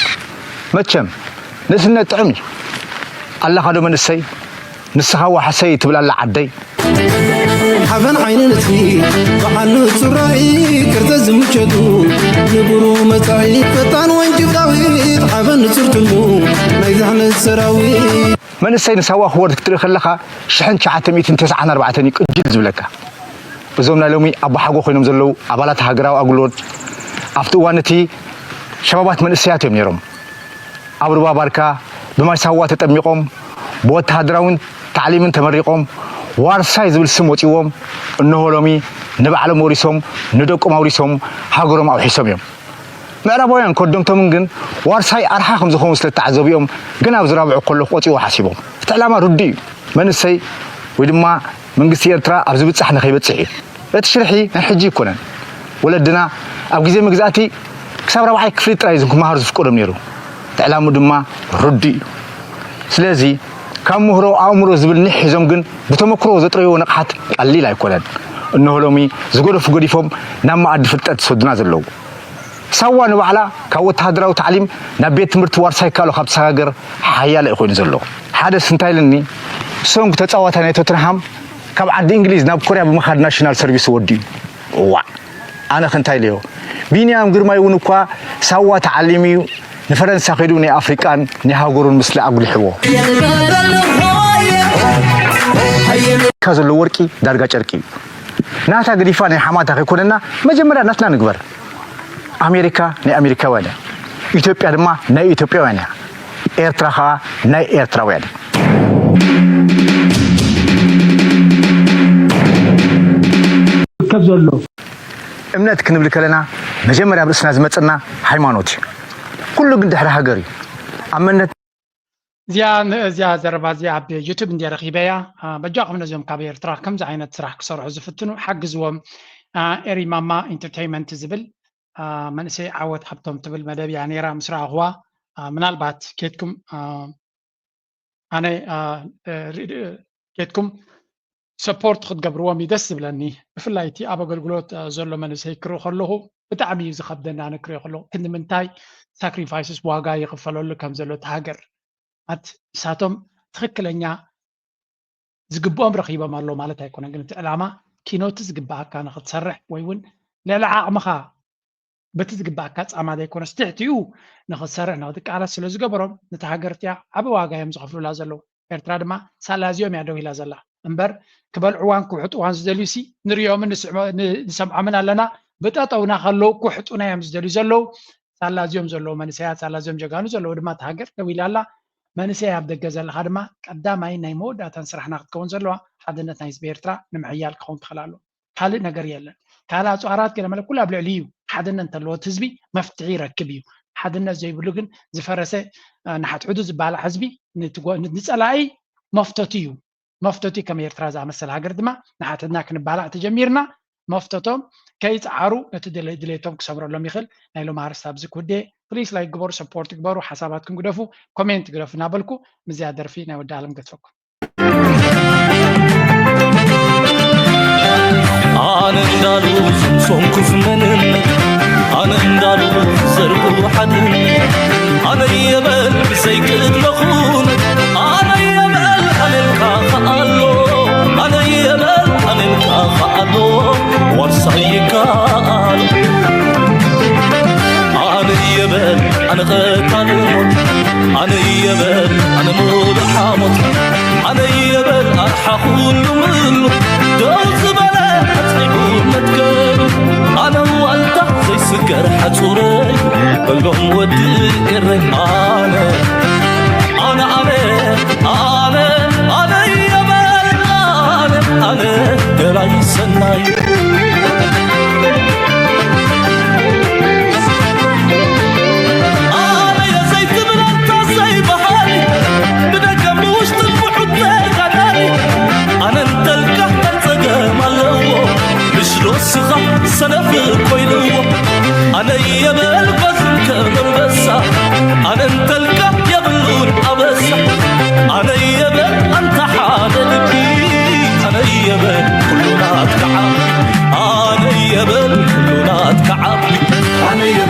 መቸም ንእስነት ጥዑም እዩ። ኣለኻ ዶ መንእሰይ? ንስኻ ዋሕሰይ ትብል ኣላ ዓደይ። ሓበን ዓይኒ ንጥፊ ብሓሉ ሱራይ ቅርጸ ዝምቸቱ ንብሩ መጻኢ ፈጣን ወንጭፍ ዳዊት ሓበን ንጹር ትልሙ ናይ ዛሕለት ሰራዊት። መንእሰይ ንሳዋ ክወርድ ክትርኢ ከለኻ ሽሕን ትሽዓተ ሚእትን ተስዓን ኣርባዕተን እዩ ቅጅል ዝብለካ። እዞም ናይ ሎሚ ኣቦሓጎ ኮይኖም ዘለዉ ኣባላት ሃገራዊ ኣገልግሎት ኣብቲ እዋን እቲ ሸባባት መንእሰያት እዮም ነይሮም። ኣብ ሩባ ባርካ ብማይ ሳዋ ተጠሚቖም ብወተሃደራውን ታዕሊምን ተመሪቖም ዋርሳይ ዝብል ስም ወፂዎም እነሆ ሎሚ ንባዕሎም ወሪሶም ንደቆም ኣውሪሶም ሃገሮም ኣውሒሶም እዮም። ምዕራባውያን ከወደምቶምን ግን ዋርሳይ ኣርሓ ከም ዝኾኑ ስለ ተዓዘቡ እዮም ገና ኣብ ዝራብዑ ከለኹ ክቆፅዎ ሓሲቦም። እቲ ዕላማ ርዱእ እዩ። መንእሰይ ወይ ድማ መንግስቲ ኤርትራ ኣብ ዝብጻሕ ንኸይበጽሕ እዩ። እቲ ሽርሒ ናይ ሕጂ ኣይኮነን። ወለድና ኣብ ግዜ መግዛእቲ ክሳብ ራብዓይ ክፍሊ ጥራይ እዩ ክመሃሩ ዝፍቀዶም ነይሩ። እቲ ዕላምኡ ድማ ርዱእ እዩ። ስለዚ ካብ ምህሮ ኣእምሮ ዝብል ኒሕ ሒዞም ግን ብተመክሮ ዘጥረይዎ ንቕሓት ቀሊል ኣይኮነን። እንሆ ሎሚ ዝገደፉ ገዲፎም ናብ መኣዲ ፍልጠት ዝሰዱና ዘለዉ። ሳዋ ንባዕላ ካብ ወተሃደራዊ ታዕሊም ናብ ቤት ትምህርቲ ዋርሳይ ካሎ ካብ ትሰጋገር ሓያለ እዩ ኮይኑ ዘሎ። ሓደ ስንታይልኒ ሶንግ ተጻዋታይ ናይ ቶተንሃም ካብ ዓዲ እንግሊዝ ናብ ኮርያ ብምኻድ ናሽናል ሰርቪስ ወዲኡ። እዋእ ኣነ ክንታይ ኢለዮ። ቢንያም ግርማይ እውን እኳ ሳዋ ተዓሊሙ እዩ ንፈረንሳ ከይዱ ናይ ኣፍሪቃን ናይ ሃገሩን ምስሊ ኣጉሊሕዎ። ካ ዘሎ ወርቂ ዳርጋ ጨርቂ እዩ። ናታ ገዲፋ ናይ ሓማታ ከይኮነና መጀመርያ ናትና ንግበር። ኣሜሪካ ናይ ኣሜሪካውያን እያ። ኢትዮጵያ ድማ ናይ ኢትዮጵያውያን እያ። ኤርትራ ኸኣ ናይ ኤርትራውያን እያ። ዝርከብ ዘሎ እምነት ክንብል ከለና መጀመርያ ኣብ ርእስና ዝመጽና ሃይማኖት እዩ። ኩሉ ግን ድሕሪ ሃገር እዩ። ኣብ መንነት እዚኣ እዚኣ ዘረባ እዚኣ ኣብ ዩቱብ እንዲያ ረኺበያ። በጃኹም ነዚኦም ካብ ኤርትራ ከምዚ ዓይነት ስራሕ ክሰርሑ ዝፍትኑ ሓግዝዎም። ኤሪ ማማ ኢንተርቴይመንት ዝብል መንእሰይ ዓወት ሃብቶም ትብል መደብ እያ ነይራ ምስ ረኣኹዋ። ምናልባት ኬድኩም ኣነ ኬድኩም ሰፖርት ክትገብርዎም እዩ ደስ ዝብለኒ። ብፍላይ እቲ ኣብ ኣገልግሎት ዘሎ መንእሰይ ክርኢ ከለኹ ብጣዕሚ እዩ ዝኸብደኒ። ኣነ ክሪኦ ከለኹ ክንዲ ምንታይ ሳክሪፋይስስ ዋጋ ይኽፈለሉ ከም ዘሎ እቲ ሃገር ኣት ንሳቶም ትኽክለኛ ዝግብኦም ረኺቦም ኣለዉ ማለት ኣይኮነን። ግን እቲ ዕላማ ኪኖቲ ዝግብኣካ ንኽትሰርሕ ወይ እውን ልዕሊ ዓቕምኻ በቲ ዝግብኣካ ፃማ ዘይኮነስ ትሕቲኡ ንኽትሰርሕ ንኽትቃለስ ስለ ዝገበሮም ነቲ ሃገር እቲኣ ዓቢ ዋጋ እዮም ዝኸፍሉላ ዘለዉ። ኤርትራ ድማ ሳላ እዚኦም እያ ደው ኢላ ዘላ እምበር ክበልዕዋን ክውሕጥዋን ዝደልዩ ሲ ንሪኦምን ንስዕሞ- ን- ንሰምዖምን ኣለና። ብጠጠውና ከለዉ ክውሕጡና እዮም ዝደልዩ ዘለዉ። ሳላ እዚኦም ዘለዉ መንእሰያት ሳላ እዚኦም ጀጋኑ ዘለዉ ድማ እታ ሃገር ደው ኢላ ኣላ። መንእሰይ ኣብ ደገ ዘለኻ ድማ ቀዳማይ ናይ መወዳእታን ስራሕና ክትከውን ዘለዋ ሓድነት ናይ ህዝቢ ኤርትራ ንምሕያል ክኸውን ክኽእል ኣሎ። ካልእ ነገር የለን። ካልእ ኣፅዋራት ገለ መለ ኩሉ ኣብ ልዕሊ እዩ። ሓድነት እንተለዎ እቲ ህዝቢ መፍትሒ ይረክብ እዩ። ሓድነት ዘይብሉ ግን ዝፈረሰ ንሓትሕዱ ዝባላዕ ህዝቢ ንትጎ- ንፀላኢ መፍተቱ እዩ። መፍተቱ ከም ኤርትራ ዝኣመሰለ ሃገር ድማ ንሓትሕድና ክንባላዕ ተጀሚርና መፍተቶም ከይፀዓሩ ነቲ ድለ- ድሌቶም ክሰምረሎም ይኽእል። ናይ ሎም ኣርስቲ ኣብዚ ክውዴ ፕሊስ ላይክ ግበሩ ሰፖርት ግበሩ ሓሳባትኩም ግደፉ ኮሜንት ግደፉ እናበልኩ ምዚያ ደርፊ ናይ ወዲ ኣለም ገድፈኩም። ኣነ እንዳሉ ዝምሶንኩስ መንነት ኣነ እንዳሉ ዘርጉ ሓድነት ኣነ የበል ብዘይቅድመ ኩነት ኣነ የበል ኣነልካ ከኣሎ ኣነ የበል ኣነልካ ከኣሎ ዋርሳይ ይከኣሎ ኣነ የበል ኣነ ቀታሊ ሞት ኣነ የበል ኣነ ሙሉእ ሓሞት ኣነ የበል ኣርሓ ኩሉ ምሉ ደው ዝበለ ኣጽኒዑ መትከሉ ኣነ ዋልታ ዘይስገር ሓጹረይ በሎም ወዲ ኤረይ ኣነ ኣነ ኣነ ኣነ ኣነ የበል ኣነ ኣነ ገላይ ሰናይ ኣነ የዘይትብል ኣንታ ዘይበሃል ብደገ ብውሽጢ ብሑት ተጋዳሊ ኣነ እንተልካ እንታይ ጸገም ኣለዎ ምሽ ዶ ስኻ ሰነፍ ኮይንዎ ኣነ የበል